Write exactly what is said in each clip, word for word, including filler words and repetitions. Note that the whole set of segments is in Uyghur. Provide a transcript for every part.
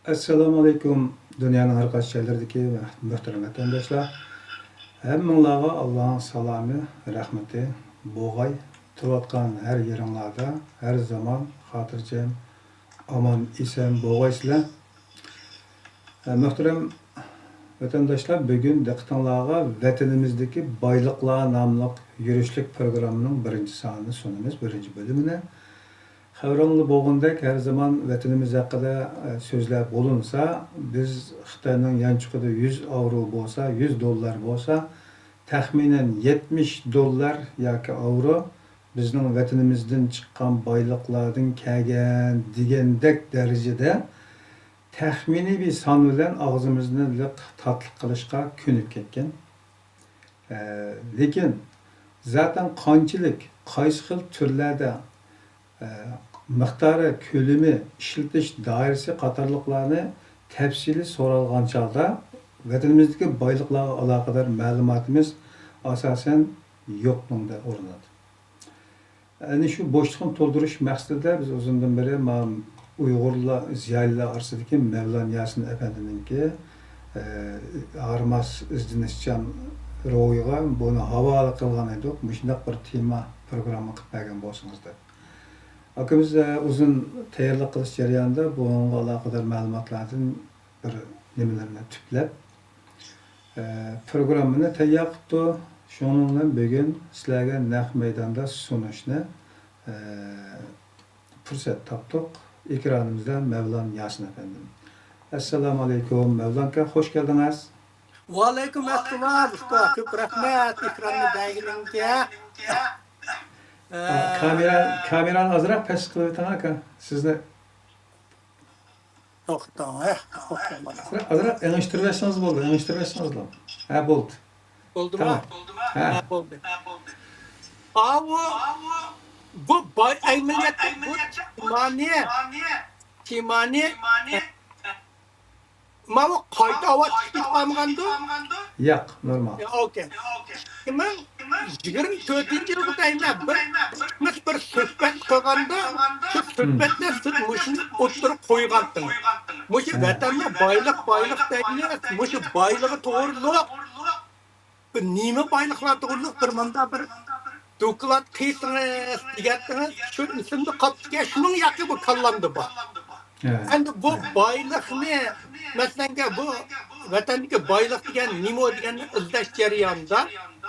ئەسسالامۇئەلەيكۇم، دۇنيانىڭ ھەر قايسى جايلىرىدىكى مۆھتەرەم ۋەتەنداشلار. ھەممىڭلارغا ئاللانىڭ سالامى، رەھمىتى بولغاي. تۇرۇۋاتقان ھەر يېرىڭلاردا ھەر زامان خاتىرجەم، ئامان، ئېسەن بولغايسىلەر. مۆھتەرەم ۋەتەنداشلار، بۈگۈن دىققىتىڭلارغا ۋەتىنىمىزدىكى بايلىقلار ناملىق يۈرۈشلۈك پروگراممىنىڭ بىرىنچى سانىنى سۇنىمىز، بىرىنچى بۆلۈمىنى. خەۋىرىڭلار بولغىنىدەك، ھەر زامان ۋەتىنىمىز ھەققىدە، ئە، سۆزلەپ بولۇنسا، بىز خىتاينىڭ يانچۇقىدا يۈز ئاۋرو بولسا، يۈز دوللار بولسا، تەخمىنەن يەتمىش دوللار ياكى ئاۋرو بىزنىڭ ۋەتىنىمىزدىن چىققان بايلىقلاردىن كەلگەن دېگەندەك دەرىجىدە تەخمىنىي بىر سان بىلەن ئاغزىمىزنى لىق تاتلىق قىلىشقا كۆنۈپ كەتكەن. ئە، لېكىن زاتەن قانچىلىك، قايسى خىل تۈرلەردە، ئە، مىقدارى، كۆلىمى، ئىشلىتىش دائىرىسى قاتارلىقلارنى تەپسىلىي سورالغان چاغدا، ۋەتىنىمىزدىكى بايلىقلارغا ئالاقىدار مەلۇماتىمىز ئاساسەن يوقنىڭ دە ئورنىدا. ئەنە شۇ بوشلۇقنى تولدۇرۇش مەقسىتىدە بىز ئۇزۇندىن بېرى ما ئۇيغۇرلار زىيالىيلار ئارىسىدىكى مەۋلان ياسىن ئەپەندىنىڭكى، ئە، ھارماس ئىزدىنىشچان روھىغا بۇنى ھاۋالە قىلغان ئىدۇق. مۇشۇنداق بىر تېما پروگرامما قىلىپ بەرگەن بولسىڭىز دەپ. ئاكىمىز، ئە، ئۇزۇن تەييارلىق قىلىش جەريانىدا بۇنىڭغا ئالاقىدار مەلۇماتلاردىن بىر نېمىلەرنى تۈپلەپ، ئە، پروگراممىنى تەييار قىپتۇ. شۇنىڭ بىلەن بۈگۈن سىلەرگە نەق مەيداندا سۇنۇشنى، ئە، پۇرسەت تاپتۇق. ئېكرانىمىزدا مەۋلان ياسىن ئەپەندىم. ئەسسالامۇئەلەيكۇم، مەۋلان ئاكا، خوش كەلدىڭىز. ۋەئەلەيكۇم ئەسسالام، ئۇستا. كۆپ رەھمەت ئېكراننى بەرگىنىڭىزگە. ئا، كامېرا، كامېرانى ئازراق پەس قىلىۋېتىڭ، ئاكا. سىزنى توختاڭ، ھە، توختاڭ. ئازراق، ئازراق ئېڭىشتۇرۇۋەتسىڭىز بولدى، ئېڭىشتۇرۇۋەتسىڭىزلا. ھە، بولدى. بولدىما؟ تامام. ھە. ھە، بولدى. ئاۋۇ، بۇ باي ئەمەلىيەتتە بۇ تېمانى، تېمانى، ماۋۇ قايتا ئاۋاز چىقىپ قالمىغاندۇ؟ ياق، نورمال. يا، ئوكەي. ئىككى مىڭ يىگىرمە تۆتىنچى يىلغا دەيمەن، بىر، بىر سۆھبەت قىلغاندا، شۇ سۆھبەتتە سىز مۇشۇنى ئوتتۇرىغا قويغانتىڭىز. مۇشۇ ۋەتەننى بايلىق، بايلىق دەيمىز، مۇشۇ بايلىقى توغرۇلۇق، بىر نېمە بايلىقلار توغرۇلۇق بىر مۇنداق بىر دوكلات قىلسىڭىز دېگەنتىڭىز، شۇ ئېسىمدە قاپتىكەن، شۇنىڭ ياقى بۇ كاللامدا بار. ھە. ئەمدى بۇ بايلىقنى، مەسىلەنگە، بۇ ۋەتەندىكى بايلىق دېگەن نېمە دېگەننى ئىزدەش جەريانىدا،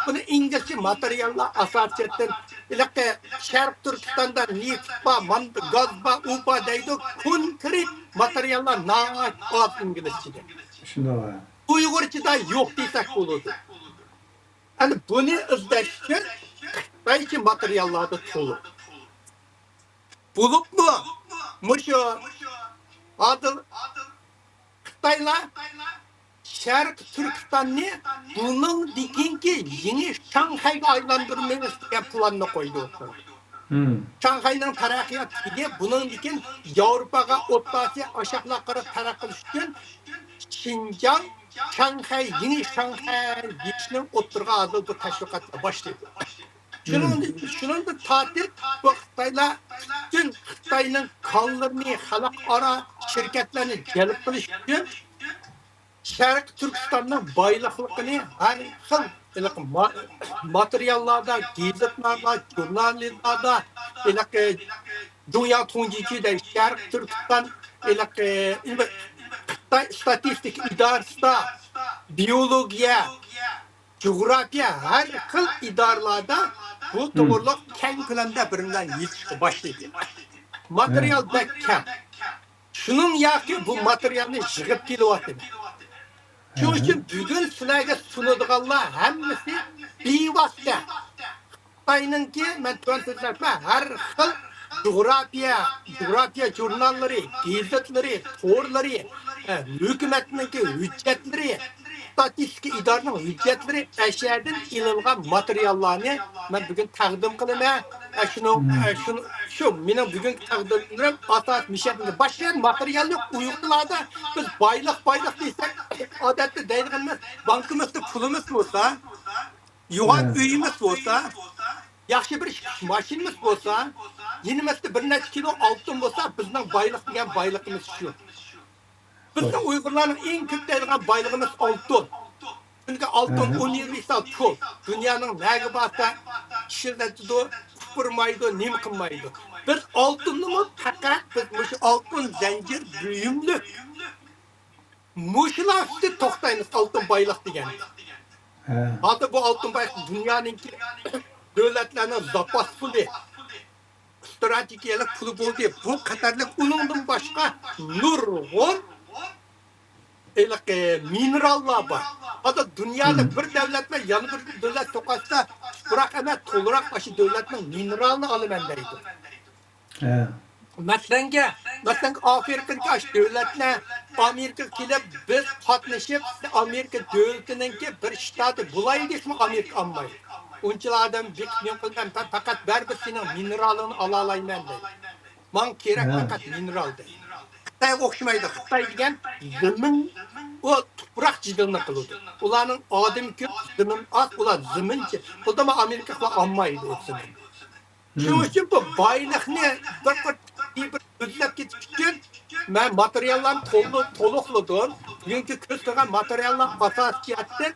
بۇنى ئىنگلىزچە ماتېرىياللار ئاساسىيەتتىن، ھېلىقى شەرقىي تۈركىستاندا نېفىت بار، ماندا گاز بار، ئۇ بار دەيدۇ، كونكرېت ماتېرىياللار ناھايىتى ئاز ئىنگلىزچىدە. شۇنداق. ئۇيغۇرچىدا يوق دېسەك بولىدۇ. ئەنە بۇنى ئىزدەش ئۈچۈن خىتايچە ماتېرىياللاردا تولا. بولۇپمۇ مۇشۇ ھازىر خىتايلار شەرقىي تۈركىستاننى بۇنىڭدىن كېيىنكى يېڭى شاڭخەيگە ئايلاندۇرىمىز دېگەن پىلاننى قويدى. شاڭخەينىڭ تەرەققىيات تېگى بۇنىڭدىن كېيىن ياۋروپاغا، ئوتتۇرا ئاسىيا، ئاشاقلارغا قاراپ تەرەققىي قىلىش ئۈچۈن شىنجاڭ، شاڭخەي، يېڭى شاڭخەي دېيىشنىڭ ئوتتۇرىغا ھازىر بۇ تەشۋىقاتلار باشلىدى. شۇنىڭ، شۇنىڭدىن تارتىپ بۇ خىتايلار پۈتۈن خىتاينىڭ كانلىرىنى، خەلقئارا شىركەتلەرنى جەلپ قىلىش ئۈچۈن شەرقىي تۈركىستاننىڭ بايلىقلىقىنى ھەر خىل ھېلىقى ما-، ماتېرىياللاردا، گېزىتلاردا، ژۇرناللاردا، ھېلىقى دۇنيا تۇڭجىچى دەي شەرقىي تۈركىستان ھېلىقى خىتاي ئىستاتىستىكا ئىدارىسىدا، بىيولوگىيە، جۇغراپىيە، ھەر خىل ئىدارىلاردا بۇ توغرىلىق كەڭ كۆلەمدە بىر بىلەن يېتىشكە باشلىدى. ماتېرىيال بەك كەم. شۇنىڭ ياقى بۇ ماتېرىيالنى يىغىپ كېلىۋاتىمەن. شۇنىڭ ئۈچۈن بۈگۈن سىلەرگە سۇنىدىغانلار ھەممىسى بىۋاسىتە خىتاينىڭكى، مەن تۆۋەن سۆزلەپمەن، ھەر خىل جۇغراپىيە، جۇغراپىيە ژۇرناللىرى، گېزىتلىرى، تورلىرى، ھۆكۈمەتنىڭكى ھۆججەتلىرى، ئىستاتىستىكا ئىدارىنىڭ ھۆججەتلىرى، ئەشەدىن ئېلىنغان ماتېرىياللارنى مەن بۈگۈن تەقدىم قىلىمەن. ئە، شۇنىڭ، ئە، شۇ، شۇ مېنىڭ بۈگۈنكى تەقدىملىرىم ئاساس مىشەدىن باشقا ماتېرىيال يوق. ئۇيغۇرلاردا بىز بايلىق، بايلىق دېسەك، ئادەتتە دەيدىغىنىمىز، بانكىمىزدا پۇلىمىز بولسا، يوغان ئۆيىمىز بولسا، ياخشى بىر ئىككى ماشىنىمىز بولسا، يېنىمىزدا بىر نەچچە كىلو ئالتۇن بولسا، بىزنىڭ بايلىق دېگەن بايلىقىمىز شۇ. بىزنىڭ ئۇيغۇرلارنىڭ ئەڭ كۆپ دەيدىغان بايلىقىمىز ئالتۇن. چۈنكى ئالتۇن ئۇنىۋېرسال پۇل. دۇنيانىڭ نەگە بارسا ئىشلىتىدۇ، قۇپۇرمايدۇ، نېمە قىلمايدۇ. بىز ئالتۇننىمۇ پەقەت بىز مۇشۇ ئالتۇن زەنجىر بۇيۇملۇق مۇشۇلار ئۈستىدە توختايمىز، ئالتۇن بايلىق دېگەندە. ھازىر بۇ ئالتۇن بايلىق دۇنيانىڭكى، دۆلەتلەرنىڭ زاپاس پۇلى، ئىستراتېگىيەلىك پۇلى بولدى. بۇ قەدەرلىك ئۇنىڭدىن باشقا نۇرغۇن ھېلىقى مىنېراللار بار. ھازىر دۇنيادا بىر دۆلەت بىلەن يەنە بىر دۆلەت توقاشسا، تۇپراق ئەمەس، تولىراق ئاشۇ دۆلەتنىڭ مىنېرالىنى ئالىمەن دەيدۇ. ھە. مەسىلەنگە، مەسىلەنگە، ئافرىقىدىكى ئاشۇ دۆلەتلەر ئامېرىكىغا كېلىپ، بىز قاتنىشىپ، ئامېرىكا دۆلىتىنىڭكى بىر شتاتى بولايلى دېسىمۇ، ئامېرىكا ئالمايدۇ. ئۇنچىلا ئادەم بېقىپ نېمە قىلىمەن، مەن پەقەت بەرگىر سېنىڭ مىنېرالىڭنى ئالالايمەن دەيدۇ. ماڭا كېرەك پەقەت مىنېرال دەيدۇ. خىتايغا ئوخشىمايدۇ. خىتاي دېگەن زېمىن، ئۇ تۇپراق جېدىلىنى قىلىدۇ. ئۇلارنىڭ ئادىمى كۆپ، زېمىن ئاز، ئۇلار زېمىنچى. خۇددى ئامېرىكا ئالمايدۇ ئۇ زېمىن. شۇنىڭ ئۈچۈن بۇ بايلىقنى بىر قۇر بىر سۆزلەپ كېتىش ئۈچۈن مەن ماتېرىياللارنى تولۇ-، تولۇقلىدىم. بۈگۈنكى كۆرسىتىدىغان ماتېرىياللار ئاساسىي جەھەتتىن،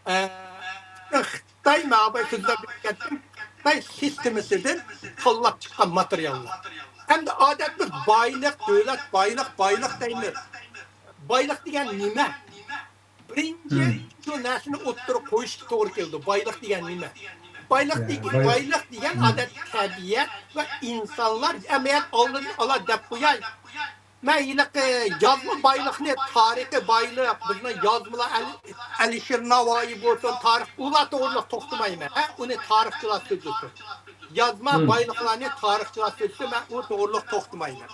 ئە، خىتاي، مەن بايا سۆزلەپ كەتتىم، خىتاي سىستېمىسىدىن تاللاپ چىققان ماتېرىياللار. ئەمدى ئادەتتە بىز بايلىق، دۆلەت بايلىق، بايلىق دەيمىز. بايلىق دېگەن نېمە؟ بىرىنچى، شۇ نەرسىنى ئوتتۇرىغا قويۇشقا توغرا كېلىدۇ. بايلىق دېگەن نېمە؟ بايلىق دېگەن، بايلىق دېگەن ئادەتتە تەبىئەت ۋە ئىنسانلار، ئەمەيەت ئالدىن ئالا دەپ قوياي. مەن ھېلىقى يازما بايلىقنى، تارىخىي بايلىق، بىزنىڭ يازمىلار ئەل-، ئەلىشىر ناۋايى بولسۇن، تارىخ، ئۇلار توغرىلىق توختىمايمەن. ھە، ئۇنى تارىخچىلار سۆزلىسۇن. يازما بايلىقلارنى تارىخچىلار سۆزلىسۇن، مەن ئۇ توغرىلىق توختىمايمەن.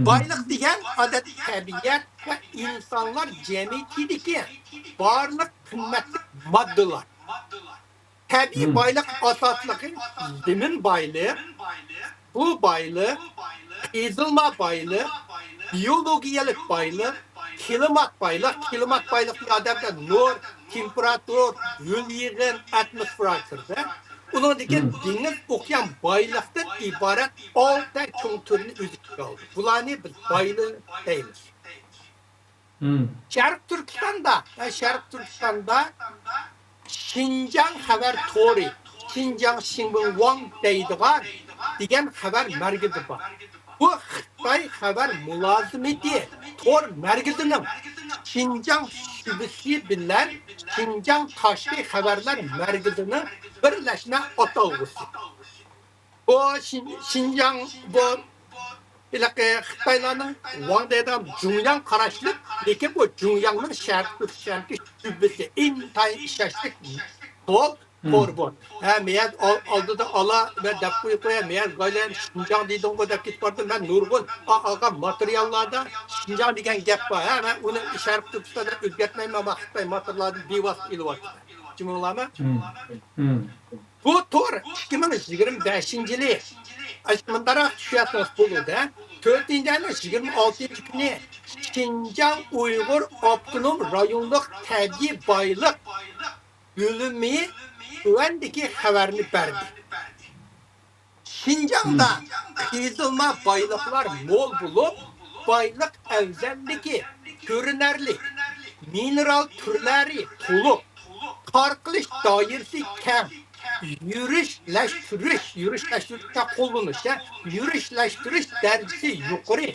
بايلىق دېگەن ئادەتتە تەبىئەت ۋە ئىنسانلار جەمئىيىتىدىكى بارلىق قىممەتلىك ماددىلار. تەبىئىي بايلىق ئاساسلىقى زېمىن بايلىق، سۇ بايلىق، قېزىلما بايلىق، بىيولوگىيەلىك بايلىق، كىلىمات بايلىق. كىلىمات بايلىقى ئادەتتە نۇر، تېمپېراتۇرا، ھۆل يېغىن، ئاتموسفېرا كىرىدۇ. ئۇنىڭدىن كېيىن دېڭىز، ئوكيان بايلىقتىن ئىبارەت ئالتە چوڭ تۈرنى ئۆز ئىچىگە ئالىدۇ. بۇلارنى بىز بايلىق دەيمىز. شەرقىي تۈركىستاندا، ھە، شەرقىي تۈركىستاندا شىنجاڭ خەۋەر تورى، شىنجاڭ شىنۋېنۋاڭ دەيدىغان، دېگەن خەۋەر مەركىزى بار. بۇ خىتاي خەۋەر مۇلازىمىتى تور مەركىزىنىڭ شىنجاڭ شۆبىسى بىلەن شىنجاڭ تاشقى خەۋەرلەر مەركىزىنىڭ بىرلەشمە ئاتالغۇسى. بۇ شىن-، شىنجاڭ، بۇ ھېلىقى خىتايلارنىڭ ۋاڭ دەيدىغان جۇڭياڭ قاراشلىق، لېكىن بۇ جۇڭياڭنىڭ شەرقىي تۈركىستاندىكى شۆبىسى، ئىنتايىن ئىشەنچلىك تور، تور بۇ. ھە، مەيەر ئال-، ئالدىدا ئالا ۋە دەپ قويۇپ قويا، مەيەر گايلەن شىنجاڭ دېدىڭغۇ دەپ كېتىپ بارىدۇ. مەن نۇرغۇن ئا-، ئالغان ماتېرىياللاردا شىنجاڭ دېگەن گەپ بار. ھە، مەن ئۇنى شەرقىي تۈركىستاندا ئۆزگەرتمەيمەن، مەن خىتاي ماتېرىياللاردىن بىۋاسىتە ئېلىۋاتىمەن. چۈشىنىۋالامەن؟ بۇ تور ئىككى مىڭ يىگىرمە بەشىنچى يىلى، ئاشۇ مۇنداقراق چۈشۈرسىڭىز بولىدۇ. تۆتىنچى ئاينىڭ يىگىرمە ئالتىنچى كۈنى شىنجاڭ ئۇيغۇر ئاپتونوم رايونلۇق تەبىئىي بايلىق بۆلۈمى تۆۋەندىكى خەۋەرنى بەردى. شىنجاڭدا قېزىلما بايلىقلار مول بولۇپ، بايلىق ئەۋزەللىكى كۆرۈنەرلىك، مىنېرال تۈرلىرى تولۇق، تارقىلىش دائىرىسى كەڭ، يۈرۈشلەشتۈرۈش، يۈرۈشلەشتۈرۈشكە قوللىنىش، يۈرۈشلەشتۈرۈش دەرىجىسى يۇقىرى،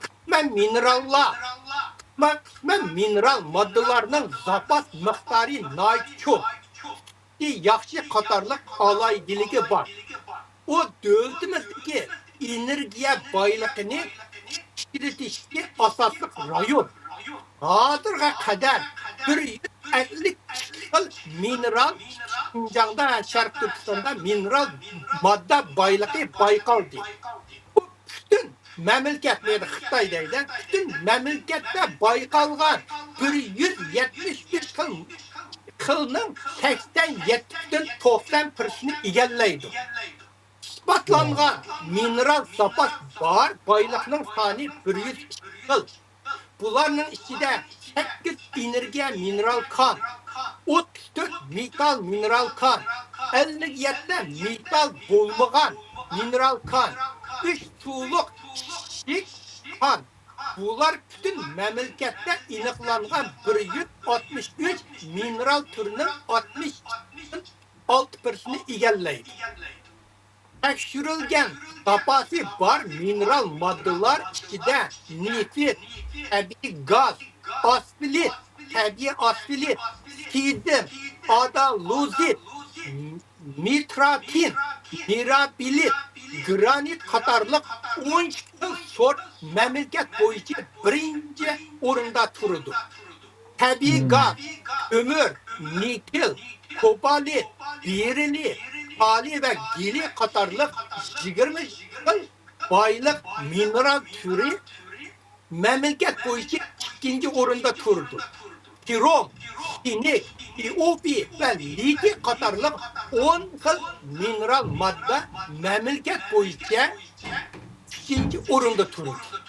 قىسمەن مىنېراللار، قىسمەن، قىسمەن مىنېرال ماددىلارنىڭ زاپاس مىقدارى ناھايىتى چوڭ، ياخشى قاتارلىق ئالاھىدىلىكى بار. ئۇ دۆلىتىمىزدىكى ئېنېرگىيە بايلىقىنى ئىشلىتىشتىكى ئاساسلىق رايون. ھازىرغا قەدەر بىر يۈز ئەللىك ئىككى خىل مىنېرال شىنجاڭدا، شەرقىي تۈركىستاندا مىنېرال ماددا بايلىقى بايقالدى. بۇ پۈتۈن مەملىكەت، مەيلى خىتاي دەيلى، پۈتۈن مەملىكەتتە بايقالغان بىر يۈز يەتمىش ئۈچ خىل، خىلنىڭ سەكسەن يەتتە پۈتۈن توقسان پىرسېنتىنى ئىگىلەيدۇ. ئىسپاتلانغان مىنېرال زاپاس بار بايلىقنىڭ سانى بىر يۈز ئىككى خىل. بۇلارنىڭ ئىچىدە سەككىز ئېنېرگىيە مىنېرال كان، ئوتتۇز تۆت مېتال مىنېرال كان، ئەللىك يەتتە مېتال بولمىغان مىنېرال كان، ئۈچ سۇلۇق ئىششىك كان، بۇلار پۈتۈن مەملىكەتتە ئېنىقلانغان بىر يۈز ئاتمىش ئۈچ مىنېرال تۈرىنىڭ ئاتمىش ئالتە پىرسېنتىنى ئىگىلەيدۇ. تەكشۈرۈلگەن زاپاسى بار مىنېرال ماددىلار ئىچىدە نېفىت، تەبىئىي گاز، ئاسفالت، تەبىئىي ئاسفالت، سىدىم، ئادالۇزىت، مىتراتىن، مىرابىلىت، گرانىت قاتارلىق ئون ئىككى خىل سورت مەملىكەت بويىچە بىرىنچى ئورۇندا تۇرىدۇ. تەبىئىي گاز، كۆمۈر، نىكېل، كوبالت، بېرىل، كالىي ۋە گېلىي قاتارلىق يىگىرمە خىل بايلىق مىنېرال تۈرى مەملىكەت بويىچە ئىككىنچى ئورۇندا تۇرىدۇ. كروم، سىنك، ئىئوپىي ۋە لىتىي قاتارلىق ئون خىل مىنېرال ماددا مەملىكەت بويىچە ئۈچىنچى ئورۇندا تۇرىدۇ.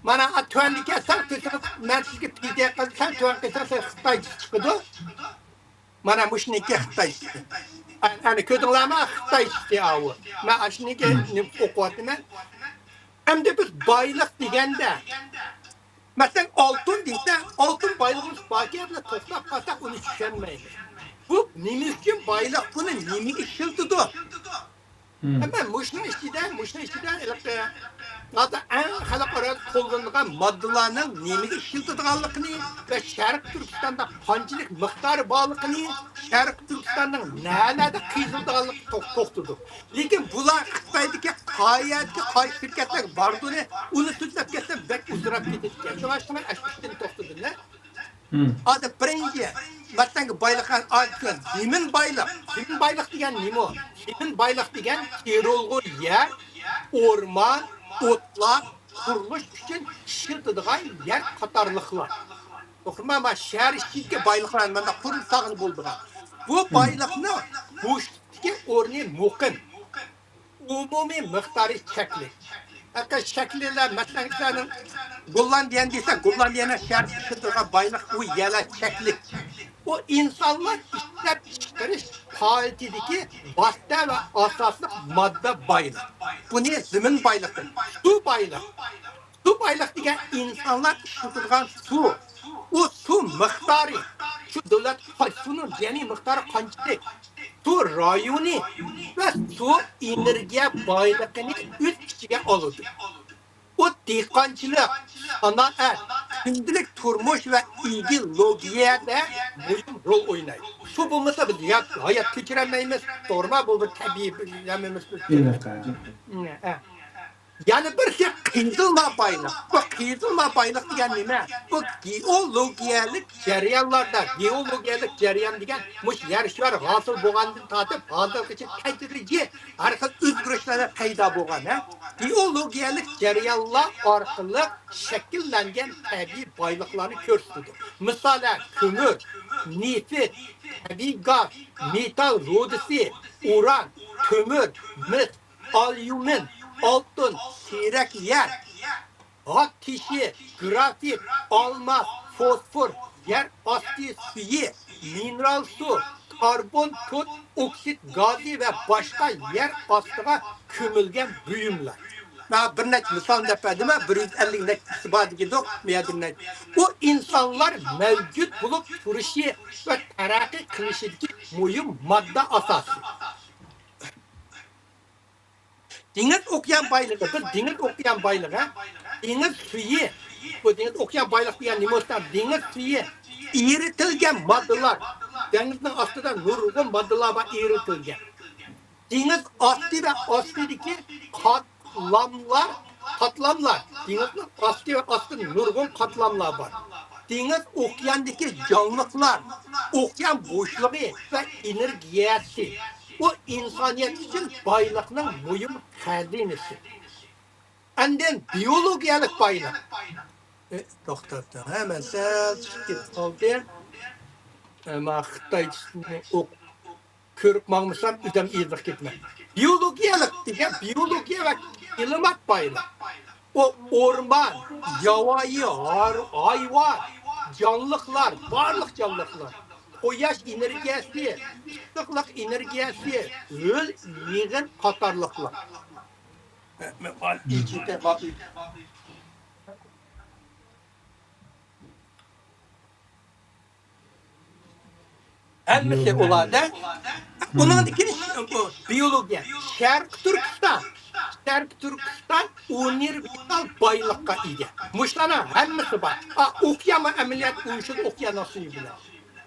مانا، تۆۋەندىكى سەل قىلسىڭىز، مەن سىزگە پىدىيە قىلسام، تۆۋەن قىلسىڭىز، خىتايچە چىقىدۇ. مانا مۇشۇنىڭكى خىتايچىسى. ئەنە كۆردۈڭلارمۇ؟ خىتايچىسى ئاۋۇ. مەن ئاشۇنىڭكى ئوقۇۋاتىمەن. ئەمدى بىز بايلىق دېگەندە، مەسىلەن، ئالتۇن دېسە، ئالتۇن بايلىقىمىز باركەن، بىز توختاپ قالساق ئۇنى چۈشەنمەيمىز. بۇ نېمە ئۈچۈن بايلىق؟ بۇنى نېمىگە ئىشلىتىدۇ؟ ئەمما مۇشۇنىڭ ئىچىدە، مۇشۇنىڭ ئىچىدە ھېلىقى ھازىر ئەڭ خەلقئارا قوللىنىدىغان ماددىلارنىڭ نېمىگە ئىشلىتىدىغانلىقىنى ۋە شەرقىي تۈركىستاندا قانچىلىك مىقدارى بارلىقىنى، شەرقىي تۈركىستاننىڭ نەلەردە قېزىلىدىغانلىقىنى تو-، توختىدۇق. لېكىن بۇلار خىتايدىكى قايەردىكى قايسى شىركەتلەرگە باردۇنى، ئۇنى سۆزلەپ كەتسەم بەك ئۇزىراپ كېتىدىكەن. شۇڭا شۇڭا ئاشۇ ئىشتىن توختىدىم. ھازىر بىرىنچى، ۋەتەنگە بايلىق، زېمىن بايلىق. زېمىن بايلىق دېگەن نېمە؟ زېمىن بايلىق دېگەن تېرىلغۇ يەر، ئورمان، ئوتلاق، قۇرۇلۇش ئۈچۈن ئىشلىتىدىغان يەر قاتارلىقلار. توغرىمۇ؟ مانا شەھەر ئىچىدىكى بايلىقلار، مانا قۇرۇلۇش ساغلىق بولىدىغان. بۇ بايلىقنىڭ بوشلۇقتىكى ئورنى مۇقىم. ئومۇمىي مىقدارى چەكلىك. ھەقىقەت شەكلىلەر، مەسىلەن، سىلەرنىڭ گوللاندىيەنى دېسە، گوللاندىيەنىڭ شەھەر ئىشلىتىدىغان بايلىق ئۇ يەرلەر چەكلىك. ئۇ ئىنسانلار ئىشلەپچىقىرىش پائالىيىتىدىكى ۋاسىتە ۋە ئاساسلىق ماددا بايلىق. بۇنى زېمىن بايلىقى، سۇ بايلىق. سۇ بايلىق دېگەن ئىنسانلار ئىشلىتىدىغان سۇ. ئۇ سۇ مىقدارى، شۇ دۆلەت قايسى سۇنىڭ جەمئىي مىقدارى قانچىلىك؟ سۇ رايونى ۋە سۇ ئېنېرگىيە بايلىقىنى ئۆز ئىچىگە ئالىدۇ. ئۇ دېھقانچىلىق، سانائەت، كۈندىلىك تۇرمۇش ۋە ئېكولوگىيەدە مۇھىم رول ئوينايدۇ. سۇ بولمىسا بىز ھايات، ھايات كەچۈرەلمەيمىز. توغرىمۇ؟ بۇ بىر تەبىئىي بىر نېمىمىز. ئېنىق. ھە. يەنە بىرسى قېزىلما بايلىق. بۇ قېزىلما بايلىق دېگەن نېمە؟ بۇ گېئولوگىيەلىك جەريانلاردا، گېئولوگىيەلىك جەريان دېگەن مۇشۇ يەر شار ھاسىل بولغاندىن تارتىپ ھازىرغىچە تەدرىجىي ھەر خىل ئۆزگىرىشلەر پەيدا بولغان، ھە؟ گېئولوگىيەلىك جەريانلار ئارقىلىق شەكىللەنگەن تەبىئىي بايلىقلارنى كۆرسىتىدۇ. مىسالەن، كۆمۈر، نېفىت، تەبىئىي گاز، مېتال رۇدىسى، ئۇران، تۆمۈر، مىس، ئاليۇمىن، ئالتۇن، سېرىق يەر، ھات تېشى، گرافىت، ئالماس، فوسفور، يەر ئاستى سۈيى، مىنېرال سۇ، كاربون توت ئوكسىد گازى ۋە باشقا يەر ئاستىغا كۆمۈلگەن بۇيۇملار. مانا بىر نەچچە مىسال دەپ بەردىم، بىر يۈز ئەللىك نەچچىسى بار دېگەندۇق، بۇ يەردە نەچچە. بۇ ئىنسانلار مەۋجۇت بولۇپ تۇرۇشى ۋە تەرەققىي قىلىشىدىكى مۇھىم ماددا ئاساسى. دېڭىز ئوكيان بايلىقى، بىز دېڭىز ئوكيان بايلىقى، دېڭىز سۈيى، بۇ دېڭىز ئوكيان بايلىقى دېگەن نېمە بولسا، دېڭىز سۈيى، ئېرىتىلگەن ماددىلار، دېڭىزنىڭ ئاستىدا نۇرغۇن ماددىلار بار ئېرىتىلگەن. دېڭىز ئاستى ۋە ئاستىدىكى قاتلاملار، قاتلاملار، دېڭىزنىڭ ئاستى ۋە ئاستىدا نۇرغۇن قاتلاملار بار. دېڭىز ئوكياندىكى جانلىقلار، ئوكيان بوشلۇقى ۋە ئېنېرگىيەسى، ئۇ ئىنسانىيەت ئۈچۈن بايلىقنىڭ مۇھىم خەزىنىسى. ئاندىن بىيولوگىيەلىك بايلىق. ئى، توختاپ تۇر. ھە، مەن سەل چىقىپ كېتىپ قالدىم. ئەمما خىتايچىسىنى ئوق-، كۆرۈپ ماڭمىسام، ئۆزۈم ئېزىپ كېتىمەن. بىيولوگىيەلىك دېگەن بىيولوگىيە ۋە كىلىمات بايلىق. ئۇ ئورمان، ياۋايى ھار-، ھايۋان، جانلىقلار، بارلىق جانلىقلار. قۇياش ئېنېرگىيەسى، ئىسسىقلىق ئېنېرگىيەسى، ھۆل يېغىن قاتارلىقلار. مەن، مەن، مەن، مەن، مەن، مەن، مەن، مەن، مەن، مەن، مەن، مەن، مەن، مەن، ھەممىسى ئۇلاردا. ئۇنىڭدىن كېيىن بۇ بىيولوگىيە. شەرقىي تۈركىستان، شەرقىي تۈركىستان ئۇنىۋېرسال بايلىققا ئىگە. مۇشۇلارنىڭ ھەممىسى بار. ئا، ئوقۇيالماي ئەمەلىيەت ئۇيۇشىدۇ ئوقۇياننىڭ سۈيى بىلەن.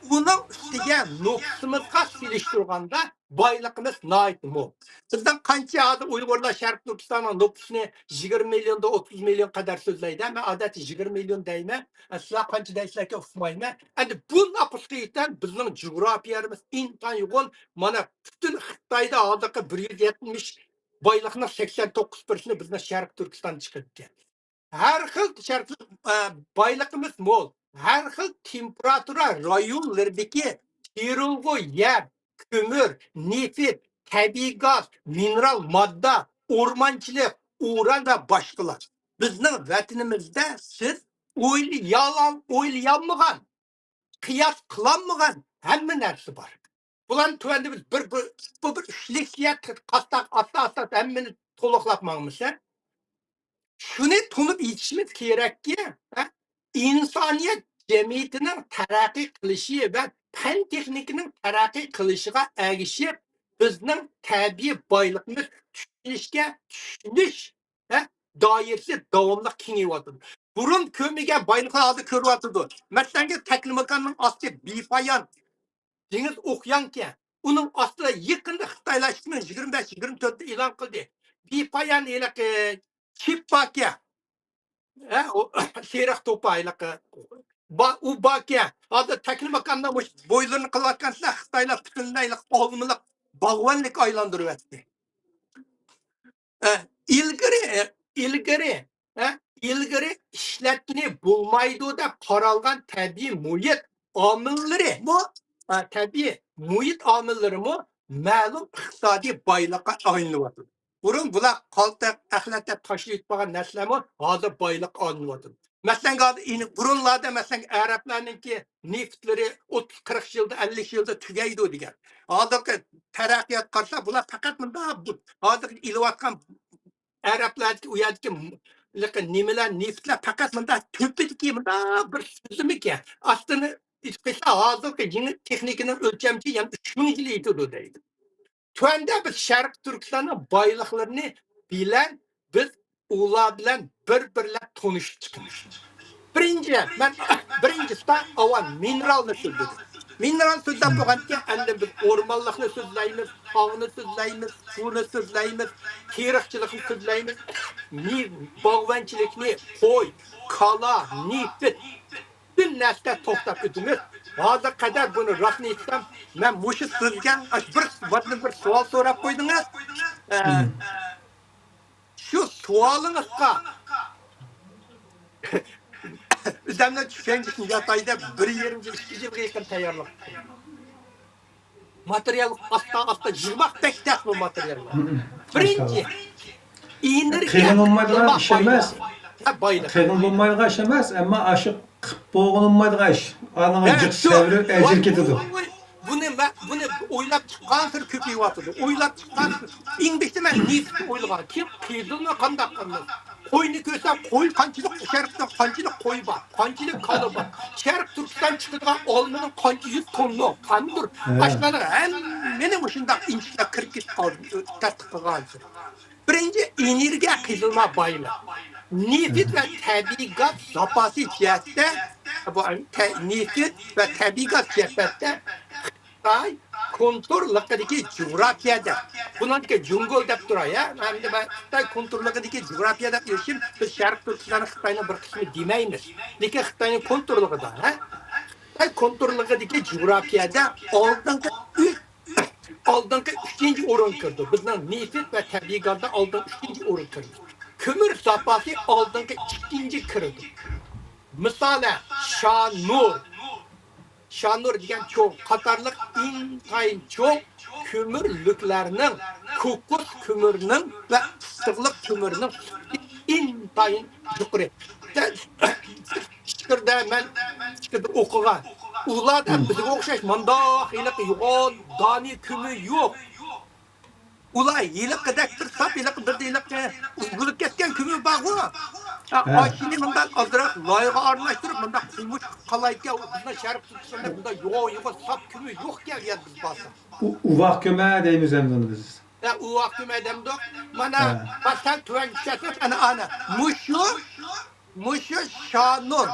ئۇنىڭ ئۈستىگە نوپۇسىمىزغا سېلىشتۇرغاندا بايلىقىمىز ناھايىتى مول. بىزنىڭ قانچە ھازىر ئۇيغۇرلار شەرقىي تۈركىستاننىڭ نوپۇسىنى يىگىرمە مىليوندا ئوتتۇز مىليون قەدەر سۆزلەيدۇ. مەن ئادەتتە يىگىرمە مىليون دەيمەن. سىلەر قانچە دەيسىلەركەن ئۇقمايمەن. ئەمدى بۇ ناپۇسقا يېتەن بىزنىڭ جۇغراپىيەمىز ئىنتايىن يوغان. مانا پۈتۈن خىتايدا ھازىرقى بىر يۈز يەتمىش بايلىقنىڭ سەكسەن توققۇز پىرسەنتى بىزنىڭ شەرقىي تۈركىستاندا چىقىدىكەن. ھەر خىل شەرقىي، ئە، بايلىقىمىز مول. ھەر خىل تېمپېراتۇرا رايونلىرىدىكى تېرىلغۇ يەر، كۆمۈر، نېفىت، تەبىئىي گاز، مىنېرال ماددا، ئورمانچىلىق، ئۇران ۋە باشقىلار. بىزنىڭ ۋەتىنىمىزدە سىز ئويلىيالا-، ئويلىيالمىغان، قىياس قىلالمىغان ھەممە نەرسە بار. بۇلارنى تۆۋەندە بىز بىر، بىر، بۇ بىر ئۈچ لېكسىيە قاتاق ئاستا-ئاستا ھەممىنى تولۇقلاپ ماڭىمىز، ھە؟ شۇنى تونۇپ يېتىشىمىز كېرەككى، ھە؟ ئىنسانىيەت جەمئىيىتىنىڭ تەرەققىي قىلىشى ۋە پەن تېخنىكىنىڭ تەرەققىي قىلىشىغا ئەگىشىپ، بىزنىڭ تەبىئىي بايلىقىمىز چۈشىنىشكە، چۈشىنىش، ھە، دائىرىسى داۋاملىق كېڭىيىۋاتىدۇ. بۇرۇن كۆرمىگەن بايلىقلار ھازىر كۆرۈۋاتىدۇ. مەسىلەنكى، تەكلىماكاننىڭ ئاستى بىپايان دېڭىز ئوكيانكەن. ئۇنىڭ ئاستىدا يېقىندا خىتايلار ئىككى مىڭ يىگىرمە بەش، يىگىرمە تۆتتە ئېلان قىلدى. بىپايان ھېلىقى چىپ باركەن. ھە، ئۇ سېرىق توپا ھېلىقى. با-، ئۇ باركەن. ھازىر تەكلىماكاندا مۇشۇ بويلىرىنى قىلىۋاتقان سىلەر خىتايلار پۈتۈنلەي ھېلىقى ئالمىلىق باغۋەنلىك ئايلاندۇرۇۋەتتى. ئە، ئىلگىرى، ئىلگىرى، ئە، ئىلگىرى ئىشلەتكىلى بولمايدۇ دەپ قارالغان تەبىئىي مۇھىت ئامىللىرىمۇ، ئە، تەبىئىي مۇھىت ئامىللىرىمۇ مەلۇم ئىقتىسادىي بايلىققا ئايلىنىۋاتىدۇ. بۇرۇن بۇلار قالتىق، ئەخلەت دەپ تاشلىۋېتىپ قالغان نەرسىلەرمۇ ھازىر بايلىققا ئايلىنىۋاتىدۇ. مەسىلەن، ھازىر ئىنى-، بۇرۇنلاردا، مەسىلەن، ئەرەبلەرنىڭكى نېفىتلىرى ئوتتۇز، قىرىق يىلدا، ئەللىك يىلدا تۈگەيدۇ دېگەن. ھازىرقى تەرەققىيات قارىسا، بۇلار پەقەت مۇنداق بۇ، ھازىر ئېلىۋاتقان ئەرەبلەردىكى، ئۇ يەردىكى م-، نېمىلەر، نېفىتلەر پەقەت مۇنداق تۆپىدىكى مۇنداق بىر سۈزۈمىكەن. ئاستىنى ئېچىپ قويسا، ھازىرقى يېڭى تېخنىكىنىڭ ئۆلچەمچى يەنە ئۈچ مىڭ يىل يېتىدۇ دەيدۇ. تۆۋەندە بىز شەرقىي تۈركىستاننىڭ بايلىقلىرىنى بىلەن بىز ئۇلار بىلەن بىر-بىرلەپ تونۇشۇپ چىقىمىز. بىرىنچى، مەن بىرىنچىسىدا ئاۋۋال مىنېرالنى سۆزلىدىم. مىنېرال سۆزلەپ بولغاندىكىن، ئاندىن بىز ئورمانلىقنى سۆزلەيمىز، تاغنى سۆزلەيمىز، سۇنى سۆزلەيمىز، تېرىقچىلىقنى سۆزلەيمىز، نى-، باغۋەنچىلىكنى، قوي، كالا، نېفىت، پۈتۈن نەرسىدە توختاپ ئۆتىمىز. ھازىر قەدەر بۇنى راستىنى ئېيتسام، مەن مۇشۇ سىزگە ئاشۇ بىر، بىردىن بىر سوئال سوراپ قويدىڭىز. ئە، شۇ سوئالىڭىزغا ئۆزۈمنىڭ چۈشەنچىسىنى ياتاي دەپ بىر يېرىم يىل، ئىككى يىلغا يېقىن تەييارلىق قىلدىم. ماتېرىيال ئاستا-ئاستا يىغماق بەك تەس بۇ ماتېرىيالنى. بىرىنچى، ئېنېرگىيە، قىيىن بولمايدىغان ئىش ئەمەس. ھە، بايلىق. قىيىن بولمايدىغان ئىش ئەمەس، ئەمما ئاشۇ قىپ بولغىلى بولمايدىغان ئىش. ئانىڭ جىق سەۋرى، ئەجىر كېتىدۇ. بۇنى مە-، بۇنى ئويلاپ چىققانسېرى كۆپىيىۋاتىدۇ. ئويلاپ چىققانسېرى، ئەڭ بېشىدا مەن نېفىتنى ئويلىغان. كېيىن قېزىلنى قانداق قىلىمىز؟ قوينى كۆرسەم، قوي قانچىلىك، شەرقتە قانچىلىك قوي بار، قانچىلىك كالا بار، شەرقىي تۈركىستان چىقىدىغان ئالمىنىڭ قانچە يۈز توننا قاندۇر، ئاشۇلارنىڭ ھەممىنى مۇشۇنداق ئىنچىكىلەپ كىرىپ كېتىپ قالدىم، تەتقىق قىلغانسېرى. بىرىنچى، ئېنېرگىيە قېزىلما بايلىق. نېفىت ۋە تەبىئىي گاز زاپاسى جەھەتتە، بۇ تە-، نېفىت ۋە تەبىئىي گاز جەھەتتە خىتاي كونتۇرلۇقىدىكى جۇغراپىيەدە، بۇنىڭدىكى جۇڭگو دەپ تۇراي، ھە؟ ئەمدى مەن خىتاي كونتۇرلۇقىدىكى جۇغراپىيە دەپ يۈرۈشۈم، بىز شەرقىي تۈركىستاننى خىتاينىڭ بىر قىسمى دېمەيمىز. لېكىن خىتاينىڭ كونتۇرلۇقىدا، ھە؟ خىتاي كونتۇرلۇقىدىكى جۇغراپىيەدە ئالدىنقى ئۈچ، ئالدىنقى ئۈچىنچى ئورۇنغا كىرىدۇ. بىزنىڭ نېفىت ۋە تەبىئىي گازدا ئالدىنقى ئۈچىنچى ئورۇنغا كىرىدۇ. كۆمۈر زاپاسى ئالدىنقى ئىككىنچى كىرىدۇ. مىسالەن، شانۇر، شانۇر دېگەن چوغ قاتارلىق ئىنتايىن چوڭ كۆمۈرلۈكلەرنىڭ، كوكۇس كۆمۈرىنىڭ ۋە ئىسسىقلىق كۆمۈرىنىڭ سۈپىتى ئىنتايىن يۇقىرى. ئىچكىرىدە مەن ئىچكىرىدە ئوقۇغان. ئۇلاردا بىزگە ئوخشاش مانداق ھېلىقى يوغان دانىيە كۆمۈر يوق. ئۇلار ھېلىقىدەك بىر ساپ، ھېلىقى بىر ھېلىقى ئۈزۈلۈپ كەتكەن كۆمۈر بارغۇ. ھە، ھە. ئاشۇنى مۇنداق ئازراق لايغا ئارىلاشتۇرۇپ، مۇنداق قومۇش قالايتكەن، بۇنداق شەرقىي تۈركىستاندا بۇنداق يوغان يوغان ساپ كۆمۈر يوق ئىكەن، يەنە بىز بارساق. ئۇ، ئۇۋاق كۆمە دەيمىز ئەمدى ئۇنى بىز. ھە، ئۇۋاق كۆمە دەمدۇق. مانا، ھە. باشتان تۆۋەنگە چۈشەتسەك، ئەنە، ئەنە. مۇشۇ، مۇشۇ شانۇن.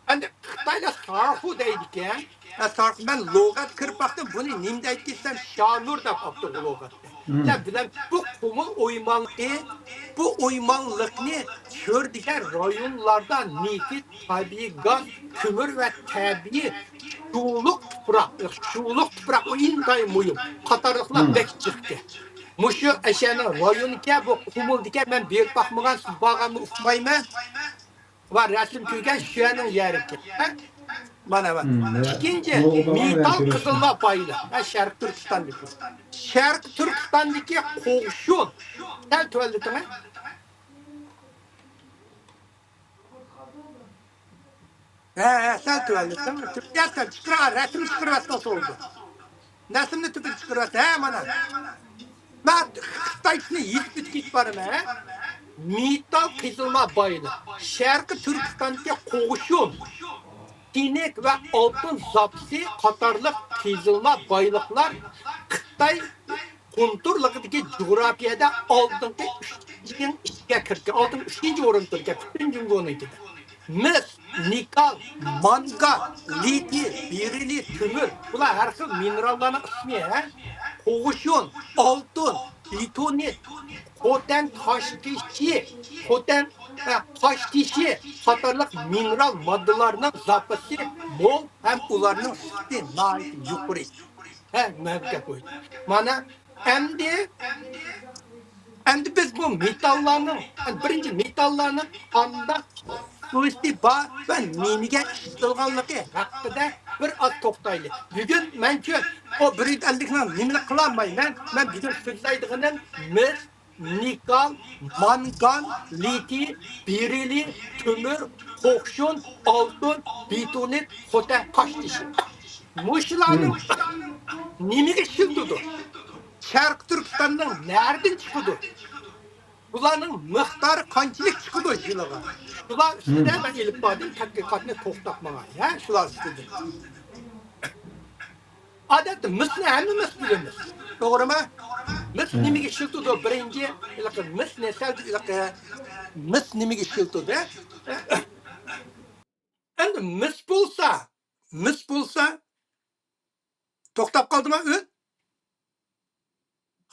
ئەمدى خىتايلار سارخۇ دەيدىكەن. ھە، سارخۇ، مەن لۇغەت كىرىپ باقتىم، بۇنى نېمە دەيدىكىن دېسەم، شانۇر دەپ قاپتۇ بۇ لۇغەتتە. مم. دەپ بىلەم، بۇ قۇمۇل ئويمانلىقى، بۇ ئويمانلىقنى چۆرىدىكى رايونلاردا نېفىت، تەبىئىي گاز، كۆمۈر ۋە تەبىئىي شۇلۇق تۇپراق، شۇلۇق تۇپراق، ئۇ ئىنتايىن مۇھىم، قاتارلىقلار مم. بەك جىقكەن. مۇشۇ ئەشەنىڭ رايونىكەن، بۇ قۇمۇلدىكەن، مەن بېرىپ باقمىغان، سىز بارغانمۇ ئۇقمايمەن. ۋە رەسىم كۆرگەن شۇ يەرنىڭ يەرىكى. ھە؟ مانا، مم، ھە. ئىككىنچى، مېتال قېزىلما بايلىق. ھە، شەرقىي تۈركىستاندىكى. شەرقىي تۈركىستاندىكى قوغۇشۇن. سەل تۆۋەنلىتىڭە. ھە، ھە، سەل تۆۋەنلىتىڭ. تۆۋەنلىتىڭ. چىقىرىۋەت، رەسىم چىقىرىۋەتسەڭ بولدى. نەسىمنى تۈپىدە چىقىرىۋەتسە، ھە، مانا. مەن خىتايچىنى يېزىپ ئۆتۈپ كېتىپ بارىمەن، ھە. مېتال قېزىلما بايلىق. شەرقىي تۈركىستاندىكى قوغۇشۇن، تىنىك ۋە ئالتۇن زاپىسى قاتارلىق قېزىلما بايلىقلار خىتاي قونتۇرلۇقىدىكى جۇغراپىيەدە ئالدىنقى ئۈچىنچىنىڭ ئىچىگە كىرگەن، ئالدىنقى ئۈچىنچى ئورۇندا تۇرىدىكەن، پۈتۈن جۇڭگونىڭكىدە. مىس، نىكال، مانگان، لىتىي، بېرىلىي، تۆمۈر، بۇلار ھەر خىل مىنېراللارنىڭ ئىسمى، ھە؟ قوغۇشۇن، ئالتۇن، بېتونىت، خوتەن تاش تېشى، خوتەن، ھە، تاش تېشى قاتارلىق مىنېرال ماددىلارنىڭ زاپىسى مول ھەم ئۇلارنىڭ سۈپىتى ناھايىتى يۇقىرى. ھە، مەن گەپ قويدۇم. مانا، ئەمدى، ئەمدى بىز بۇ مېتاللارنىڭ، بىرىنچى مېتاللارنىڭ قانداق سۈپىتى بار ۋە نېمىگە ئىشلىتىلغانلىقى ھەققىدە بىر ئاز توختايلى. بۈگۈن مەنچۇ ئۇ برىتانلىكنىڭ نېمىنى قىلالمايمەن. مەن بۈگۈن سۆزلەيدىغىنىم مىس، نىكال، مانگان، لىتىي، بېرىلىي، تۆمۈر، قوغۇشۇن، ئالتۇن، بېتونىت، خوتەن تاش تېشى. مۇشۇلارنىڭ نېمىگە ئىشلىتىدۇ؟ شەرقىي تۈركىستاننىڭ نەدىن چىقىدۇ؟ بۇلارنىڭ مىقدارى قانچىلىك چىقىدۇ يىلىغا؟ شۇلار ئۈستىدە مەن ئېلىپ باردىم تەتقىقاتنى توختاپ ماڭاي، ھە، شۇلار ئۈستىدە. ئادەتتە مىسنى ھەممىمىز بىلىمىز. توغرىمۇ؟ مىس نېمىگە ئىشلىتىدۇ؟ بىرىنچى، ھېلىقى مىس نېسەل، ھېلىقى مىس نېمىگە ئىشلىتىدۇ؟ ئەمدى مىس بولسا، مىس بولسا، توختاپ قالدىما ئۈن؟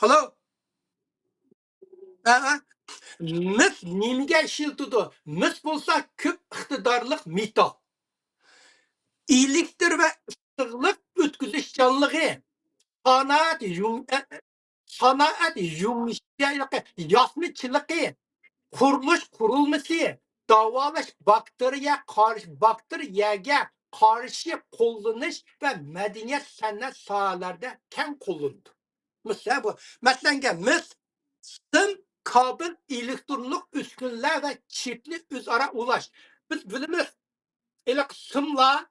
خالو؟ ھە، ھە. مىس نېمىگە ئىشلىتىدۇ؟ مىس بولسا كۆپ ئىقتىدارلىق مېتال. ئېلېكتر ۋە ئىسسىقلىق ئۆتكۈزۈشچانلىقى، سانائەت يۇڭ-، ئە، سانائەت يۇمشىلىقى، ياسىمىچىلىقى، قۇرۇلۇش قۇرۇلمىسى، داۋالاش باكتېرىيە قارشى، باكتېرىيەگە قارشى قوللىنىش ۋە مەدەنىيەت سەنئەت ساھەلەردە كەڭ قوللىنىدۇ. مىس، ھە، بۇ. مەسىلەنگە، مىس، سىم، كابېل، ئېلېكترونلۇق ئۈسكۈنىلەر ۋە چىپنى ئۆزئارا ئۇلاش. بىز بىلىمىز، ھېلىقى سىملار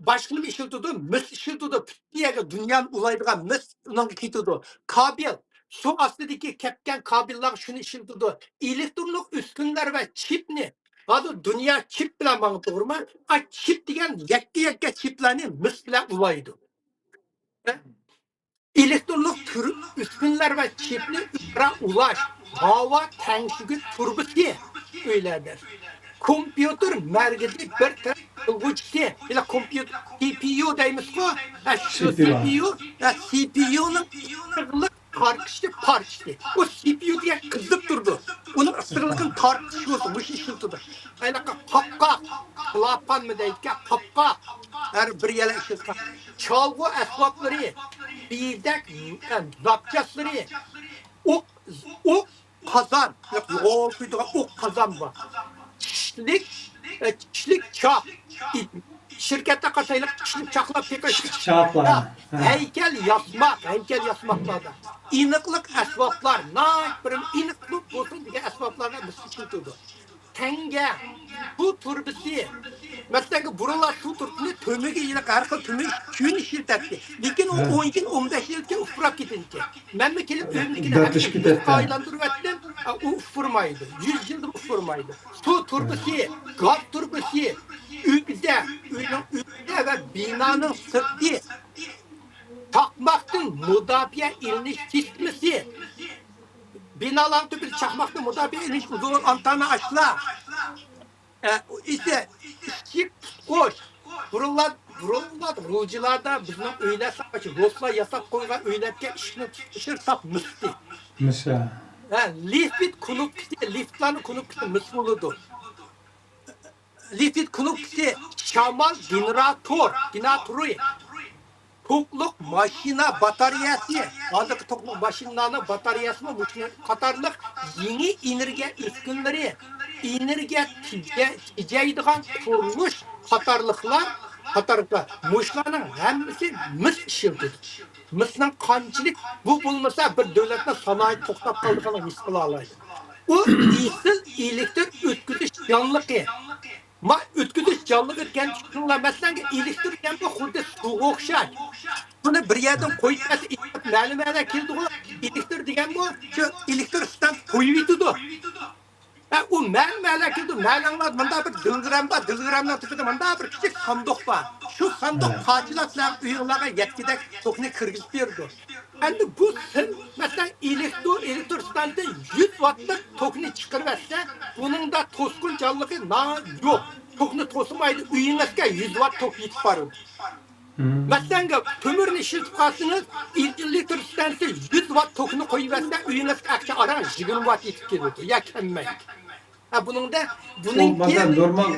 باشقىنى ئىشلىتىدۇ، مىس ئىشلىتىدۇ. پۈتۈن يەرگە دۇنيانى ئۇلايدىغان مىس ئۇنىڭغا كېتىدۇ. كابېل، سۇ ئاستىدىكى كەپكەن كابېللارغا شۇنى ئىشلىتىدۇ. ئېلېكترونلۇق ئۈسكۈنىلەر ۋە چىپنى، ھازىر دۇنيا چىپ بىلەن ماڭىدۇ، توغرىمۇ؟ ئا، چىپ دېگەن يەككە-يەككە چىپلارنى مىس بىلەن ئۇلايدۇ. ئېلېكترونلۇق تۈر-، ئۈسكۈنىلەر ۋە چىپنى ئۆزئارا ئۇلاش، ھاۋا تەڭشىگۈچ تۇرۇبىسى ئۆيلەردە. كومپيۇتېر مەركىزى بىر تەرەپ قىلغۇچىسى، يەنى كومپيۇتېر، سى پى يۇ دەيمىزغۇ، ھە، شۇ سى پى يۇ. سى پى يۇ، ھە، سى پى يۇنىڭ ئىسسىقلىق تارقىتىش پارچىسى. ئۇ سى پى يۇ دېگەن قىزىپ تۇرىدۇ. ئۇنىڭ ئىسسىقلىقىنى تارقىتىش بولسا مۇشۇ ئىشلىتىدۇ. ھېلىقى قاپقاق، كلاپانمۇ دەيدىكەن، قاپقاق. ھەر بىر يەرلەر ئىشلىتىدىكەن. چالغۇ ئەسۋابلىرى، بېزەك، ئە، زاپچاسلىرى، ئوق، ئوق قازان، يوغان قۇيىدىغان ئوق قازان بار. چىشلىك، ئە، چىشلىك چاق. شىركەتتە قارىسايلىق چىشلىك چاقلاپ بېقىش. چىشلىك چاقلار. ھە. ھەيكەل ياسىماق، ھەيكەل ياسىماقلاردا. ئېنىقلىق ئەسۋابلار، ناھايىتى بىر ئېنىق بولسۇن دېگەن ئەسۋابلاردا بىز ئىشلىتىدۇ. تەڭگە، سۇ تۇرۇبىسى. مەسىلەن، بۇرۇنلار سۇ تۇرۇبىسىنى تۆمۈرگە ئېلىپ، ھەر خىل تۆمۈر ئۈچۈن ئىشلىتەتتى. لېكىن ئۇ ھە. ئون يىل، ئون بەش يىلدىن كېيىن ئۇپراپ كېتىدىكەن. مەنمۇ كېلىپ ئۆيۈمدىكىنى ھەممىسىنى ئايلاندۇرۇۋەتتىم. ئۇ ئۇپۇرمايدۇ، يۈز يىلدىن ئۇپۇرمايدۇ. سۇ تۇرۇبىسى، گاز تۇرۇبىسى، ئۆگزە، ئۆينىڭ ئۆگزە ۋە بىنانىڭ سىرتى، چاقماقتىن مۇداپىئە ئېلىنىش سىستېمىسى، بىنالارنىڭ تۈپىدە چاقماقتىن مۇداپىئە ئېلىنىش ئۇزۇن ئانتانا ئاشلار، ئە، ئىسى، ئىشىك تۇتقۇچ. بۇرۇنلار، بۇرۇنلار غۇلجىلاردا بىزنىڭ ئۆيلەر ساپ، روسلار ياساپ قويغان ئۆيلەرگە ئىشىكنى تۇتقۇچى ساپ مىستى. مىسا. ھە، لىفت كۇنۇپكىسى، لىفتلارنىڭ كۇنۇپكىسى مىس بولىدۇ. لىفت كۇنۇپكىسى، شامال گېنېراتور، گېنېراتورى. توكلۇق ماشىنا باتارېيەسى، ھازىرقى توكلۇق ماشىنىلارنىڭ باتارېيەسىمۇ مۇشۇ قاتارلىق يېڭى ئېنېرگىيە ئۈسكۈنىلىرى، ئېنېرگىيە تېجە-، تېجەيدىغان قۇرۇلۇش قاتارلىقلار، قاتارلىقلار. مۇشۇلارنىڭ ھەممىسى مىس ئىشلىتىدۇ. مىسنىڭ قانچىلىك، بۇ بولمىسا بىر دۆلەتنىڭ سانائىتى توختاپ قالىدىغانلىقىنى ھېس قىلالايدۇ. ئۇ ئېسىل ئېلېكتر ئۆتكۈزۈش جانلىقى. ما ئۆتكۈزۈش جانلىقى دېگەن چۈشىنىڭلار، مەسىلەن، ئېلېكتر دېگەن بۇ خۇددى سۇغا ئوخشاش. بۇنى بىر يەردىن قويۇپ بەرسە، ئېلېكتر مەلۇم مەنە كېلىدىغۇ. ئېلېكتر دېگەن بۇ شۇ ئېلېكتر ئىستانسا قويۇۋېتىدۇ. ھە، ئۇ مەلۇم مەنە كېلىدۇ. مەلۇملار مۇنداق بىر دىلگرام بار، دىلگرامنىڭ تۈپىدە مۇنداق بىر كىچىك ساندۇق بار. شۇ ساندۇق ھە. قاچىلاپ سىلەرنىڭ ئۆيۈڭلارغا يەتكۈدەك توكنى كىرگۈزۈپ بېرىدۇ. ئەمدى بۇ سىم، مەسىلەن، ئېلېكتر، ئېلېكتر ئىستانسا يۈز ۋاتلىق توكنى چىقىرىۋەتسە، بۇنىڭدا توسقۇن جانلىقى نا-، يوق. توكنى توسمايدۇ، ئۆيىڭىزگە يۈز ۋات توك يېتىپ بارىدۇ. مەسىلەن، تۆمۈرنى ئىشلىتىپ قالسىڭىز، ئېلېكتر ئىستانسا يۈز ۋات توكنى قويۇۋەتسە، ئۆيىڭىزگە ئەكچە ئاران يىگىرمە ۋات يېتىپ كېلىدۇ، يا كەلمەيدۇ. ھە، بۇنىڭدا، ئۇ بۇنىڭكى مانا نورمال،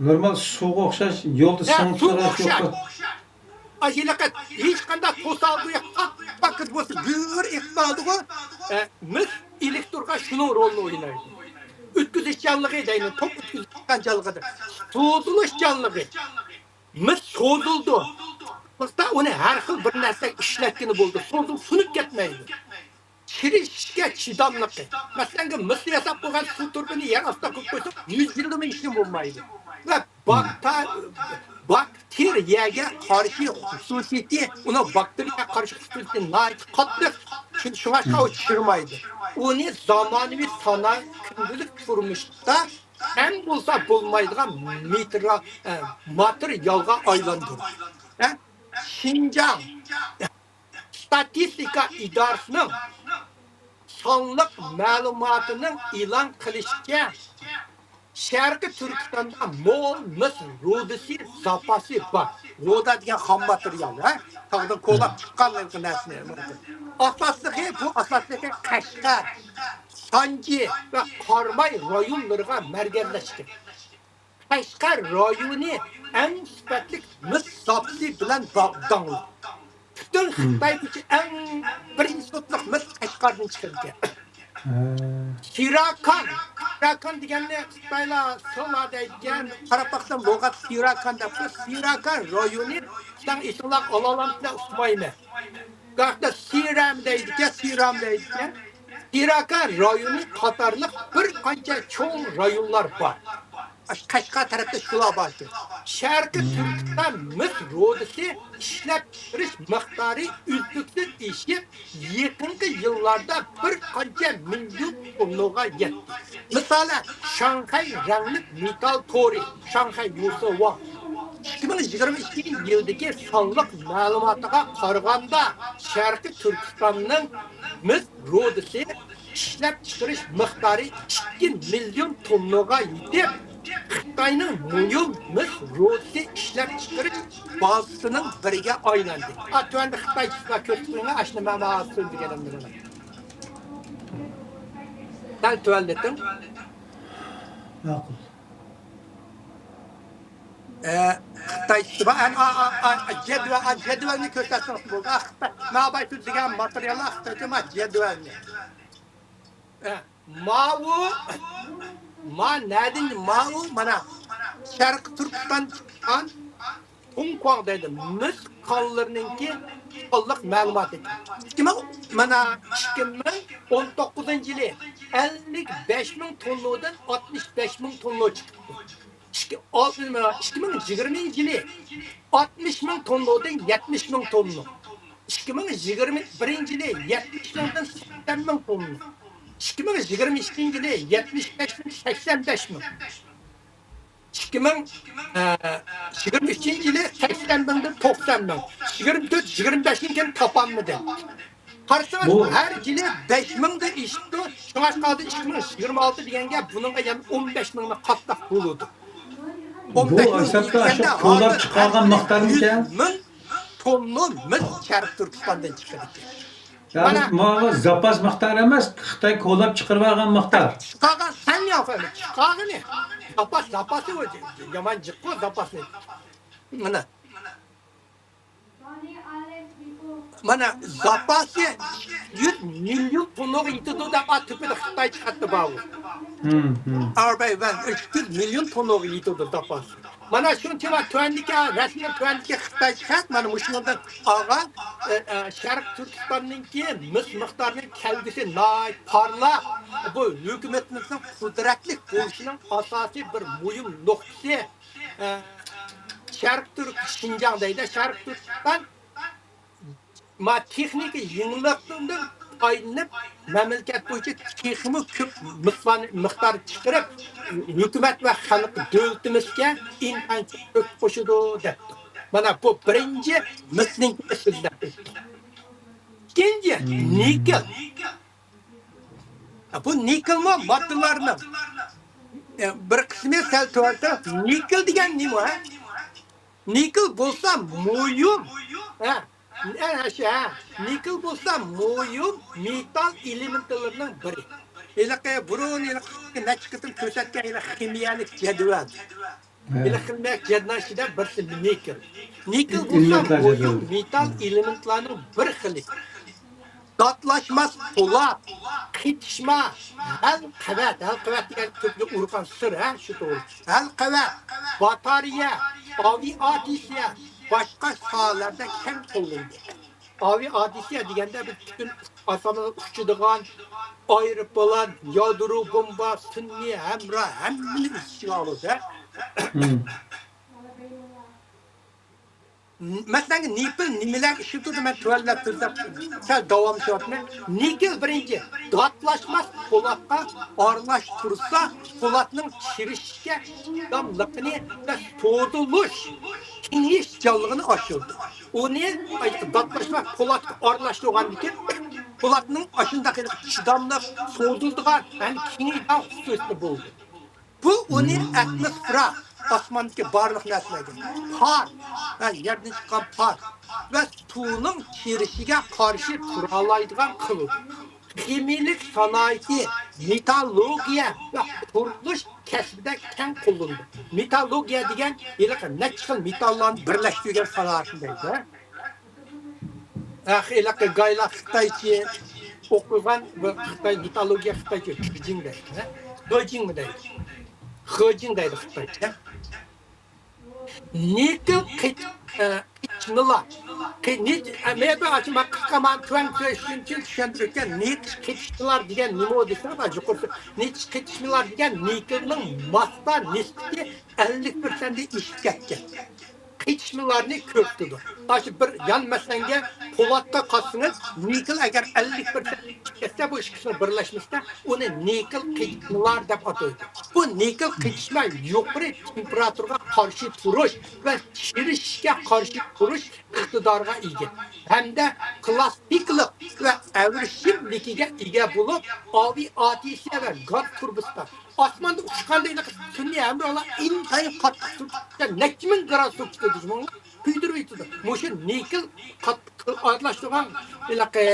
نورمال سۇغا ئوخشاش، يولدا ھە، سىڭىپ سۇغا تۇرۇش ئوخشاش. يوققۇ. ئاشۇنداق ھېچقانداق توسالغۇ يوق، پاك-، پاكىز بولسا گۈر ئېقىپ ماڭىدىغۇ. ئە، مىس ئېلېكترغا شۇنىڭ رولىنى ئوينايدۇ. ئۆتكۈزۈشچانلىقى دەيمەن، توك ئۆتكۈزۈشچانلىقى. سوزۇلۇشچانلىقى. مىس سوزۇلىدۇ. بولسا ئۇنى ھەر خىل بىر نەرسە ئىشلەتكىلى بولىدۇ. سوزۇلۇپ سۇنۇپ كەتمەيدۇ. چىرىشىشكە چىداملىقى. مەسىلەن، مىستا ياساپ قويغان سۇ تۇرۇبىنى يەر ئاستىغا قويۇپ قويساق، يۈز يىلدىمۇ ھېچنېمە بولمايدۇ. ۋە باكتا-، باكتېرىيەگە قارشى خۇسۇسىيىتى، ئۇنىڭ باكتېرىيەگە قارشى خۇسۇسىيىتى ناھايىتى قاتتىق. شۇ-، شۇڭلاشقا ئۇ چىرىمايدۇ. ئۇنى زامانىۋى سانائەت، كۈندىلىك تۇرمۇشتا ئەڭ بولسا بولمايدىغان مېتىرا-، ئە، ماتېرىيالغا ئايلاندۇرۇش. ھە؟ شىنجاڭ ئىستاتىستىكا ئىدارىسىنىڭ سانلىق مەلۇماتىنىڭ ئېلان قىلىشىچە، شەرقىي تۈركىستاندا مول مىس رۇدىسى زاپاسى بار. رۇدا دېگەن خام ماتېرىيال، ھە؟ تاغدىن كولاپ چىققان ھېلىقى نەرسىنى. ئاساسلىقى، بۇ ئاساسلىقى قەشقەر، سانجى ۋە قاراماي رايونلىرىغا مەركەزلەشكەن. قەشقەر رايونى ئەڭ سۈپەتلىك مىس زاپىسى بىلەن دا-، داڭلىق. پۈتۈن خىتاي بويىچە ئەڭ بىرىنچى سورتلۇق مىس قەشقەردىن چىقىدىكەن. ھە. سىراكان، سىراكان دېگەننى خىتايلار سىلا دەيدىكەن، قاراپ باقسام لۇغەت سىراكان دەپتۇ. سىراكان رايونى، سىلەر ئېسىڭلارغا ئالالامسىلەر ئۇقمايمەن. بۇ ھەقتە سىرەم دەيدىكەن، سىرام دەيدىكەن. سىراكان رايونى قاتارلىق بىر قانچە چوڭ رايونلار بار. ئاشۇ قەشقەر تەرەپتە شۇلار بار ئىكەن. شەرقىي تۈركىستان مىس رۇدىسى ئىشلەپچىقىرىش مىقدارى ئۈزلۈكسىز ئېشىپ، يېقىنقى يىللاردا بىر قانچە مىليون توننىغا يەتتى. مىسالەن، شاڭخەي رەڭلىك مېتال تورى، شاڭخەي موسىۋاڭ، ئىككى مىڭ يىگىرمە ئىككىنچى يىلدىكى سانلىق مەلۇماتىغا قارىغاندا، شەرقىي تۈركىستاننىڭ مىس رۇدىسى ئىشلەپچىقىرىش مىقدارى ئىككى مىليون توننىغا يېتىپ، خىتاينىڭ مۇھىم مىس رۇدىسى ئىشلەپچىقىرىش بازىسىنىڭ بىرىگە ئايلاندى. ئا، تۆۋەندە خىتايچىسىغا كۆرسىتىپ قويۇڭ، ئاشۇنى مەن ھازىر سۆزلىگىنىمنى. سەل تۆۋەنلىتىڭ. ماقۇل. ئە، خىتايچىسى بار. ئەن-، ئا، ئا، ئا، جەدۋەل، ئا، جەدۋەلنى كۆرسەتسىڭىز بولدى. ئا، خىتاي، ماۋۇ بايا سۆزلىگەن ماتېرىياللار خىتايچە، ما، جەدۋەلنى. ئە، ماۋۇ، ما، نەدىن، ماۋۇ، مانا، شەرقىي تۈركىستان چىققان تۇڭكۇاڭ دەيدۇ. مىس كانلىرىنىڭكى سانلىق مەلۇماتى. ئىككى مىڭ، مانا، ئىككى مىڭ ئون توققۇزىنچى يىلى ئەللىك بەش مىڭ توننىدىن ئاتمىش بەش مىڭ توننا چىقىپتۇ. ئىككى، ئىككى مىڭ يىگىرمىنچى يىلى ئاتمىش مىڭ توننىدىن يەتمىش مىڭ توننا. ئىككى مىڭ يىگىرمە بىرىنچى يىلى يەتمىش مىڭدىن سەكسەن مىڭ توننا. ئىككى مىڭ يىگىرمە ئىككىنچى يىلى يەتمىش بەش مىڭ، سەكسەن بەش مىڭ. ئىككى مىڭ، ئە، يىگىرمە ئۈچىنچى يىلى سەكسەن مىڭدىن توقسان مىڭ، يىگىرمە تۆت، يىگىرمە بەشتىن كېيىن تاپالمىدىم. قارىسىڭىز، بۇ ھەر يىلى بەش مىڭدىن ئېشىپتۇ. شۇڭلاشقا ھازىر ئىككى مىڭ يىگىرمە ئالتە دېگەنگە بۇنىڭغا يەنە ئون بەش مىڭنى قاتلاپ بولىدۇ. ئون بەش مىڭ ھېسابتا ئاشۇ دېگەندە كولاپ ھازىر چىقارغان مىقدارمىكەن؟ يۈز مىڭ توننا مىس شەرقىي تۈركىستاندىن چىقىدىكەن. يەنى ماۋۇ زاپاس مىقدار ئەمەس، خىتاي كولاپ چىقىرىۋالغان مىقدار. چىقارغان سەن يا، چىقارغىنى. زاپاس، زاپاسى ئۇ يامان جىققۇ زاپاسنى. مانا. مانا زاپاسى يۈز مىليون توننىغا يېتىدۇ دەپ، ئا، تۆپىدە خىتاي چىقارتتى بارۇ. ھىم، ھىم. ئاربەي ۋەن ئۈچ يۈز مىليون توننىغا يېتىدۇ زاپاسى. مانا شۇنچە ۋە تۆۋەندىكى، رەسىمنىڭ تۆۋەندىكى خىتاي خەت، مانا مۇشۇنىڭدىن ئالغان، ئە، ئە، شەرقىي تۈركىستاننىڭكى مىس مىقدارىنىڭ كەلگۈسى ناھايىتى پارلاق. بۇ ھۆكۈمىتىمىزنىڭ قۇدرەتلىك بولۇشىنىڭ ئاساسىي بىر مۇھىم نۇقتىسى. ئە، شەرقىي تۈرك، شىنجاڭ دەيدۇ، شەرقىي تۈركىستان ما تېخنىكا يېڭىلىقلىرىدىن پايدىلىنىپ، مەملىكەت بويىچە تېخىمۇ كۆپ مىقدار، مىقدار چىقىرىپ، ھۆكۈمەت ۋە خەلق دۆلىتىمىزگە ئىنتايىن كۆپ قوشىدۇ دەپتۇ. مانا بۇ بىرىنچى مىسنىڭكى سۆزلەپ ئۆتتى. ئىككىنچى، نىكېل. بۇ نىكېلمۇ ماددىلارنىڭ، ئە، بىر قىسمى سەل تۆۋەن تەرەپ. نىكېل دېگەن نېمە، ھە؟ نىكېل بولسا مۇھىم، ھە؟ ئە، شۇ، ھە. نىكېل بولسا مۇھىم مېتال ئېلېمېنتلىرىنىڭ بىرى. ھېلىقى بۇرۇن، ھېلىقى نەچچە قېتىم كۆرسەتكەن ھېلىقى خىمىيەلىك جەدۋەل. ھە. ھېلىقى خىمىيەلىك جەدۋەل ئىچىدە بىرسى نىكېل. نىكېل بولسا ئېلېمېنتلار مۇھىم جەدۋىلى. مېتال ئېلېمېنتلارنىڭ بىر خىلى. داتلاشماس پولات، قېتىشما، ھەل قەۋەت، ھەل قەۋەت دېگەن كۆپلۈك ئۇرغان سىر، ھە، شۇ توغرا. ھەل قەۋەت، باتارېيە، ئاۋىئاتسىيە، باشقا ساھەلەردە كەڭ قوللىنىدۇ. ئاۋىئاتسىيە دېگەندە بىز پۈتۈن ئاسماندا ئۇچىدىغان ئايروپىلان، يادرو بومبا، سۈنئىي ھەمراھ، ھەممىنى ئۆز ئىچىگە ئالىدۇ، ھە. مم. مەسىلەن، نېپىل نېمىلەرگە ئىشلىتىلىدۇ؟ مەن تۆۋەنلەپ سۆزلەپ، سەل داۋاملىشىۋاتىمەن. نېكىل بىرىنچى، داتلاشماس پولاتقا ئارىلاشتۇرسا، پولاتنىڭ چىرىشىشكە چىداملىقىنى ۋە سوزۇلۇش، كېڭىيىشچانلىقىنى ئاشۇرىدۇ. ئۇنى داتلاشماس پولاتقا ئارىلاشتۇرغاندىكىن، پولاتنىڭ ئاشۇنداق چىداملىق، سوزۇلىدىغان ھەم كېڭىيىدىغان خۇسۇسىيىتى بولىدۇ. بۇ ئۇنى ئاتموسفېرا، ئاسماندىكى بارلىق نەرسىلەرگە، پار ۋە يەردىن چىققان پار ۋە سۇنىڭ چىرىشىگە قارشى تۇرالايدىغان قىلىدۇ. خىمىيىلىك سانائىتى، مېتاللوگىيە ۋە قۇرۇلۇش كەسپىدە كەڭ قوللىنىدۇ. مېتاللوگىيە دېگەن ھېلىقى نەچچە خىل مېتاللارنى بىرلەشتۈرگەن سانائەتنى دەيدۇ. ھە، ھېلىقى گايلار خىتايچە ئوقۇغان، بۇ خىتاي مېتاللوگىيە خىتايچە، خېجىڭ دەيدۇ، ھە؟ خېجىڭمۇ دەيدۇ؟ خېجىڭ دەيدۇ خىتايچە. نېكىل قېتىش، ئە، قېتىشمىلار. قې-، نېك-، ئە، مەن بىر ئاچما قىسقا مانا تۆۋەن كۆرۈشۈم ئۈچۈن چۈشەندۈرۈپ ئۆتكەن نېكىل قېتىشمىلار دېگەن نېمە دېسەڭ، يۇقىرىسى نېكىل قېتىشمىلار دېگەن نېكىلنىڭ ماسسا نىسبىتى ئەللىك پىرسەنتتىن ئېشىپ كەتكەن. قېتىشمىلارنى كۆرسىتىدۇ. ئاشۇ بىر يان مەسەلەنگە پولاتقا قارىسىڭىز، نىكېل ئەگەر ئەللىك پىرسەنت چىقىپ كەتسە، بۇ ئىككىسىنىڭ بىرلەشمىسىدە ئۇنى نىكېل قېتىشمىلار دەپ ئاتايدۇ. بۇ نىكېل قېتىشما يۇقىرى تېمپېراتۇرىغا قارشى تۇرۇش ۋە چىرىشىشكە قارشى تۇرۇش ئىقتىدارىغا ئىگە ھەمدە كىلاسسىكلىق ۋە ئەۋرىشىملىكىگە ئىگە بولۇپ، ئاۋىئاتسىيە ۋە گاز تۇرۇبىسىدا ئاسماندا ئۇچقاندا ھېلىقى سۈنئىي ھەمراھلار ئىنتايىن قاتتىق سۇ، نەچچە مىڭ گراد سۇ كېتىدۇ، شۇنىڭغا كۆيدۈرۈۋېتىدۇ. مۇشۇ نىكېل قات-، ئارىلاشتۇرغان ھېلىقى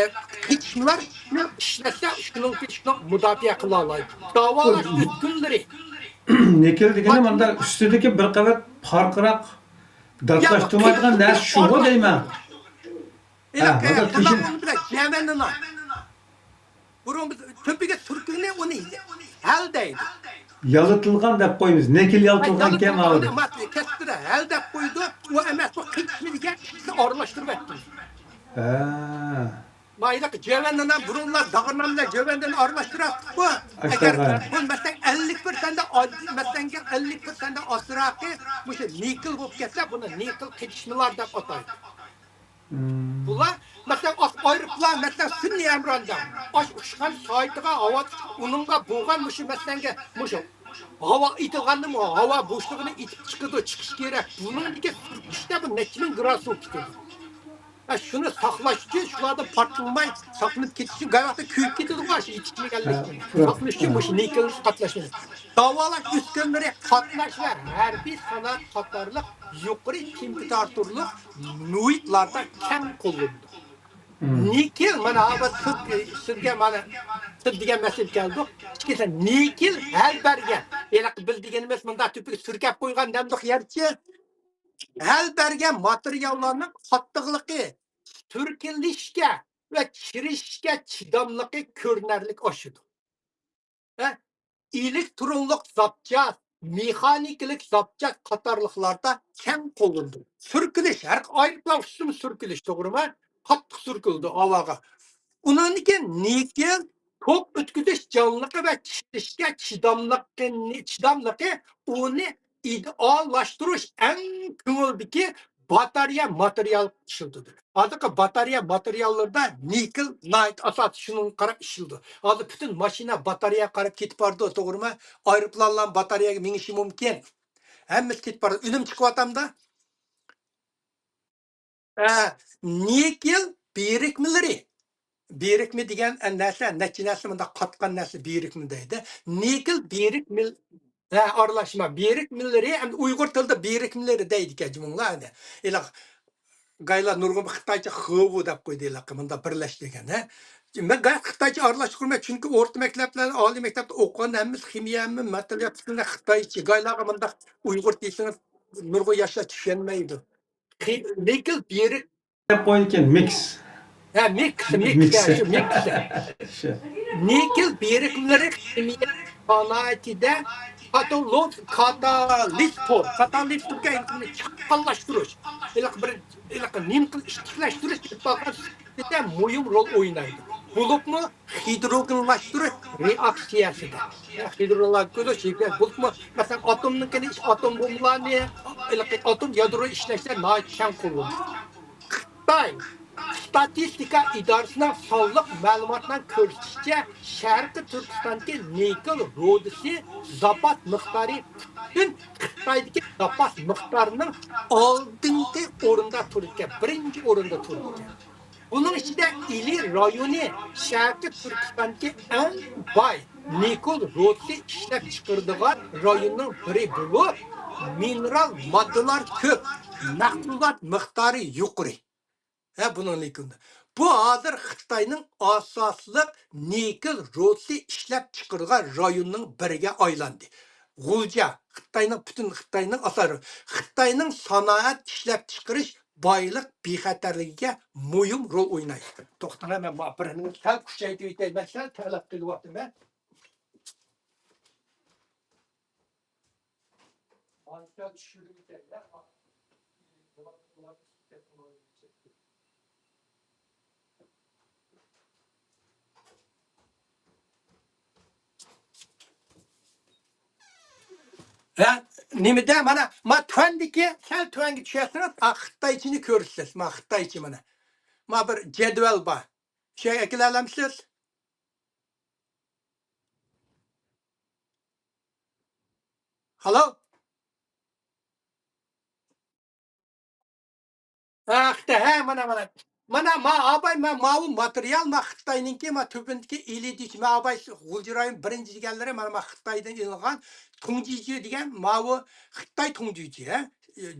قېتىشمىلارنى ئىشلەتسە، شۇنىڭ، شۇنىڭ مۇداپىئە قىلالايدۇ. داۋالاش ئۈسكۈنىلىرى. نىكېل دېگىنى مۇنداق ئۈستىدىكى بىر قەۋەت پارقىراق داتلاشتۇرمايدىغان نەرسە شۇغۇ دەيمەن. ھېلىقى ھە، نېمە، تېشى- ئۇنى بىلەن جەۋەننىنا. بۇرۇن بىز تۆپىگە سۈركىگىنى ئۇنى ھەل دەيدۇ. يالىتىلغان دەپ قويىمىز. نېكىل يالىتىلغان ئىكەن، يالىتىلغان ئاۋۇ. ئەمەس، كەسپىدە ھەل دەپ قويىدۇ. ئۇ ئەمەس، بۇ قېتىشما دېگەن ئىككىسىنى ئارىلاشتۇرۇپ ئەتتىم. ھە. مايلىق جۆۋەندىن بۇرۇنلار داغرىنان بىلەن جۆۋەندىنى ئارىلاشتۇراتتۇققۇ. ئەگەر ئاشتاغا. بۇ مەسىلەن ئەللىك پىرسەنتتە ئاز-، مەسىلەنگە ئەللىك پىرسەنتتە ئازراقى مۇشۇ نېكىل بولۇپ كەتسە، بۇنى نېكىل قېتىشمىلار دەپ ئاتايدۇ. مم. ئۇلار، مەسىلەن، ئاش ئايروپىلان، مەسىلەن، سۈنئىي ئەمراندا ئاش ئۇچقان سائىتىغا ھاۋا، ئۇنىڭغا بولغان مۇشۇ، مەسىلەنگە، مۇشۇ ھاۋا ئېتىلغاندىمۇ، ھاۋا بوشلۇقىنى ئېتىپ چىقىدۇ، چىقىش كېرەك. بۇنىڭدىكى سۈركىلىشتە بۇ نەچچە مىڭ گرادۇس بولۇپ كېتىدۇ. ھە، شۇنى ساقلاش ئۈچۈن، شۇلاردىن پارتلىماي ساقلىنىپ كېتىش ئۈچۈن، گاي ۋاقىتتا كۆيۈپ كېتىدىغۇ، ئاشۇ يېتىشمىگەنلىكتىن. ھە، ساقلىنىش ئۈچۈن مۇشۇ نىكېل قاتناشمىسى. داۋالاش ئۈسكۈنىلىرى، قاتناش ۋە ھەربىي سانائەت قاتارلىق يۇقىرى تېمپېراتۇرىلىق مۇھىتلاردا كەڭ قوللىنىدۇ. نىكېل، مانا، ھازىر سىز، سىزگە، مانا، سىز دېگەن مەسىلە كەلدۇق. ئىككىنچى، نىكېل ھەل بەرگەن. ھېلىقى بىز دېگىنىمىز مۇنداق تۈپىگە سۈركەپ قويغان دەمدۇق يەرچە. ھەل بەرگەن ماتېرىياللارنىڭ قاتتىقلىقى، سۈركىلىشكە ۋە چىرىشىشكە چىداملىقى كۆرۈنەرلىك ئاشىدۇ. ھە؟ ئېلېكترونلۇق زاپچاس، مېخانىكىلىق زاپچاس قاتارلىقلاردا كەڭ قوللىنىلىدۇ. سۈركىلىش، ھەر ئايروپىلان ئۈستىمۇ سۈركىلىش، توغرىمۇ؟ قاتتىق سۈركىلىدۇ ھاۋاغا. ئۇنىڭدىن كېيىن نىكېل توك ئۆتكۈزۈش جانلىقى ۋە چىرىشكە چىداملىقىنى، چىداملىقى ئۇنى ئىدېئاللاشتۇرۇش ئەڭ كۆڭۈلدىكى باتارېيە ماتېرىيال ئىشلىتىدۇ. ھازىرقى باتارېيە ماتېرىياللىرىدا نىكېل ناھايىتى ئاساسىي، شۇنىڭغا قاراپ ئىشلىتىدۇ. ھازىر پۈتۈن ماشىنا باتارېيەگە قاراپ كېتىپ بارىدۇ، توغرىمۇ؟ ئايروپىلانلار باتارېيەگە مېڭىشى مۇمكىن. ھەممىسى كېتىپ بارىدۇ. ئۈنۈم چىقىۋاتامدا؟ ھە، نىكېل بىرىكمىلىرى. بىرىكمە دېگەن نەرسە، نەچچە نەرسە مۇنداق قاتقان نەرسە بىرىكمە دەيدۇ. نىكېل بىرىكمىل-، ھە، ئارىلاشما. بىرىكمىلىرى، ئەمدى ئۇيغۇر تىلىدا بىرىكمىلىرى دەيدىكەن جۇمۇڭلار ئەمدى. ھېلىق گايلار نۇرغۇن خىتايچە خېۋۇ دەپ قويدى ھېلىقى، مۇنداق بىرلەش دېگەن، ھە. مەن گاي خىتايچە ئارىلاشتۇرماي، چۈنكى ئورتا مەكتەپلەر، ئالىي مەكتەپتە ئوقۇغان ھەممىسى خىمىيەمۇ، ماتېرىيال خىتايچە. گايلارغا مۇنداق ئۇيغۇر دېسىڭىز، نۇرغۇن ياشلار چۈشەنمەيدۇ. خى-، نىكېل بىرىك-، دەپ قويىدىكەن، مىكس. ھە، مىكس، مىكس، مىكس. ھە، شۇ مىكس. شۇ. نىكېل بىرىكمىلىرى خىمىيە سانائىتىدە كاتالوز-، كاتالىستور، كاتالىستورغا چاققانلاشتۇرۇش، ھېلىقى بىر، ھېلىقى نېمە قىل-، ئىتتىكلەشتۈرۈش ئېلىپ بارغان سۈپىتىدە مۇھىم رول ئوينايدۇ. بولۇپمۇ ھىدروگېنلاشتۇرۇش رېئاكسىيەسىدە. ھىدروگېنلاشتۇرۇش، بولۇپمۇ، مەسىلەن، ئاتومنىڭكىنى، ئاتوم بومبىلارنى، ھېلىقى ئاتوم يادرو ئىشلەشتە ناھايىتى كەڭ قوللىنىلىدۇ. خىتاي، ستاتىستىكا ئىدارىسىنىڭ سانلىق مەلۇماتلار كۆرسىتىشىچە، شەرقىي تۈركىستاندىكى نىكېل رۇدىسى زاپاس مىقدارى پۈتۈن خىتايدىكى زاپاس مىقدارىنىڭ ئالدىنقى ئورۇندا تۇرىدىكەن، بىرىنچى ئورۇندا تۇرىدىكەن. بۇنىڭ ئىچىدە ئىلى رايونى شەرقىي تۈركىستاندىكى ئەڭ باي نىكېل رۇدىسى ئىشلەپچىقىرىدىغان رايوننىڭ بىرى بولۇپ، مىنېرال ماددىلار كۆپ، مەھسۇلات مىقدارى يۇقىرى. ھە، بۇنىڭ نىكېلدا. بۇ ھازىر خىتاينىڭ ئاساسلىق نىكېل رۇدىسى ئىشلەپچىقىرىدىغان رايوننىڭ بىرىگە ئايلاندى. غۇلجا، خىتاينىڭ، پۈتۈن خىتاينىڭ ئاساسىي، خىتاينىڭ سانائەت ئىشلەپچىقىرىش بايلىق بىخەتەرلىكىگە مۇھىم رول ئوينايدۇ. توختاڭ، مەن ماپىرىنى سەل كۈچەيتىۋېتەي، مەن سەل تەلەپ قىلىۋاتىمەن. ئانچە چۈشۈرۈۋېتەي. ھە، نېمىدە، مانا، ما تۆۋەندىكى، سەل تۆۋەنگە چۈشەرسىڭىز، ئا، خىتايچىنى كۆرىسىز، ما خىتايچە مانا. ما بىر جەدۋەل بار. شۇ يەرگە ئەكېلەلەمسىز؟ ھالو؟ ھە، خىتاي، ھە، مانا، مانا. مانا، ما ئاباي، ما، ماۋۇ ماتېرىيال، ما خىتاينىڭكى، ما تۈبىدىكى ئىلى دېيىش، ما ئاباي غۇلجا رايون بىرىنچى دېگەنلىرى، مانا، ما خىتايدىن ئېلىنغان تۇڭجىجى دېگەن، ماۋۇ خىتاي تۇڭجىجى، ھە؟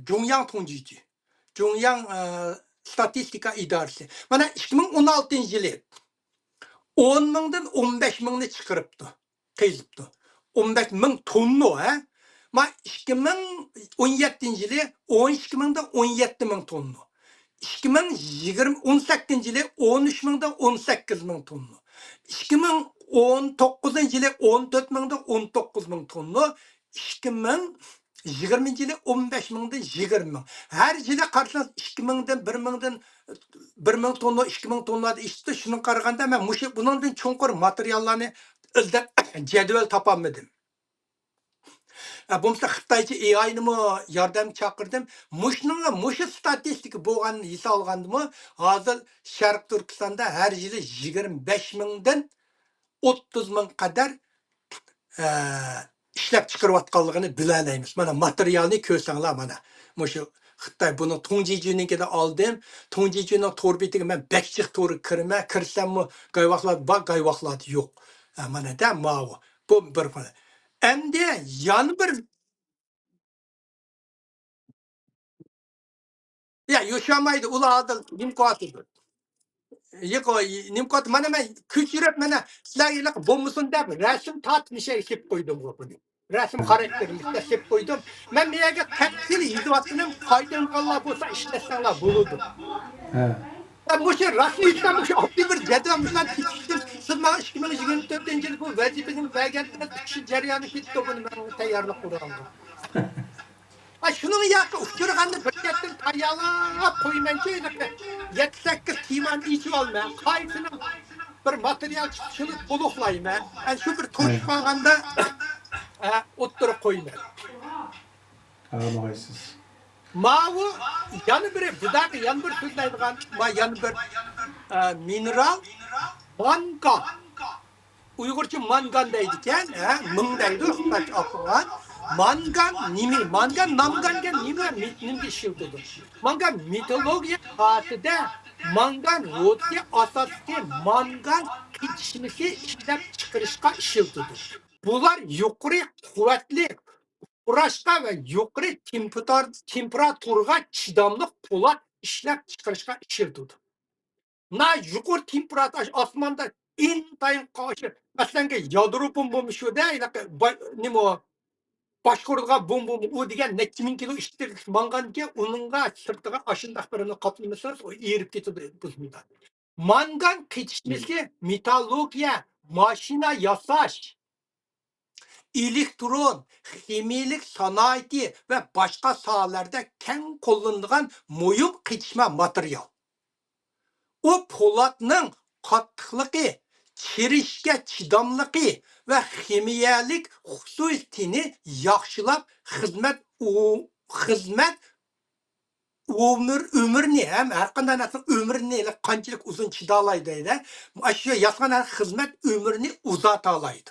جۇڭياڭ تۇڭجىجى. جۇڭياڭ، ئە، ستاتىستىكا ئىدارىسى. مانا، ئىككى مىڭ ئون ئالتىنچى يىلى ئون مىڭدىن ئون بەش مىڭنى چىقىرىپتۇ. قېزىپتۇ. ئون بەش مىڭ توننا، ھە؟ ما ئىككى مىڭ ئون يەتتىنچى يىلى ئون ئىككى مىڭدىن ئون يەتتە مىڭ توننا. ئىككى مىڭ يىگىرمە، ئون سەككىزىنچى يىلى ئون ئۈچ مىڭدىن ئون سەككىز مىڭ توننا. ئىككى مىڭ ئون توققۇزىنچى يىلى ئون تۆت مىڭدىن ئون توققۇز مىڭ توننا. ئىككى مىڭ يىگىرمىنچى يىلى ئون بەش مىڭدىن يىگىرمە مىڭ. ھەر يىلى قارىسىڭىز، ئىككى مىڭدىن بىر مىڭدىن، بىر مىڭ توننا، ئىككى مىڭ توننادىن ئېشىپتۇ. شۇنىڭغا قارىغاندا، مەن مۇشۇ، بۇنىڭدىن چوڭقۇر ماتېرىياللارنى ئىزدەپ، جەدۋەل تاپالمىدىم. ئە، بولمىسا خىتايچە ئېئاينىمۇ ياردەمگە چاقىردىم. مۇشۇنىڭغا، مۇشۇ ستاتىستىكا بولغان ھېساب ئالغاندىمۇ، ھازىر شەرقىي تۈركىستاندا ھەر يىلى يىگىرمە بەش مىڭدىن ئوتتۇز مىڭ قەدەر، ئە، ئىشلەپ چىقىرىۋاتقانلىقىنى بىلەلەيمىز. مانا ماتېرىيالنى كۆرسەڭلار، مانا مۇشۇ خىتاي بۇنىڭ تۇڭجىجۈنىڭكىدە ئالدىم. تۇڭجىجۈنىڭ تور بېتىگە مەن بەك جىق تور كىرىمەن. كىرسەممۇ گايۋاقلاردا بار، گايۋاقلاردا يوق. ئە، مانا دە ماۋۇ. بۇ بىر خىل. ئەمدى يەنە بىر يا، يوشۇرمايدۇ، ئۇلار ھازىر نېمە قىلىۋاتىدۇ؟ يوق، نېمە قىلىۋاتىدۇ؟ مانا مەن كۆچۈرۈپ، مانا سىلەرگە ھېلىقى بولمىسۇن دەپ رەسىم تارتىپ مۇشۇ يەرگە سېلىپ قويدۇم بۇنى. رەسىم خاراكتېرلىك دەپ سېلىپ قويدۇم. مەن بۇ يەرگە تەپسىلىي يېزىۋاتقىنىم، قايتۇرغانلار بولسا ئىشلەتسەڭلار بولىدۇ. ھە. مەن مۇشۇ راستىنى ئېيتسام، مۇشۇ ئاددىي بىر جەدۋەل بىلەن كېتىشتىم. سىز ماڭا ئىككى مىڭ يىگىرمە تۆتىنچى يىل بۇ ۋەزىپىنى بەرگەنتىڭىز، ئۈچ يىل جەريانى كېتىپتۇ، بۇنى مەن تەييارلىق قۇرغانغا. ئا، شۇنىڭ ياقى ئۇچرىغاندا بىر چەتتىن تەييارلاپ قويىمەنچۇ، يەتتە سەككىز تېمانى ئېچىۋالىمەن. قايسىنىڭ بىر ماتېرىيال چىقىشىنى تولۇقلايمەن. ئەنە شۇ بىر توشۇپ قالغاندا، ئە، ئوتتۇرىغا قويىمەن. ھە، ماڭايسىز. ماۋۇ يەنە بىرى، بۇداقى يەنە بىر سۆزلەيدىغان، ما يەنە بىر، ئە، مىنېرال، مانگان. ئۇيغۇرچە مانگان دەيدىكەن، ھە، مىڭ دەيدۇ، خىتايچە ئاقلىغان. مانگان نېمە؟ مانگان، نامگان دېگەن نېمە؟ مىت-، نېمىگە ئىشلىتىدۇ؟ مانگان مېتاللورگىيە ساھەسىدە مانگان رۇدىسى ئاساسلىقى مانگان قېتىشمىسى ئىشلەپ چىقىرىشقا ئىشلىتىدۇ. بۇلار يۇقىرى قۇۋۋەتلىك ئۇپراشقا ۋە يۇقىرى تېمپېراتۇر-، تېمپېراتۇرىغا چىداملىق پولات ئىشلەپ چىقىرىشقا ئىشلىتىدۇ. ناھايىتى يۇقىرى تېمپېراتۇر، ئاشۇ ئاسماندا ئىنتايىن قارشى، مەسىلەنكى، يادرو بومبىمۇ شۇ دە، ھېلىقى با-، نېمە، باشقۇرىدىغان بومبىمۇ ئۇ دېگەن نەچچە مىڭ كىلو ئىشتىرىلىپ ماڭغانكەن، ئۇنىڭغا سىرتىغا ئاشۇنداق بىرنى قاپلىمىسىڭىز، ئۇ ئېرىپ كېتىدۇ بۇزمىدا. مانگان قېتىشمىسى مېتاللورگىيە، ماشىنا ياساش، ئېلېكترون، خىمىيەلىك سانائىتى ۋە باشقا ساھەلەردە كەڭ قوللىنىدىغان مۇھىم قېتىشما ماتېرىيال. ئۇ پولاتنىڭ قاتتىقلىقى، چىرىشكە چىداملىقى ۋە خىمىيەلىك خۇسۇسىيىتىنى ياخشىلاپ، خىزمەت ئۇ-، خىزمەت ئۆمۈر، ئۆمرىنى ھەم ھەر قانداق نەرسىنىڭ ئۆمرىنى قانچىلىك ئۇزۇن چىدالايدۇ دەيدۇ. ئاشۇ ياسىغان خىزمەت ئۆمرىنى ئۇزارتالايدۇ.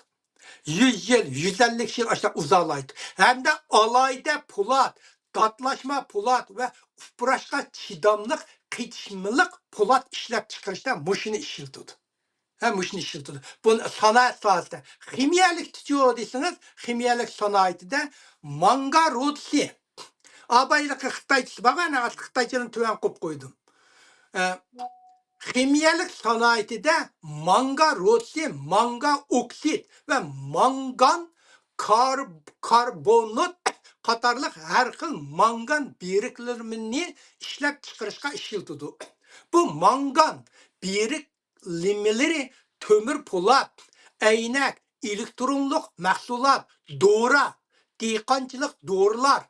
يۈز يىل، يۈز ئەللىك يىل ئاشۇنداق ئۇزارلايدۇ. ھەمدە ئالاھىدە پولات، داتلاشما پولات ۋە ئۇپراشقا چىداملىق قېتىشمىلىق پولات ئىشلەپ چىقىرىشتا مۇشۇنى ئىشلىتىدۇ. ھە، مۇشۇنى ئىشلىتىدۇ. بۇ سانائەت ساھەسىدە. خىمىيەلىكتىچۇ دېسىڭىز، خىمىيەلىك سانائىتىدە مانگان رۇدىسى. ئابايلىقى خىتايچىسى بار، مەن خىتايچىنى تۆۋەن قويۇپ قويدۇم. ئە، خىمىيەلىك سانائىتىدە مانگان رۇدىسى، مانگان ئوكسىد ۋە مانگان كار-، كاربونات قاتارلىق ھەر خىل مانگان بىرىكلىمىنى ئىشلەپ چىقىرىشقا ئىشلىتىدۇ. بۇ مانگان بىرىك لىمىلىرى تۆمۈر پولات، ئەينەك، ئېلېكترونلۇق مەھسۇلات، دورا، دېھقانچىلىق دورىلار،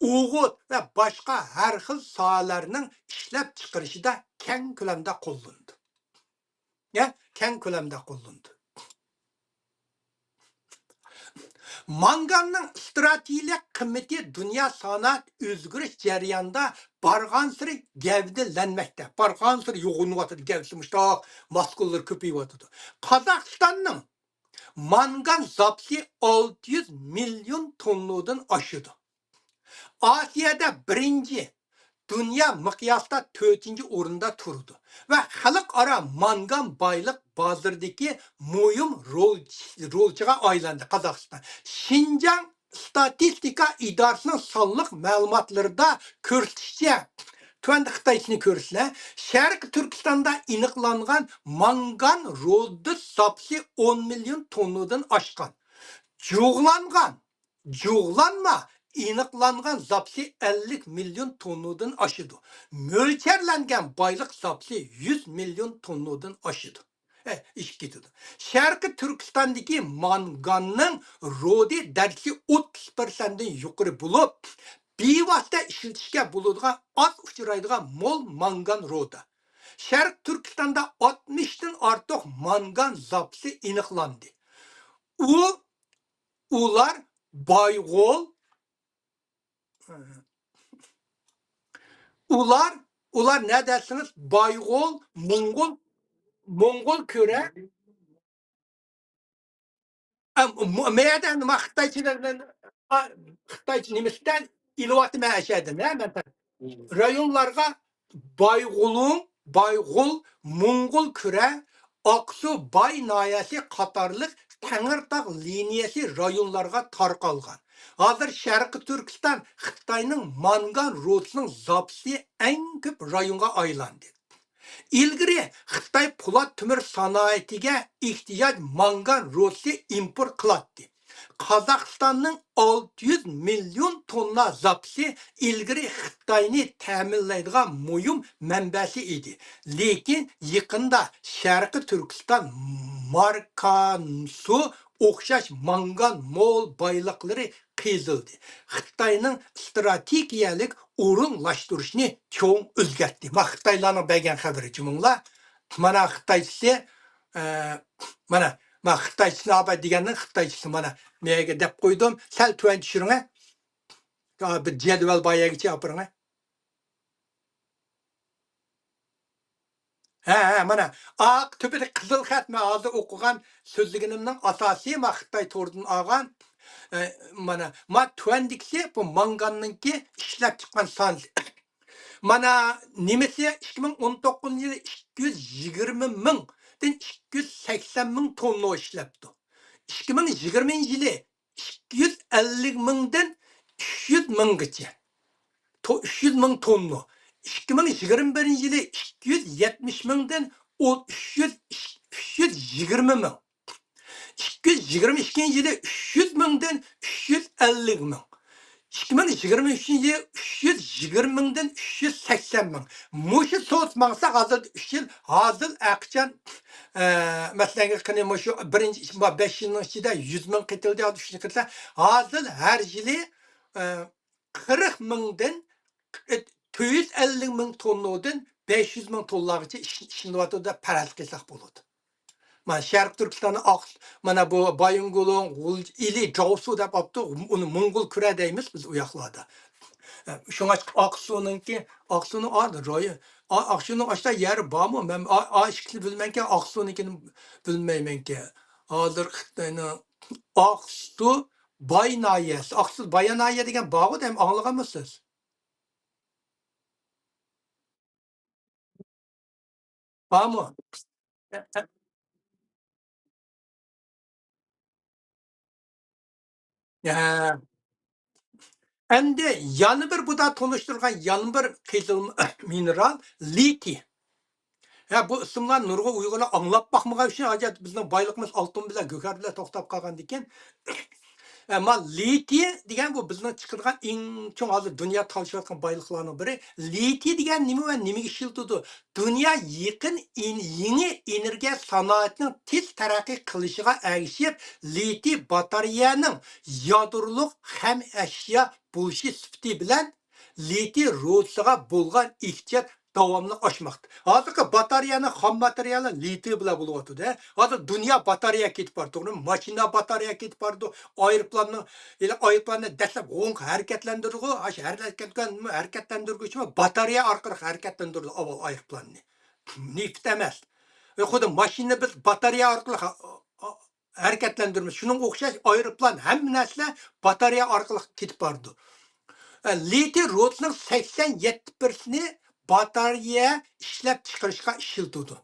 ئوغۇت ۋە باشقا ھەر خىل ساھەلەرنىڭ ئىشلەپچىقىرىشىدا كەڭ كۆلەمدە قوللىنىدۇ. يا، كەڭ كۆلەمدە قوللىنىدۇ. مانگاننىڭ ئىستراتېگىيەلىك قىممىتى دۇنيا سانائەت ئۆزگىرىش جەريانىدا بارغانسېرى گەۋدىلەنمەكتە. بارغانسېرى يوغىنىۋاتىدۇ، گەۋدىسى مۇشتاق ماسكۇنلىرى كۆپىيىۋاتىدۇ. قازاقىستاننىڭ مانگان زاپىسى ئالتە يۈز مىليون توننىدىن ئاشىدۇ. ئاسىيادا بىرىنچى، دۇنيا مىقياسىدا تۆتىنچى ئورۇندا تۇرىدۇ ۋە خەلقئارا مانگان بايلىق بازىرىدىكى مۇھىم رول-، رولچىغا ئايلاندى قازاقىستان. شىنجاڭ ئىستاتىستىكا ئىدارىسىنىڭ سانلىق مەلۇماتلىرىدا كۆرسىتىشىچە، تۆۋەندە خىتايچىنى كۆرسىلە، شەرقىي تۈركىستاندا ئېنىقلانغان مانگان رۇدا زاپىسى ئون مىليون توننىدىن ئاشقان. جۇغلانغان، جۇغلانما ئېنىقلانغان زاپىسى ئەللىك مىليون توننىدىن ئاشىدۇ. مۆلچەرلەنگەن بايلىق زاپىسى يۈز مىليون توننىدىن ئاشىدۇ. ئە، ئېشىپ كېتىدۇ. شەرقىي تۈركىستاندىكى مانگاننىڭ رۇدى دەرىجىسى ئوتتۇز پىرسەنتتىن يۇقىرى بولۇپ، بىۋاسىتە ئىشلىتىشكە بولىدىغان، ئاز ئۇچرايدىغان مول مانگان رۇدا. شەرقىي تۈركىستاندا ئاتمىشتىن ئارتۇق مانگان زاپىسى ئېنىقلاندى. ئۇ، ئۇلار بايغول، ئۇلار، ئۇلار نە دەسىڭىز، بايغول، موڭغۇل، موڭغۇل كۈرە، ئە، مۇ-، مۇ-، مەيەدە ئەمدى ما خىتايچىلار بىلەن، ئا، خىتايچە نېمىسىدە ئېلىۋاتىمەن ئەشەدىن، ھە، مەن رايونلارغا بايغۇلۇڭ، بايغۇل، موڭغۇل كۈرە، ئاقسۇ، باي ناھىيەسى قاتارلىق تەڭرىتاغ لىنىيەسى رايونلارغا تارقالغان. ھازىر شەرقىي تۈركىستان خىتاينىڭ مانگان رۇدىسىنىڭ زاپىسى ئەڭ كۆپ رايونغا ئايلاندى. ئىلگىرى خىتاي پولات تۆمۈر سانائىتىگە ئېھتىياج مانگان رۇدىسى ئىمپورت قىلاتتى. قازاقىستاننىڭ ئالتە يۈز مىليون توننا زاپىسى ئىلگىرى خىتاينى تەمىنلەيدىغان مۇھىم مەنبەسى ئىدى. لېكىن يېقىندا شەرقىي تۈركىستان ماركانسۇ ئوخشاش مانگان مول بايلىقلىرى قېزىلدى. خىتاينىڭ ئىستراتېگىيەلىك ئورۇنلاشتۇرۇشنى چوڭ ئۆزگەرتتى. ما خىتايلارنىڭ بەرگەن خەۋىرى جۇمۇڭلار. مانا خىتايچىسى، ئە، مانا، ما خىتايچىسىنى ئاپاي دېگەننىڭ خىتايچىسى مانا مەيەگە دەپ قويدۇم. سەل تۆۋەن چۈشۈرۈڭە. بىر جەدۋەل بار يەرگىچە ئاپىرىڭە. ھە، ھە، مانا، ئاق تۆپىدە قىزىل خەت، مەن ھازىر ئوقۇغان سۆزلىگىنىمنىڭ ئاساسى، ما خىتاي توردىن ئالغان، ئە، مانا، ما تۆۋەندىكىسى بۇ مانگاننىڭكى ئىشلەپ چىققان سانى. مانا، نېمىسى، ئىككى مىڭ ئون توققۇزىنچى يىلى ئىككى يۈز يىگىرمە مىڭدىن ئىككى يۈز سەكسەن مىڭ توننا ئىشلەپتۇ. ئىككى مىڭ يىگىرمىنچى يىلى ئىككى يۈز ئەللىك مىڭدىن ئۈچ يۈز مىڭغىچە. تو-، ئۈچ يۈز مىڭ توننا. ئىككى مىڭ يىگىرمە بىرىنچى يىلى ئىككى يۈز يەتمىش مىڭدىن ئون-، ئۈچ يۈز، ئۈچ يۈز يىگىرمە مىڭ. ئىككى يۈز يىگىرمە ئىككىنچى يىلى ئۈچ يۈز مىڭدىن ئۈچ يۈز ئەللىك مىڭ. ئىككى مىڭ يىگىرمە ئۈچىنچى يىلى ئۈچ يۈز يىگىرمە مىڭدىن ئۈچ يۈز سەكسەن مىڭ. مۇشۇ سوت ماڭسا، ھازىر ئۈچ يىل، ھازىر ئەقىچان، ئە، مەسىلەن، قېنى مۇشۇ بىرىنچى، بۇ بەش يىلنىڭ ئىچىدە يۈز مىڭ قېتىلدى، ھازىر ئۈچ يىل قېتىلسا، ھازىر ھەر يىلى، ئە، قىرىق مىڭدىن تۆت يۈز ئەللىك مىڭ توننىدىن بەش يۈز مىڭ توننىغىچە ئىش-، ئىشلىنىۋاتىدۇ دەپ پەرەز قىلساق بولىدۇ. مانا شەرقىي تۈركىستاننىڭ ئاق-، مانا بۇ بايىنغولىڭ، غۇل-، ئىلى جاۋسۇ دەپ ئاپتۇ، ئۇنى موڭغۇل كۈرە دەيمىز بىز ئۇ ياقلاردا. شۇڭا ئاقسۇنىڭكى، ئاقسۇنىڭ ئا-، رايى-، ئا-، ئاقسۇنىڭ ئاشتا يەر بارمۇ؟ مەن ئا-، ئا ئىككىسىنى بىلمەيمەنكەن، ئاقسۇنىڭكىنى بىلمەيمەنكەن. ھازىر خىتاينىڭ ئاقسۇ باي ناھىيەسى، ئاقسۇ باي ناھىيە دېگەن بارغۇ دەيمەن، ئاڭلىغانمۇسىز؟ بارمۇ؟ ھە. ئەمدى يەنە بىر بۇدا تونۇشتۇرغان يەنە بىر قېزىل مىنېرال لىتىي. ھە، بۇ ئىسىملار نۇرغۇن ئۇيغۇرلار ئاڭلاپ باقمىغان ئۈچۈن، ھاجەت بىزنىڭ بايلىقىمىز ئالتۇن بىلەن گۆھەر بىلەن توختاپ قالغاندىكىن، ئەمما لىتىي دېگەن بۇ بىزنىڭ چىقىدىغان ئەڭ چوڭ، ھازىر دۇنيا تالىشىۋاتقان بايلىقلارنىڭ بىرى. لىتىي دېگەن نېمە ۋە نېمىگە ئىشلىتىدۇ؟ دۇنيا يېقىن ئېن-، يېڭى ئېنېرگىيە سانائىتىنىڭ تېز تەرەققىي قىلىشىغا ئەگىشىپ، لىتىي باتارېيەنىڭ يادرولۇق خام ئەشيا بولۇشى سۈپىتى بىلەن لىتىي رۇدىسىغا بولغان ئېھتىياج داۋاملىق ئاشماقتا. ھازىرقى باتارېيەنىڭ خام ماتېرىيالى لىتىي بىلەن بولۇۋاتىدۇ. ھازىر دۇنيا باتارېيە كېتىپ بارىدۇ، توغرىمۇ؟ ماشىنا باتارېيە كېتىپ بارىدۇ، ئايروپىلاننىڭ، ئايروپىلاننى دەسلەپ غوڭ ھەرىكەتلەندۈرىدىغۇ، ھەرىكەتلەندۈرگۈچىمۇ باتارېيە ئارقىلىق ھەرىكەتلەندۈرىدۇ ئاۋۋال ئايروپىلاننى. نېفىت ئەمەس. خۇددى ماشىنىنى بىز باتارېيە ئارقىلىق ھەرىكەتلەندۈرىمىز. شۇنىڭغا ئوخشاش ئايروپىلان، ھەممە نەرسىلەر باتارېيە ئارقىلىق كېتىپ بارىدۇ. ئە، لىتىي رۇدىسىنىڭ سەكسەن يەتتە پىرسەنتىنى باتارېيە ئىشلەپ چىقىرىشقا ئىشلىتىدۇ.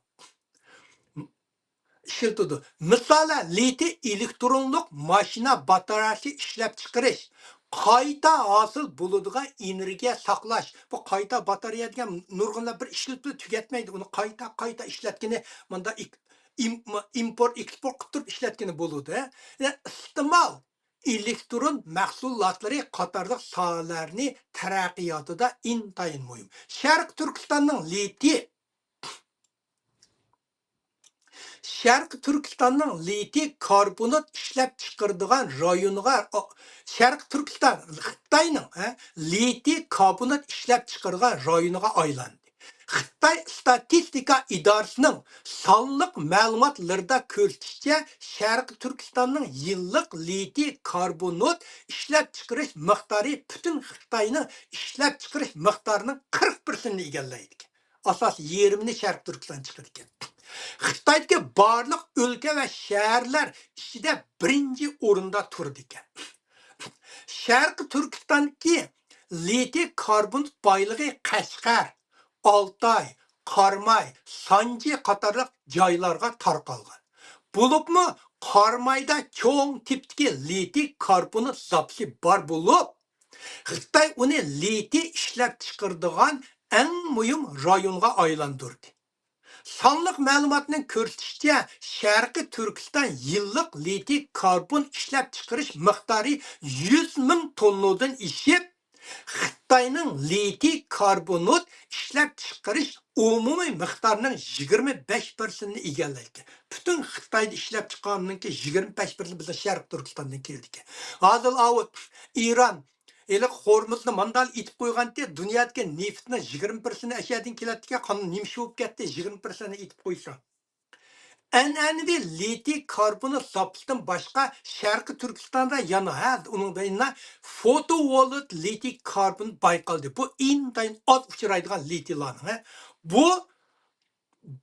ئىشلىتىدۇ. مىسالەن، لىتىي ئېلېكترونلۇق ماشىنا باتارېيەسى ئىشلەپ چىقىرىش، قايتا ھاسىل بولىدىغان ئېنېرگىيە ساقلاش. بۇ قايتا باتارېيە دېگەن نۇرغۇنلار بىر ئىشلىتىپ تۈگەتمەيدۇ. ئۇنى قايتا، قايتا ئىشلەتكىنى، مۇنداق ئىك-، ئىم-، ئىمپورت، ئېكسپورت قىلىپ تۇرۇپ ئىشلەتكىنى بولىدۇ. يەنى ئىستېمال ئېلېكترون مەھسۇلاتلىرى قاتارلىق ساھەلەرنى تەرەققىياتىدا ئىنتايىن مۇھىم. شەرقىي تۈركىستاننىڭ لىتىي، شەرقىي تۈركىستاننىڭ لىتىي كاربونات ئىشلەپ چىقىرىدىغان رايونىغا، ئا، شەرقىي تۈركىستان خىتاينىڭ، ھە، لىتىي كاربونات ئىشلەپ چىقىرىدىغان رايونىغا ئايلاندى. خىتاي ئىستاتىستىكا ئىدارىسىنىڭ سانلىق مەلۇماتلىرىدا كۆرسىتىشىچە، شەرقىي تۈركىستاننىڭ يىللىق لىتىي كاربونات ئىشلەپچىقىرىش مىقدارى پۈتۈن خىتاينىڭ ئىشلەپچىقىرىش مىقدارىنىڭ قىرىق پىرسەنتىنى ئىگىلەيدىكەن. ئاساسىي يېرىمىنى شەرقىي تۈركىستان چىقىدىكەن. خىتايدىكى بارلىق ئۆلكە ۋە شەھەرلەر ئىچىدە بىرىنچى ئورۇندا تۇرىدىكەن. شەرقىي تۈركىستاندىكى لىتىي كاربونات بايلىقى قەشقەر، ئالتاي، قاراماي، سانجى قاتارلىق جايلارغا تارقالغان. بولۇپمۇ قارامايدا چوڭ تىپتىكى لىتىي كاربونات زاپىسى بار بولۇپ، خىتاي ئۇنى لىتىي ئىشلەپچىقىرىدىغان ئەڭ مۇھىم رايونغا ئايلاندۇردى. سانلىق مەلۇماتنىڭ كۆرسىتىشىچە، شەرقىي تۈركىستان يىللىق لىتىي كاربون ئىشلەپچىقىرىش مىقدارى يۈز مىڭ توننىدىن ئېشىپ، خىتاينىڭ لىتىي كاربونات ئىشلەپچىقىرىش ئومۇمىي مىقدارىنىڭ يىگىرمە بەش پىرسەنتىنى ئىگىلەيدىكەن. پۈتۈن خىتايدا ئىشلەپچىققاننىڭكى يىگىرمە بەش پىرسەنتى بىزنىڭ شەرقىي تۈركىستاندىن كېلىدىكەن. ھازىر ئاۋۇ ئىران ھېلىقى خورمۇزنى ماندال ئېتىپ قويغانتى، دۇنيادىكى نېفىتنىڭ يىگىرمە پىرسەنتى ئەشەدىن كېلەتتىكەن، قانداق نېمە ئىش بولۇپ كەتتى، يىگىرمە پىرسەنتنى ئېتىپ قويسا. ئەنئەنىۋى لىتىي كاربونات زاپىسىدىن باشقا، شەرقىي تۈركىستاندا يەنە، ھە، ئۇنىڭ بىلەن فوتوۋولت لىتىي كاربون بايقالدى. بۇ ئىنتايىن ئاز ئۇچرايدىغان لىتىيلارنىڭ، ھە. بۇ،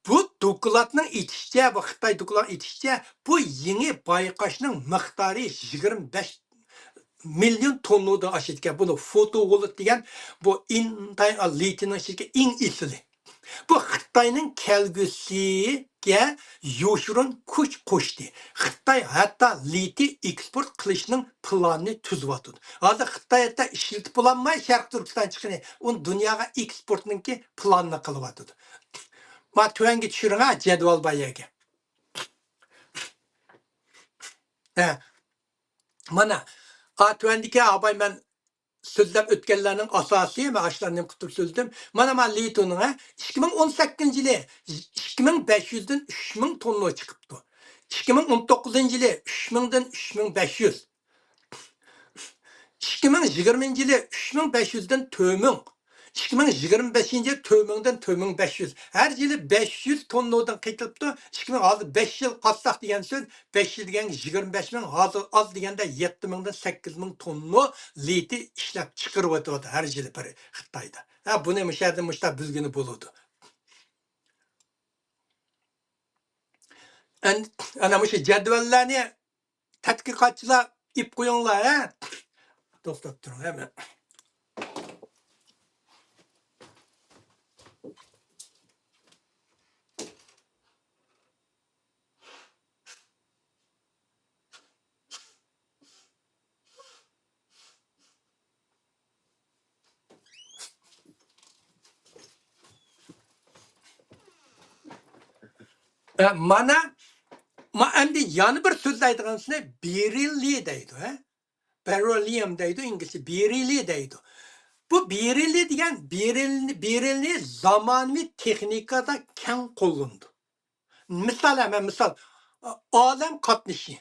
بۇ دوكلاتنىڭ ئېيتىشىچە، بۇ خىتاي دوكلاتنىڭ ئېيتىشىچە، بۇ يېڭى بايقاشنىڭ مىقدارى يىگىرمە بەش مىليون توننىدىن ئاشىدىكەن. بۇنى فوتوۋولت دېگەن بۇ ئىنتايىن لىتىينىڭ ئىچىدىكى ئەڭ ئېسىلى. بۇ خىتاينىڭ كەلگۈسىگە يوشۇرۇن كۈچ قوشتى. خىتاي ھەتتا لىتىي ئېكسپورت قىلىشنىڭ پىلانىنى تۈزۈۋاتىدۇ. ھازىر خىتاي ھەتتا ئىشلىتىپ بولالماي شەرقىي تۈركىستان چىقىنى، ئۇنى دۇنياغا ئېكسپورتنىڭكى پىلانىنى قىلىۋاتىدۇ. ما تۆۋەنگە چۈشۈرۈڭ ھە، جەدۋەل بار يەرگە. ھە. مانا، ئا، تۆۋەندىكى ئاباي مەن سۆزلەپ ئۆتكەنلەرنىڭ ئاساسى، مەن ئاشۇلارنى نېمە قىلىپ سۆزلىدىم. مانا، مانا لىتىينىڭ، ھە، ئىككى مىڭ ئون سەككىزىنچى يىلى ئىككى مىڭ بەش يۈزدىن ئۈچ مىڭ توننا چىقىپتۇ. ئىككى مىڭ ئون توققۇزىنچى يىلى ئۈچ مىڭدىن ئۈچ مىڭ بەش يۈز. ئىككى مىڭ يىگىرمىنچى يىلى ئۈچ مىڭ بەش يۈزدىن تۆت مىڭ. ئىككى مىڭ يىگىرمە بەشىنچى يىلى تۆت مىڭدىن تۆت مىڭ بەش يۈز. ھەر يىلى بەش يۈز توننىدىن قېتىلىپتۇ. ئىككى مىڭ، ھازىر بەش يىل قاتساق دېگەن سۆز، بەش يىل دېگەن يىگىرمە بەش مىڭ، ھازىر ئاز دېگەندە يەتتە مىڭدىن سەككىز مىڭ توننا لىتىي ئىشلەپ چىقىرىۋاتىدۇ ھەر يىلى بىر خىتايدا. ھە، بۇنى مۇشۇ يەردىن مۇشۇنداق بىلگىلى بولىدۇ. ئەن-، ئەنە مۇشۇ جەدۋەللەرنى تەتقىقاتچىلار ئېلىپ قويۇڭلار، ھە؟ توختاپ تۇرۇڭ، ھە، مەن. ئە، مانا، ما ئەمدى يەنە بىر سۆزلەيدىغان سۆزنى بېرىللىي دەيدۇ، ھە؟ بېرىللىيۇم دەيدۇ ئىنگلىزچە، بېرىللىي دەيدۇ. بۇ بېرىللىي دېگەن بېرىل-، بېرىلنى زامانىۋى تېخنىكىدا كەڭ قوللىنىدۇ. مىسال، ھە، مەن مىسال، ئالەم قاتنىشى.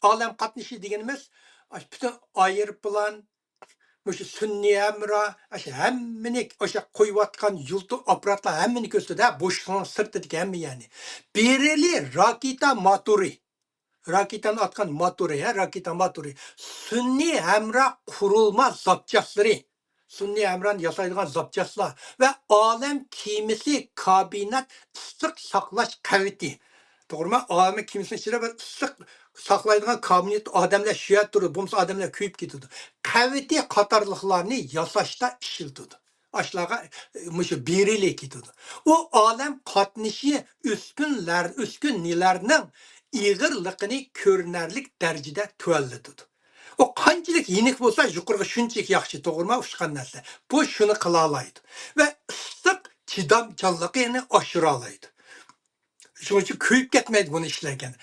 ئالەم قاتنىشى دېگىنىمىز، ئاشۇ پۈتۈن ئايروپىلان، مۇشۇ سۈنئىي ھەمراھ، ئاشۇ ھەممىنى، ئاشۇ قويۇۋاتقان يۇلتۇز ئاپپاراتلار ھەممىنى كۆرسىتىدۇ، ھە، بوشلۇقنىڭ سىرتىدىكى ھەممە يەرنى. بېرىللىي راكېتا موتورى. راكېتانى ئاتقان موتورى، ھە، راكېتا موتورى. سۈنئىي ھەمراھ قۇرۇلما زاپچاسلىرى. سۈنئىي ھەمراھنى ياسايدىغان زاپچاسلار ۋە ئالەم كېمىسى كابىنەت ئىسسىق ساقلاش قەۋىتى. توغرىمۇ؟ ئالەم كېمىسىنىڭ ئىچىدە بىر ئىسسىق ساقلايدىغان كابىنەت، ئادەملەر شۇ يەردە تۇرىدۇ، بولمىسا ئادەملەر كۆيۈپ كېتىدۇ. قەۋىتى قاتارلىقلارنى ياساشتا ئىشلىتىدۇ. ئاشۇلارغا، ئە، مۇشۇ بېرىللىي كېتىدۇ. ئۇ ئالەم قاتنىشى ئۈسكۈنلەر، ئۈسكۈنىلەرنىڭ ئېغىرلىقىنى كۆرۈنەرلىك دەرىجىدە تۆۋەنلىتىدۇ. ئۇ قانچىلىك يېنىك بولسا، يۇقىرىغا شۇنچىلىك ياخشى، توغرىمۇ؟ ئۇچقان نەرسە. بۇ شۇنى قىلالايدۇ. ۋە ئىسسىق چىدامچانلىقىنى ئاشۇرالايدۇ. شۇنىڭ ئۈچۈن كۆيۈپ كەتمەيدۇ بۇنى ئىشلەركەن.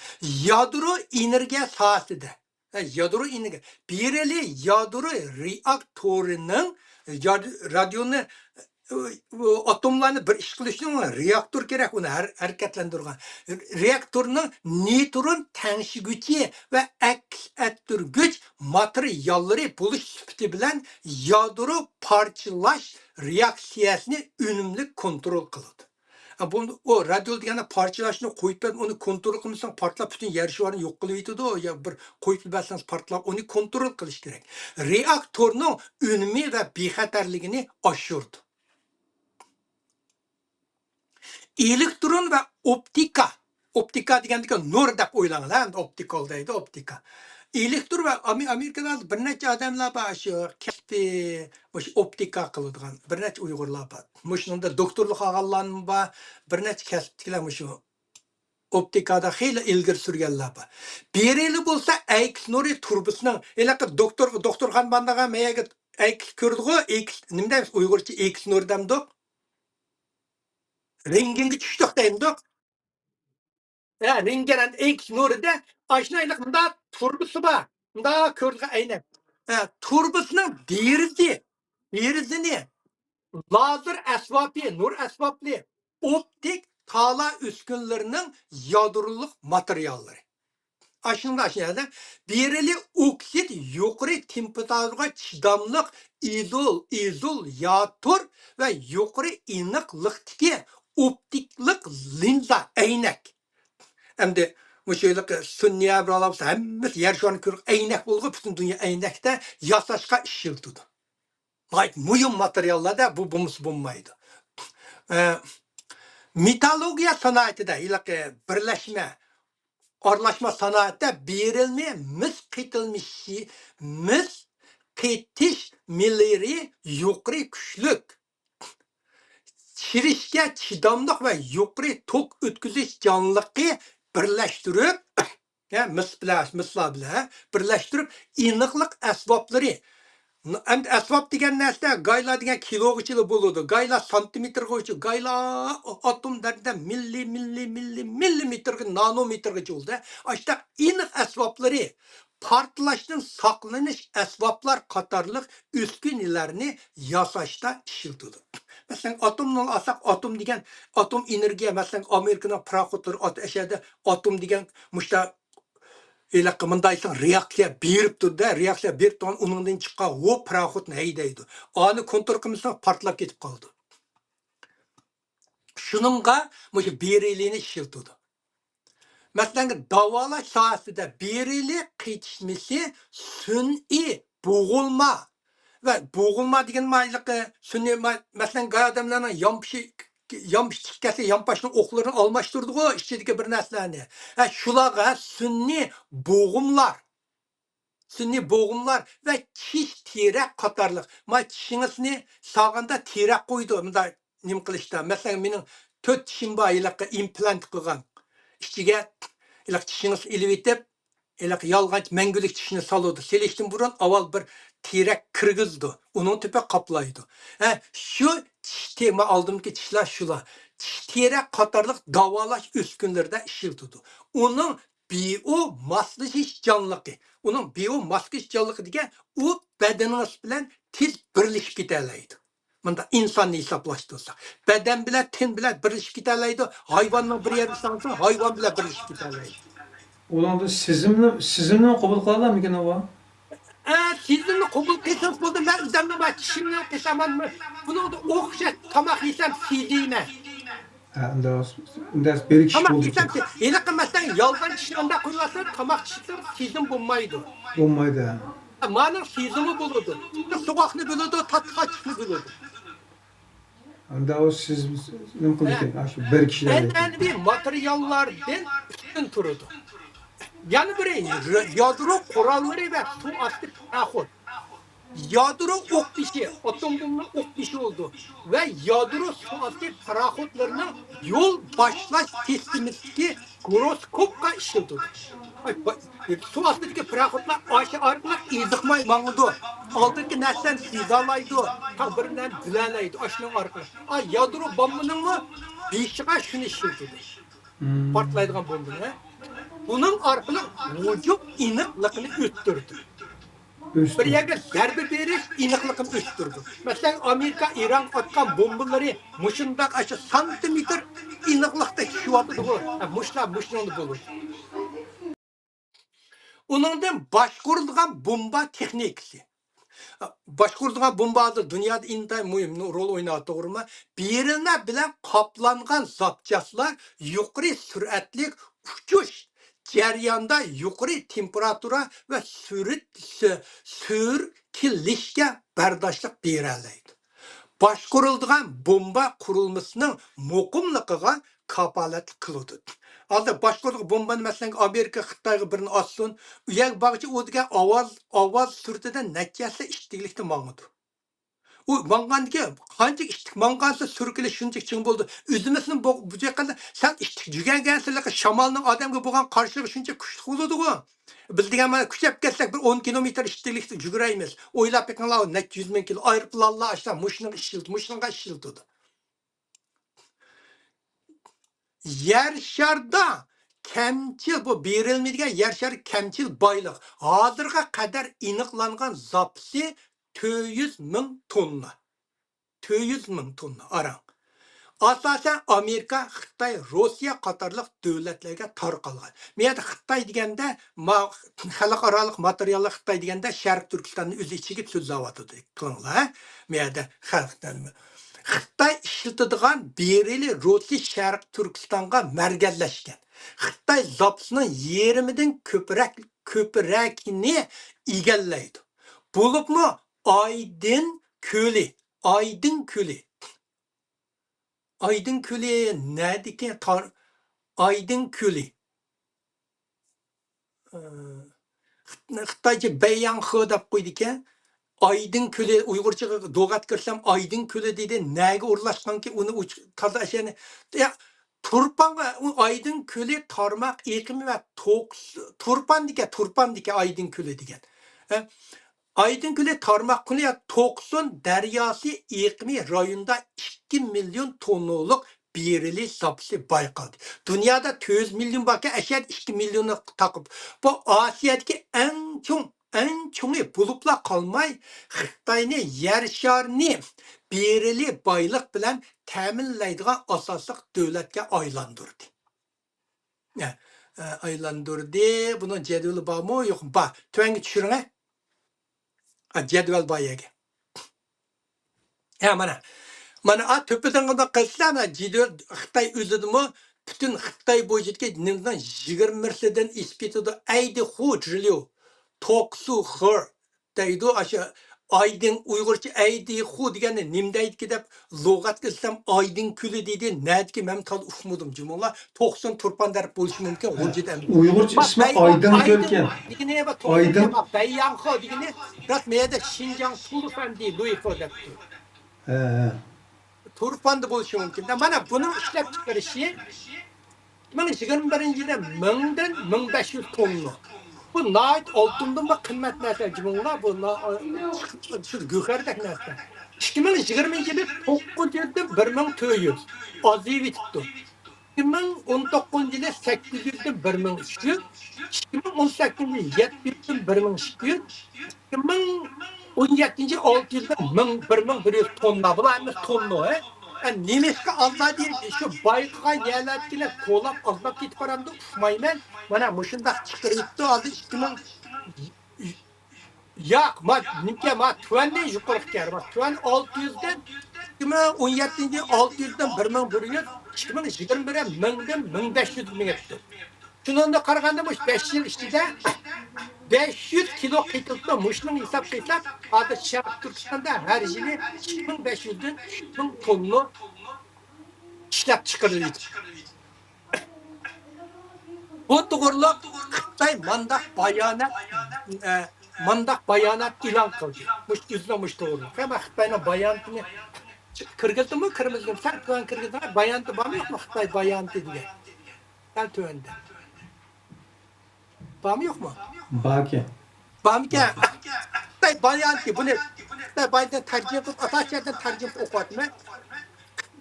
يادرو ئېنېرگىيە ساھەسىدە، ھە، يادرو ئېنېرگىيە، بېرىللىي يادرو رېئاكتورىنىڭ ياد-، رادىيونى، ئاتوملارنى بىر ئىش قىلىش ئۈچۈن رېئاكتور كېرەك، ئۇنى ھەر-، ھەرىكەتلەندۈرگەن. رېئاكتورنىڭ نېيترون تەڭشىگۈچى ۋە ئەكس ئەتتۈرگۈچ ماتېرىياللىرى بولۇش سۈپىتى بىلەن يادرو پارچىلاش رېئاكسىيەسىنى ئۈنۈملۈك كونترول قىلىدۇ. ئە، بۇ، ئۇ رادىيول دېگەندە پارچىلاشنى قويۇپ بېرىپ، ئۇنى كونترول قىلمىساڭ، پارتلاپ پۈتۈن يەر شارىنى يوق قىلىۋېتىدۇ. يا بىر قويۇپ بەرسىڭىز پارتلاپ، ئۇنى كونترول قىلىش كېرەك. رېئاكتورنىڭ ئۈنۈمى ۋە بىخەتەرلىكىنى ئاشۇرىدۇ. ئېلېكترون ۋە ئوپتىكا. ئوپتىكا دېگەندىكى نۇر دەپ ئويلاڭلار، ئەمدى ئوپتىكال دەيدۇ، ئوپتىكا. ئېلېكتر ۋە ئامې-، ئامېرىكىدا بىر نەچچە ئادەملەر بار، شۇ كەسپى، مۇشۇ ئوپتىكا قىلىدىغان بىر نەچچە ئۇيغۇرلار بار. مۇشۇنىڭدا دوكتورلۇق ئالغانلارمۇ بار، بىر نەچچە كەسىپتىكىلەر مۇشۇ ئوپتىكادا خېلى ئىلگىرى سۈرگەنلەر بار. بېرىلى بولسا ئەكس نۇرى تۇرۇبىسىنىڭ، ھېلىقى دوكتور، دوختۇرخانا بارغاندا مەيەگە ئەكس كۆرىدىغۇ، ئەكس، نېمە دەيمىز ئۇيغۇرچە، ئەكس نۇرى دەمدۇق؟ رېنگېنگە چۈشتۇق دەيمدۇق؟ ھە، رېنگېن ئەكس نۇرىدا ئاشۇنداق مۇنداق تۇرۇبىسى بار. مۇنداق كۆرىدىغان ئەينەك. ھە، تۇرۇبىسىنىڭ دېرىزى، دېرىزىنى لازېر ئەسۋابى، نۇر ئەسۋابلىرى، ئوپتىك تالا ئۈسكۈنىلىرىنىڭ يادرولۇق ماتېرىياللىرى. ئاشۇنداق يەردە بېرىلىي ئوكسىد يۇقىرى تېمپېراتۇرىغا چىداملىق ئىزول-، ئىزولياتور ۋە يۇقىرى ئېنىقلىقتىكى ئوپتىكلىق لىنزا ئەينەك. ئەمدى مۇشۇ ھېلىقى سۈنئىي ئەبرالار بولسا ھەممىسى يەر شارىنى كۆرۈپ ئەينەك بولغۇ، پۈتۈن دۇنيا ئەينەكتە ياساشقا ئىشلىتىدۇ. ناھايىتى مۇھىم ماتېرىياللاردا بۇ بولمىسا بولمايدۇ. ئە، مېتاللورگىيە سانائىتىدە ھېلىقى بىرلەشمە، ئارىلاشما سانائەتتە بېرىلنى مىس قېتىلمىشى، مىس قېتىش مىللىرى يۇقىرى كۈچلۈك، چىرىشكە چىداملىق ۋە يۇقىرى توك ئۆتكۈزۈشچانلىقى بىرلەشتۈرۈپ، يا مىس بىلەن، مىسلار بىلەن بىرلەشتۈرۈپ، ئېنىقلىق ئەسۋابلىرى. ئەمدى ئەسۋاب دېگەن نەرسە، گايلا دېگەن كىلوغىچىلا بولىدۇ، گايلا سانتىمېتىرغىچە، گايلا ئاتوم دەرىجىدە مىللى، مىللى، مىللى، مىللىمېتىرغا، نانومېتىرغىچە بولىدۇ. ئاشۇنداق ئېنىق ئەسۋابلىرى، پارتلاشتىن ساقلىنىش ئەسۋابلار قاتارلىق ئۈسكۈنىلەرنى ياساشتا ئىشلىتىدۇ. مەسىلەن، ئاتومنى ئالساق، ئاتوم دېگەن، ئاتوم ئېنېرگىيە، مەسىلەن، ئامېرىكىنىڭ پاراخوتلىرى ئات-، ئەشەدە ئاتوم دېگەن مۇشتا ھېلىقى مۇنداق دېسەڭ، رېئاكسىيە بېرىپ تۇرىدۇ، رېئاكسىيە بېرىپ تۇرغان ئۇنىڭدىن چىققان ھو پاراخوتنى ھەيدەيدۇ. ئانى كونترول قىلمىسا پارتلاپ كېتىپ قالىدۇ. شۇنىڭغا مۇشۇ بېرىلىنى ئىشلىتىدۇ. مەسىلەن، داۋالاش ساھەسىدە بېرىلى قېتىشمىسى سۈنئىي بوغۇلما ۋە بوغۇلما دېگەن مايلىقى سۈنئىي ما-، مەسىلەن، گاي ئادەملەرنىڭ يانپىشى، يانپىشى چىقىپ كەتسە، يانپاشنىڭ ئوقلىرىنى ئالماشتۇرىدىغۇ ئىچىدىكى بىر نەرسىلەرنى. ھە، شۇلارغا سۈنئىي بوغۇملار، سۈنئىي بوغۇملار ۋە چىش تىرەك قاتارلىق. ما چىشىڭىزنى ساغاندا تىرەك قويىدۇ، مۇنداق نېمە قىلىشتا. مەسىلەن، مېنىڭ تۆت چىشىم بار، ھېلىقى ئىمپلانت قىلغان. ئىچىگە ھېلىقى چىشىڭىزنى ئېلىۋېتىپ، ھېلىقى يالغانچە مەڭگۈلۈك چىشنى سالىدۇ. سېلىشتىن بۇرۇن ئاۋۋال بىر تىرەك كىرگۈزىدۇ. ئۇنىڭ تۆپى قاپلايدۇ. ھە، شۇ چىش تېما ئالدىمدىكى چىشلار شۇلار. چىش تىرەك قاتارلىق داۋالاش ئۈسكۈنىلىرىدە ئىشلىتىدۇ. ئۇنىڭ بىئو ماسلىشىشچانلىقى. ئۇنىڭ بىئو ماسلىشىشچانلىقى دېگەن، ئۇ بەدىنىڭىز بىلەن تېز بىرلىشىپ كېتەلەيدۇ. مۇنداق ئىنساننى ھېسابلاشتۇرساق، بەدەن بىلەن تېن بىلەن بىرلىشىپ كېتەلەيدۇ. ھايۋاننىڭ بىر يەرگە سالسا، ھايۋان بىلەن بىرلىشىپ كېتەلەيدۇ. ئۇنىڭدا سېزىمنى، سېزىمنى قوبۇل قىلالامدىكىن ئۇ؟ ئە، سېزىمنى قوبۇل قىلسىڭىز بولدى، مەن ئۆزۈمنى بار چىشىمنى قىسامەن، بۇنىڭدا ئوخشاش تاماق يېسەم سېزىمەن. ھە، ئۇنداق، ئۇنداق بىر كىشى تاماق بولدى. يېسەم، ھېلىقى مەسىلەن، يالغان چىشنى ئۇنداق قويۇۋالسا، تاماق چىشلىرىم سېزىم بولمايدۇ. بولمايدۇ، ھە. مانىڭ سېزىمى بولىدۇ. سوغۇقنى بىلىدۇ، تاتلىق ئاچچىقنى بىلىدۇ. ئۇنداق بولسا سىز نېمە قىلىدىكەن؟ ھە. ئاشۇ بىر كىشىلەر ئەنئەنىۋى ماتېرىياللاردىن ئۈستۈن تۇرىدۇ. يەنە بىرى، يادرو قوراللىرى ۋە سۇ ئاستى پاراخوت. يادرو ئوق بېشى، ئاتوم بومبا ئوق بېشى بولىدۇ. ۋە يادرو سۇ ئاستى پاراخوتلىرىنىڭ يول باشلاش سىستېمىسىدىكى گىروسكوپقا ئىشلىتىدۇ. ئاي، با-، سۇ ئاستىدىكى پاراخوتلار ئاشۇ ئارقىلىق ئېزىقماي ماڭىدۇ. ئالدىدىكى نەرسىلەرنى سېزەلەيدۇ، تا بىر نەرسىنى بىلەلەيدۇ. ئاشۇنىڭ ئارقىلىق. ئا، يادرو بومبىنىڭمۇ بېشىغا شۇنى ئىشلىتىدۇ. مم. پارتلايدىغان بومبىنى. بۇنىڭ ئارقىلىق ھۇجۇم ئېنىقلىقىنى ئۆتتۈرىدۇ. بىر يەرگە زەربە بېرىش ئېنىقلىقىنى ئۆستۈرىدۇ. مەسىلەن، ئامېرىكا ئىرانغا ئاتقان بومبىلىرى مۇشۇنداق ئاشۇ سانتىمېتىر ئېنىقلىقتا چۈشۈۋاتىدىغۇ. ھە، مۇشۇلار مۇشۇنىڭدا بولىدۇ. ئۇنىڭدىن باشقۇرۇلىدىغان بومبا تېخنىكىسى. باشقۇرۇلىدىغان بومبا ھازىر دۇنيادا ئىنتايىن مۇھىم رول ئوينايدۇ، توغرىمۇ؟ بېرىلما بىلەن قاپلانغان زاپچاسلار يۇقىرى سۈرئەتلىك ئۇچۇش جەريانىدا يۇقىرى تېمپېراتۇرا ۋە سۈرۈت-، سۈ-، سۈركىلىشكە بەرداشلىق بېرەلەيدۇ. باشقۇرۇلىدىغان بومبا قۇرۇلمىسىنىڭ مۇقىملىقىغا كاپالەتلىك قىلىدۇ. ھازىر باشقۇرۇلىدىغان بومبىنى، مەسىلەن، ئامېرىكا خىتايغا بىرنى ئاتسۇن، ئۇ يەرگە بارغۇچە ئۇ دېگەن ئاۋاز، ئاۋاز سۈرئىتىدە نەچچە ھەسسە ئىتتىكلىكتە ماڭىدۇ. ئۇ ماڭغاندىكىن قانچە ئىتتىك ماڭغانسېرى سۈركىلىش شۇنچە چىڭ بولىدۇ. ئۆزىمىزنىڭ بۇ، بۇ جايغا سەل ئىتتىك يۈگۈرگەنسېرى شامالنىڭ ئادەمگە بولغان قارشىلىقى شۇنچە كۈچلۈك بولىدىغۇ. بىز دېگەن مانا كۈچەپ كەتسەك بىر ئون كىلومېتىر ئىتتىكلىكتە يۈگۈرەيمىز. ئويلاپ بېقىڭلار، نەچچە يۈز مىڭ كىلو ئايروپىلانلار ئاشۇنداق مۇشۇنىڭغا ئىشلىتىدۇ، مۇشۇنىڭغا ئىشلىتىدۇ. يەر شاردا كەمچىل، بۇ بېرىلما دېگەن يەر شارى كەمچىل بايلىق. ھازىرغا قەدەر ئېنىقلانغان زاپىسى تۆت يۈز مىڭ توننا. تۆت يۈز مىڭ توننا ئاران. ئاساسەن ئامېرىكا، خىتاي، روسىيە قاتارلىق دۆلەتلەرگە تارقالغان. مەيەردە خىتاي دېگەندە، ما-، خەلقئارالىق ماتېرىياللار خىتاي دېگەندە شەرقىي تۈركىستاننى ئۆز ئىچىگە سۆزلەۋاتىدۇ، قىلىڭلار. مەيەردە خەلق خىتاي ئىشلىتىدىغان بېرىلى رۇسى شەرقىي تۈركىستانغا مەركەزلەشكەن. خىتاي زاپىسىنىڭ يېرىمىدىن كۆپرەك، كۆپرەكىنى ئىگىلەيدۇ. بولۇپمۇ ئايدىن كۆلى، ئايدىن كۆلى، ئايدىن كۆلى نەدىكى تار-، ئايدىن كۆلى. ئى، خىت-، خىتايچە بەيياڭخې دەپ قويىدىكەن. ئايدىن كۆلى، ئۇيغۇرچىغا لۇغەت كىرسەم، ئايدىن كۆلى دېدى. نەگە ئورۇنلاشقانكى ئۇنى ئۇچ-، تازا ئەشەنى. يا، تۇرپانغا، ئۇ ئايدىن كۆلى تارماق ئېقىمى ۋە توقس-، تۇرپاندىكى، تۇرپاندىكى ئايدىن كۆلى دېگەن. ئە، ئايدىن كۆلى تارماق كۆلى يا توقسۇن دەرياسى ئېقىمى رايونىدا ئىككى مىليون توننىلىق بېرىلى زاپىسى بايقالدى. دۇنيادا تۆت يۈز مىليون باركەن، ئەشەدە ئىككى مىليوننى تاقىپ. بۇ ئاسىيادىكى ئەڭ چوڭ، ئەڭ چوڭى بولۇپلا قالماي، خىتاينى يەر شارىنى بېرىلى بايلىق بىلەن تەمىنلەيدىغان ئاساسلىق دۆلەتكە ئايلاندۇردى. ئە، ئە، ئايلاندۇردى. بۇنىڭ جەدۋىلى بارمۇ؟ يوقمۇ؟ بار. تۆۋەنگە چۈشۈرۈڭە. ئا، جەدۋەل بار يەرگە. ھە، مانا. مانا، ئا، تۆپىدىن قانداق قىلسىلا، مانا، جەدۋەل خىتاي ئۆزىدىمۇ پۈتۈن خىتاي بويىچىدىكى نېمىنىڭ يىگىرمە بىرسىدىن ئېشىپ كېتىدۇ. ئەيدىخۇ، جىليۇ، توقسۇ، خېر دەيدۇ. ئاشۇ ئايدىڭ، ئۇيغۇرچە ئەيدىخۇ دېگەننى نېمە دەيدىكى دەپ لۇغەتكە ئىزدىسەم، ئايدىڭ كۆلى دېدى. نەدىكى، مەن تازا ئۇقمىدىم جۇمۇڭلار. توقسۇن تۇرپان دەپ بولۇشى مۇمكىن، غۇلجىدا ئەمەس. ئۇيغۇرچە ئىسمى ئايدىڭ كۆلكەن. دېگىنى، ئايدىڭ. بەيياڭخې دېگىنى، راست مەيەردە شىنجاڭ تۇلۇفەن دېيىلىدۇ دەپتۇ. ھە، ھە. تۇرپاندا بولۇشى مۇمكىن. مانا بۇنىڭ ئىشلەپ چىقىرىشى ئىككى مىڭ يىگىرمە بىرىنچى يىلى مىڭدىن مىڭ بەش يۈز توننا. بۇ ناھايىتى ئالتۇندىنمۇ قىممەت نەرسە، جۇمۇڭلار، بۇ نا-، شۇ گۆھەردەك نەرسە. ئىككى مىڭ يىگىرمىنچى يىلى توققۇز يۈزدىن بىر مىڭ تۆت يۈز ئازىيىۋېتىپتۇ. ئىككى مىڭ ئون توققۇزىنچى يىلى سەككىز يۈزدىن بىر مىڭ ئۈچ يۈز، ئىككى مىڭ ئون سەككىزىنچى يىلى يەتتە يۈزدىن بىر مىڭ ئىككى يۈز، ئىككى مىڭ ئون يەتتىنچى يىلى ئالتە يۈزدىن مىڭ، بىر مىڭ بىر يۈز توننا. بۇلار ھەممىسى توننا، ھە؟ ئە، نېمىشقا ئاللا دېيىن، شۇ بايقىغان يەرلەردىكىلەر توۋلاپ ئازلاپ كېتىپ بارامدۇ، ئۇقمايمەن. مانا مۇشۇنداق چىقىرىۋېتىپتۇ، ھازىر ئىككى مىڭ، ياق، ما، نېمىكە، ما، تۆۋەندىن يۇقىرىغا كەل، ما، تۆۋەن ئالتە يۈزدىن، ئىككى مىڭ ئون يەتتىنچى يىلى ئالتە يۈزدىن بىر مىڭ بىر يۈز، ئىككى مىڭ يىگىرمە بىردە مىڭدىن مىڭ بەش يۈز مېڭىپتۇ. شۇنىڭغا قارىغاندا، مۇشۇ بەش يىل ئىچىدە بەش يۈز كىلو قېتىلىپتۇ. مۇشۇنىڭ ھېساب قىلساق، ھازىر شەرقىي تۈركىستاندا ھەر يىلى ئىككى مىڭ بەش يۈزدىن ئۈچ مىڭ توننا ئىشلەپ چىقىرىلىدۇ. بۇ توغرۇلۇق خىتاي مانداق بايانات، ئە، مانداق بايانات ئېلان قىلدى. مۇشۇ ئۆزىنىڭ مۇشۇ توغرۇلۇق. ھە، مەن خىتاينىڭ بايانىتىنى كىرگۈزدۈممۇ، كىرگۈزدۈم. سەل تۆۋەن كىرگۈزدۈم. بايانىتى بارمۇ يوقمۇ؟ خىتاي بايانىتى دېگەن. سەل تۆۋەندە. بارمۇ يوقمۇ؟ باركەن. بارمىكەن؟ خىتاي بايانىتى، بۇنى خىتاي بايانىتىنى تەرجىمە قىلىپ، ئاساسىي يەردىن تەرجىمە قىلىپ ئوقۇۋاتىمەن.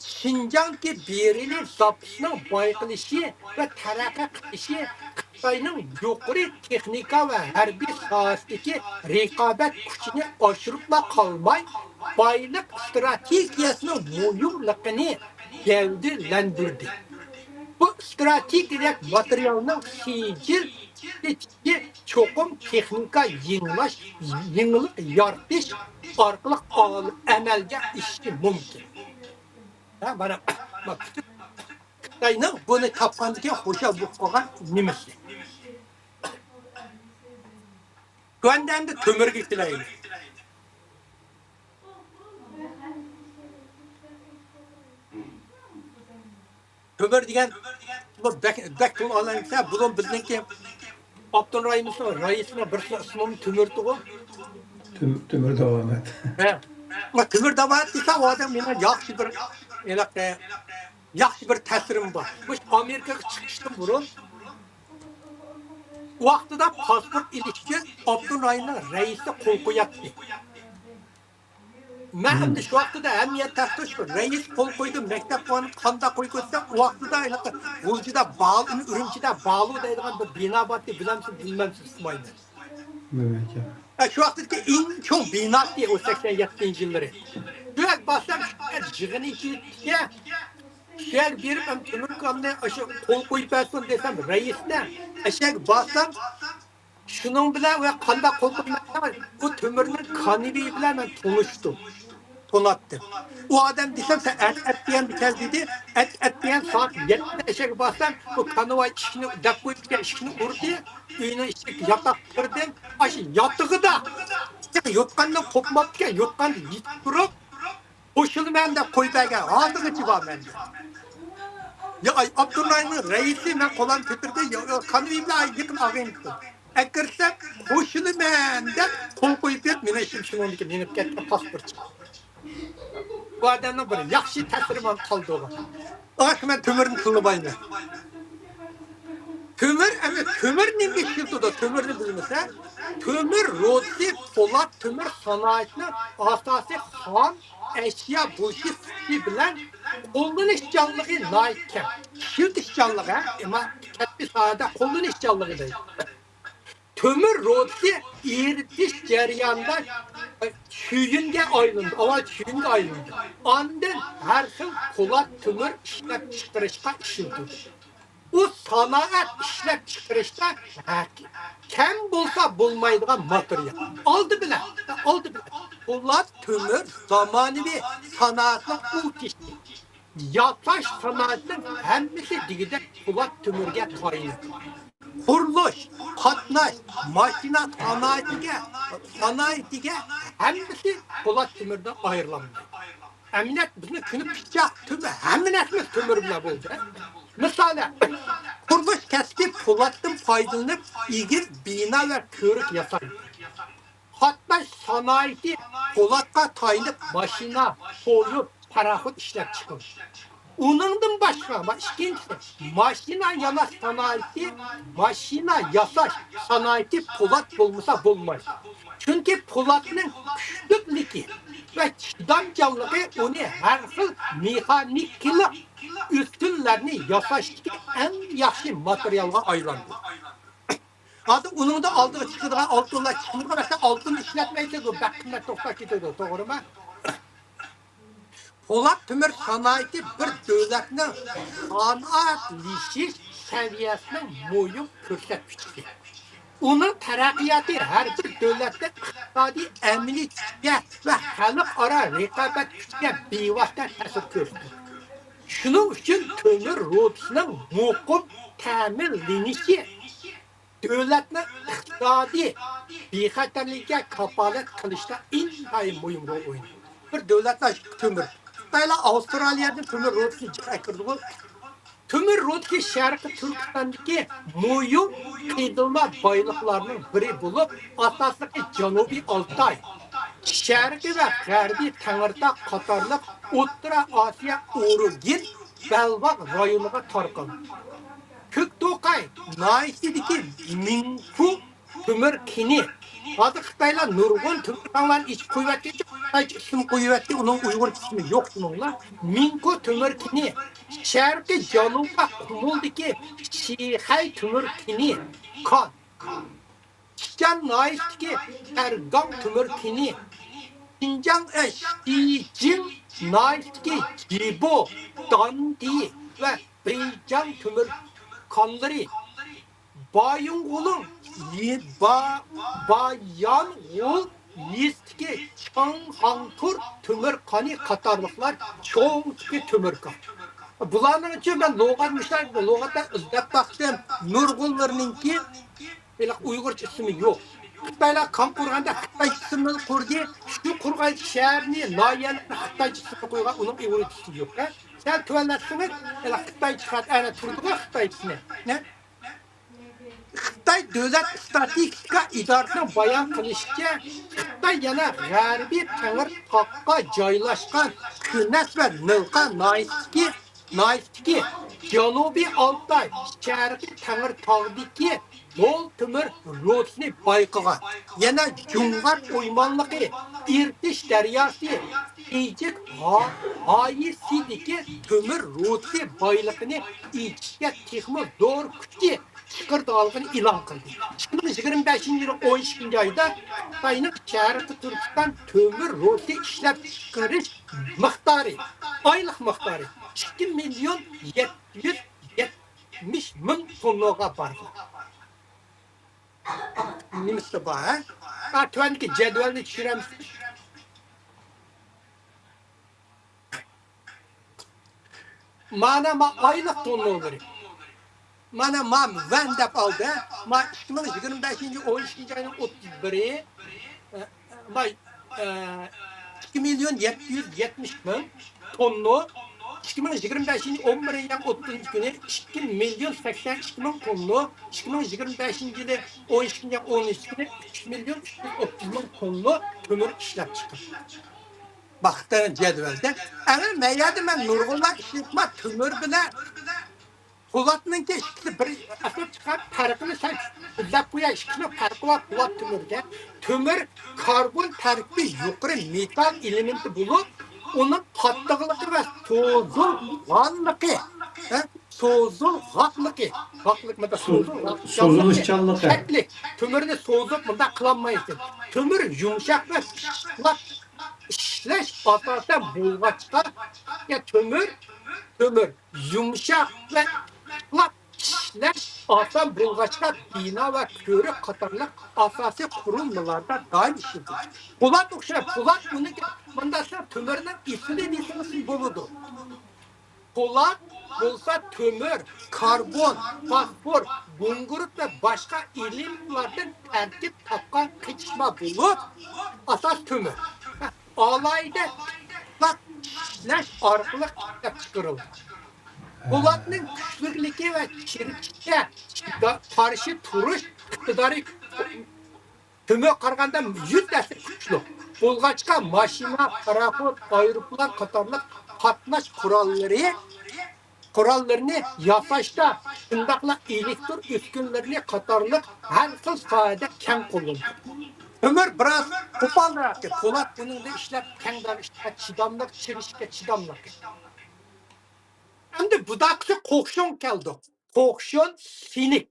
شىنجاڭدىكى بېرىلى زاپىسىنىڭ بايقىلىشى ۋە تەرەققىي قىلىشى خىتاينىڭ يۇقىرى تېخنىكا ۋە ھەربىي ساھەسىدىكى رىقابەت كۈچىنى ئاشۇرۇپلا قالماي، بايلىق ئىستراتېگىيەسىنىڭ مۇھىملىقىنى گەۋدىلەندۈردى. بۇ ئىستراتېگىيەلىك ماتېرىيالنىڭ سىجىل چوقۇم تېخنىكا يېڭىلاش، يېڭىلىق يارىتىش ئارقىلىق ئەمەلگە ئېشىشى مۇمكىن. ھە، مانا، خىتاينىڭ بۇنى تاپقاندىن كېيىن خۇشال بولۇپ قالغان نېمىسى؟ تۆۋەندە ئەمدى تۆمۈرگە كېلەيلى. تۆمۈر دېگەن بۇ بەك، بەك تولا ئالەمسە، بۇنىڭ بىزنىڭكى ئاپتونوم رايونىمىزنىڭ رەئىسىنىڭ بىرسىنىڭ ئىسمىمۇ تۆمۈرتۇغۇ. تۆم-، تۆمۈر داۋامەت. ھە. ما تۆمۈر داۋامەت دېسە، ئۇ ئادەم مېنىڭ ياخشى بىر، ھېلىقى، ياخشى بىر تەسىرىم بار. مۇشۇ ئامېرىكىغا چىقىشتىن بۇرۇن، ۋاقتىدا پاسپورت ئېلىش ئۈچۈن ئاپتونوم رايوننىڭ رەئىسى قول قوياتتى. مەن ئەمدى شۇ ۋاقتىدا ھەممە يەر تەختىش، رەئىس قول قويدى، مەكتەپ قويغان قانداق قوي كۆرسە، ئۇ ۋاقتىدا ھېلىقى غۇلجىدا بالۇ، ئۈرۈمچىدە بالۇ دەيدىغان بىر بىنا بارتى، بىلەمسىز، بىلمەمسىز، ئۇقمايمەن. ھە، شۇ ۋاقىتتىكى ئەڭ چوڭ بىناتى ئۇ سەكسەن يەتتىنچى يىللىرى. شۇ يەرگە بارسام، شۇ يەر يىغىن ئېچىۋېتىپتىكەن. شۇ يەرگە بېرىپ، ھەم تۆمۈركامنى ئاشۇ قول قويۇپ بەرسۇن دېسەم، رەئىسنى، ئەشەگە بارسام، شۇنىڭ بىلەن ۋە قانداق قول قويمايمەن، بۇ تۆمۈرنىڭ كانىۋى بىلەن مەن تونۇشتۇم. توناتتىم. ئۇ ئادەم دېسەم، سەن ئەت، ئەت دېگەن ئىكەن دېدى. ئەت، ئەت دېگەن سائەت يەتتىدە ئەشەگە بارسام، بۇ كانىۋاي ئىشىكنى دەپ قويۇپتىكەن، ئىشىكنى ئۇردى. ئۆينىڭ ئىچىگە ياتاق كىردىم. ئاشۇ ياتىقىدا، يوتقاندىن قوپماپتىكەن، يوتقاندا يېتىپ تۇرۇپ، قوشۇلىمەن دەپ قويۇپ بەرگەن، ھازىرغىچە بار مەندە. يا، ئاي، ئابدۇرراھىمنىڭ رەئىسى مەن قولۇمنى كۆتۈردى، يا، يا، كانىۋى بىلەن يېقىن ئاغىنىتتىم. ئەكىرسەم، قوشۇلىمەن دەپ قول قويۇپ بېرىپ، مېنىڭ ئىشىم شۇنىڭدىكى مېڭىپ كەتتى، پاسپورت چىقتى. بۇ ئادەمنىڭ بىر ياخشى تەسىرى ماڭا قالدى ئۇغا. ئاخىر مەن تۆمۈرنى تىللىمايمەن. تۆمۈر، ئەمدى تۆمۈر نېمىگە ئىشلىتىدۇ؟ تۆمۈرنى بىلمىسە، تۆمۈر رۇدىسى پولات تۆمۈر سانائىتىنىڭ ئاساسىي خام ئەشيا بولۇشى سۈپىتى بىلەن قوللىنىشچانلىقى ناھايىتى كەم. ئىشلىتىشچانلىقى، ھە، ئەمما كەسپىي ساھەدە قوللىنىشچانلىقى دەيدۇ. تۆمۈر رۇدىسى ئېرىتىش جەريانىدا چۈيۈنگە ئايلىنىدۇ، ئاۋۋال چۈيۈنگە ئايلىنىدۇ. ئاندىن ھەر خىل پولات تۆمۈر ئىشلەپچىقىرىشقا ئىشلىتىلىدۇ. ئۇ سانائەت ئىشلەپچىقىرىشتا ھەق-، كەم بولسا بولمايدىغان ماتېرىيال. ئالدى بىلەن، ئالدى بىلەن پولات تۆمۈر زامانىۋى سانائەتنىڭ ئۇل تېشى. ياساش سانائىتىنىڭ ھەممىسى دېگۈدەك پولات تۆمۈرگە تايىنىدۇ. قۇرۇلۇش، قاتناش، ماشىنا سانائىتىگە، سانائىتىگە ھەممىسى پولات تۆمۈردىن ئايرىلالمايدۇ. ئەمەلىيەت بىزنىڭ كۈنى پىچاق، تۆمۈر، ھەممە نەرسىمىز تۆمۈر بىلەن بولدى. مىسالى، قۇرۇلۇش كەسپى پولاتتىن پايدىلىنىپ، ئېگىز بىنا ۋە كۆۋرۈك ياسايدۇ. قاتناش سانائىتى پولاتقا تايىنىپ ماشىنا، پويىز، پاراخوت ئىشلەپچىقىرىدۇ. ئۇنىڭدىن باشقا، ۋە ئىككىنچىسى، ماشىنا ياساش سانائىتى، ماشىنا ياساش سانائىتى پولات بولمىسا بولمايدۇ. چۈنكى پولاتنىڭ كۈچلۈكلۈكى ۋە چىدامچانلىقى ئۇنى ھەر خىل مېخانىكىلىق ئۈسكۈنىلەرنى ياساشتىكى ئەڭ ياخشى ماتېرىيالغا ئايلاندۇرىدۇ. ھازىر ئۇنىڭدا ئالدىغا چىقىدىغان ئالتۇنلار چىقمىدىغان، ئەسلى ئالتۇن ئىشلەتمەيسىز، ئۇ بەك قىممەت توختاپ كېتىدۇ، توغرىمۇ؟ پولات تۆمۈر سانائىتى بىر دۆلەتنىڭ سانائەتلىشىش سەۋىيەسىنىڭ مۇھىم كۆرسەتكۈچىسى. ئۇنىڭ تەرەققىياتى ھەر بىر دۆلەتنىڭ ئىقتىسادىي ئەمەلىي كۈچىگە ۋە خەلقئارا رىقابەت كۈچىگە بىۋاسىتە تەسىر كۆرسىتىدۇ. شۇنىڭ ئۈچۈن تۆمۈر رۇدىسىنىڭ مۇقىم تەمىنلىنىشى دۆلەتنىڭ ئىقتىسادىي بىخەتەرلىكىگە كاپالەت قىلىشتا ئىنتايىن مۇھىم رول ئوينايدۇ. بىر دۆلەتنىڭ تۆمۈر، خىتايلار ئاۋسترالىيەدىن تۆمۈر رۇدىسىنى جىق ئەكىرىدىغۇ. تۆمۈر رۇدىسى شەرقىي تۈركىستاندىكى مۇھىم قېزىلما بايلىقلارنىڭ بىرى بولۇپ، ئاساسلىقى جەنۇبىي ئالتاي، شەرقىي ۋە غەربىي تەڭرىتاغ قاتارلىق ئوتتۇرا ئاسىيا، ئۇرۇگۇن، بەلباغ رايونىغا تارقالغان. كۆكتوقاي ناھىيەسىدىكى مىڭكۇ تۆمۈر كېنى. ھازىر خىتايلار نۇرغۇن تۆمۈر كانلارنى ئېچىپ قويۇۋەتكەنچۇ، خىتايچە ئىسىم قويۇۋەتتى، ئۇنىڭ ئۇيغۇرچە ئىسمى يوق شۇنىڭلا. مىنكو تۆمۈر كېنى، شەرقىي جەنۇبىي قۇمۇلدىكى شىخەي تۆمۈر كېنى، كان. شىچەن ناھىيەسىدىكى تەرگاڭ تۆمۈر كېنى، شىنجاڭ، ئە، شىجىڭ ناھىيەسىدىكى جىبو، داندى ۋە بېيجاڭ تۆمۈر كانلىرى، بايىنغولىڭ يې-، با-، بايانغول يېزىسىدىكى چاڭخاڭتۇر تۆمۈر كانى قاتارلىقلار چوڭ تىپى تۆمۈر كان. بۇلارنىڭ ئىچىدە مەن لۇغەت مۇشۇنداق لۇغەتتە ئىزدەپ باقتىم. نۇرغۇنلىرىنىڭكى ھېلىقى ئۇيغۇرچە ئىسمى يوق. خىتايلار كان قۇرغاندا خىتايچە ئىسىمنى قۇردى. شۇ قۇرغان شەھەرنى، ناھىيەلەرنى خىتايچە ئىسىمنى قويغان، ئۇنىڭ ئۇيغۇرچە ئىسمى يوق. ھە؟ سەل تۆۋەنلەتسىڭىز، ھېلىقى خىتايچە خەت ئەنە تۇرىدىغۇ خىتايچىسىنى. ھە؟ خىتاي دۆلەت ئىستاتىستىكا ئىدارىسىنىڭ بايان قىلىشىچە، خىتاي يەنە غەربىي تەڭرىتاغغا جايلاشقان كۈنەس ۋە نىلقا ناھىيەسىدىكى، ناھىيەسىدىكى جەنۇبىي ئالتاي، شەرقىي تەڭرىتاغدىكى مول تۆمۈر رۇدىسىنى بايقىغان. يەنە جۇڭغار ئويمانلىقى، ئىرتىش دەرياسى، ئىجىك ھا-، ھايىسىدىكى تۆمۈر رۇدىسى بايلىقىنى ئېچىشكە تېخىمۇ زور كۈچ چىقىرىدىغانلىقىنى ئېلان قىلدى. ئىككى مىڭ يىگىرمە بەشىنچى يىلى ئون ئىككىنچى ئايدا خىتاينىڭ شەرقىي تۈركىستان تۆمۈر رۇدىسى ئىشلەپچىقىرىش مىقدارى، ئايلىق مىقدارى ئىككى مىليون يەتتە يۈز يەتمىش مىڭ توننىغا بارغان. نېمىسى بار، ھە؟ ھە، تۆۋەندىكى جەدۋەلنى چۈشۈرەمسىز؟ مانا ما ئايلىق توننىلىرى. مانا ما ۋەن دەپ ئالدى. ما ئىككى مىڭ يىگىرمە بەشىنچى ئون ئىككىنچى ئاينىڭ ئوتتۇز بىرى، ئە، ما، ئە، ئىككى مىليون يەتتە يۈز يەتمىش مىڭ توننا. ئىككى مىڭ يىگىرمە بەشىنچى ئون بىرىنچى ئاينىڭ ئوتتۇزىنچى كۈنى ئىككى مىليون سەكسەن ئىككى مىڭ توننا. ئىككى مىڭ يىگىرمە بەشىنچى يىلى ئون ئىككىنچى ئاينىڭ ئونىنچى كۈنى ئۈچ مىليون ئۈچ يۈز ئوتتۇز مىڭ توننا تۆمۈر ئىشلەپ چىقىرىلدى. باقتىن جەدۋەلدە. ئەنە مەيەردە مەن نۇرغۇنلار ئىشلىتىپ تۆمۈر بىلەن پولاتنىڭكى ئىككىسى بىر ئەسلەپ چىقار، پەرقىنى سەل سۆزلەپ قوياي. ئىككىسىنىڭ پەرقى بار پولات تۆمۈرگە. تۆمۈر كاربون تەركىبى يۇقىرى مېتال ئېلېمېنتى بولۇپ، ئۇنىڭ قاتتىقلىقى ۋە سوزۇلغانلىقى، ھە، سوزۇلغاقلىقى، غاقلىق مەدە سوزۇلغاق-، سوزۇلۇشچانلىقى. شەكلى. تۆمۈرنى سوزۇپ مۇنداق قىلالمايسىز. تۆمۈر يۇمشاق ۋە ئىشلەش ئاساسەن بولغاچقا، يا تۆمۈر، تۆمۈر يۇمشاق ۋە ئىشلەش ئاسان بولغاچقا، بىنا ۋە كۆۋرۈك قاتارلىق ئاساسىي قۇرۇلمىلاردا دائىم ئىشلىتىلىدۇ. پولات ئوخشاش، پولات ئۇنىڭ مۇنداق تۆمۈرنىڭ ئېسىلى دېسىڭىز بولىدۇ. پولات بولسا تۆمۈر، كاربون، فاسفور، گۇڭگۇرۇت ۋە باشقا ئېلېمېنتلاردىن تەركىب تاپقان قېتىشما بولۇپ، ئاساس تۆمۈر. ئالاھىدە ئىشلەش ئارقىلىق ئىشلەپچىقىرىلىدۇ. پولاتنىڭ كۈچلۈكلۈكى ۋە چىرىكىشكە قارشى تۇرۇش ئىقتىدارى تۆمۈرگە قارىغاندا يۈز ھەسسە كۈچلۈك بولغاچقا، ماشىنا، پاراخوت، ئايروپىلان قاتارلىق قاتناش قوراللىرى، قوراللىرىنى ياساشتا، شۇنداقلا ئېلېكتر ئۈسكۈنىلىرىنى قاتارلىق ھەر خىل ساھەدە كەڭ قوللىنىلىدۇ. تۆمۈر بىراز قوپالراق، پولات بۇنىڭدىن ئىشلەپ تەڭدار ئىشقا چىداملىق، چىرىشىشكە چىداملىق. ئەمدى بۇداقسى قوخشۇن كەلدۇق. قوخشۇن سىنىك.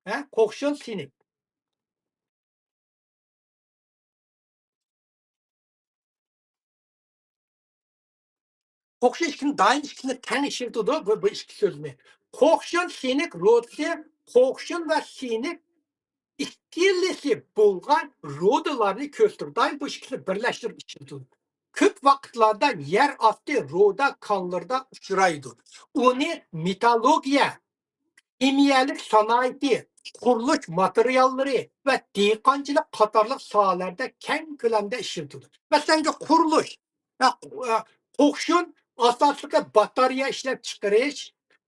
ھە، قوخشۇن سىنىك. قوخشۇن ئىككىنى دائىم ئىككىنى تەڭ ئىشلىتىدۇ، بۇ، بۇ ئىككى سۆزنى. قوخشۇن سىنىك رودىسى، قوخشۇن ۋە سىنىك ئىككىلىسى بولغان رودىلارنى كۆرسىتىدۇ. دائىم بۇ ئىككىسىنى بىرلەشتۈرۈپ ئىشلىتىدۇ. كۆپ ۋاقىتلاردا يەر ئاستى رودا كانلىرىدا ئۇچرايدۇ. ئۇنى مېتاللورگىيە، خىمىيەلىك سانائىتى، قۇرۇلۇش ماتېرىياللىرى ۋە دېھقانچىلىق قاتارلىق ساھەلەردە كەڭ كۆلەمدە ئىشلىتىلىدۇ. مەسىلەن، قۇرۇلۇش، ھە، قوخشۇن ئاساسلىقى باتارېيە ئىشلەپچىقىرىش،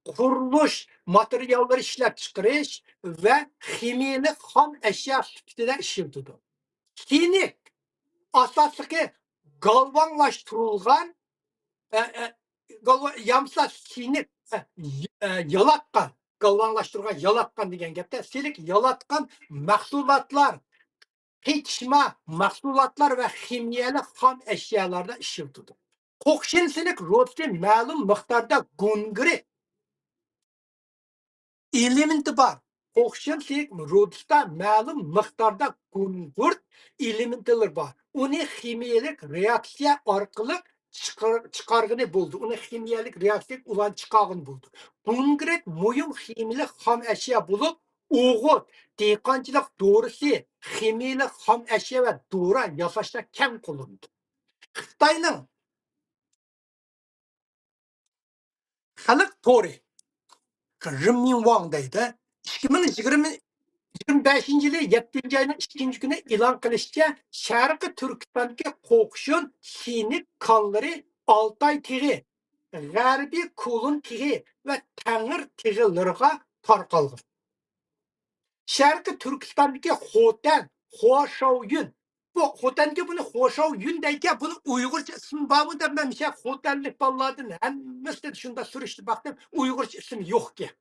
قۇرۇلۇش ماتېرىياللىرى ئىشلەپچىقىرىش ۋە خىمىيەلىك خام ئەشيا سۈپىتىدە ئىشلىتىدۇ. سىنىك ئاساسلىقى گالۋانلاشتۇرۇلغان، ئە، ئە، گالۋا-، يامسا سىنىك، ئە، ي-، ئە، يالاتقان، گالۋانلاشتۇرغان، يالاتقان دېگەن گەپتە، سىنىك يالاتقان مەھسۇلاتلار، قېتىشما مەھسۇلاتلار ۋە خىمىيەلىك خام ئەشيالاردا ئىشلىتىدۇ. قوقشىن سىنك رۇدىسى مەلۇم مىقداردا گۇڭگىرىت ئېلېمېنتى بار. قوقشىن سىنك رۇدىسىدا مەلۇم مىقداردا گۇڭگۇرت ئېلېمېنتلىرى بار. ئۇنى خىمىيەلىك رېئاكسىيە ئارقىلىق چىقار-، چىقارغىلى بولىدۇ. ئۇنى خىمىيەلىك رېئاكسىيە ئۇلارنى چىقارغىلى بولىدۇ. گۇڭگىرىت مۇھىم خىمىيەلىك خام ئەشيا بولۇپ، ئوغۇت، دېھقانچىلىق دورىسى، خىمىيەلىك خام ئەشيا ۋە دورا ياساشتا كەڭ قوللىنىلىدۇ. خىتاينىڭ خەلق تورى، رېنمىنۋاڭ دەيدۇ، ئىككى مىڭ يىگىرمە، يىگىرمە بەشىنچى يىلى يەتتىنچى ئاينىڭ ئىككىنچى كۈنى ئېلان قىلىشىچە، شەرقىي تۈركىستاندىكى قوقشۇن سىنك كانلىرى ئالتاي تېغى، غەربىي كۇلۇن تېغى ۋە تەڭرى تېغىلىرىغا تارقالغان. شەرقىي تۈركىستاندىكى خوتەن، خۇاشاۋيۈن. بۇ خوتەنگە بۇنى خۇاشاۋيۈن دەيدىكەن، بۇنى ئۇيغۇرچە ئىسمى بارمۇ دەپ مەن مۇشۇ خوتەنلىك بالىلاردىن ھەممىسىدىن شۇنداق سۈرۈشتۈرۈپ باقتىم، ئۇيغۇرچە ئىسمى يوقكەن.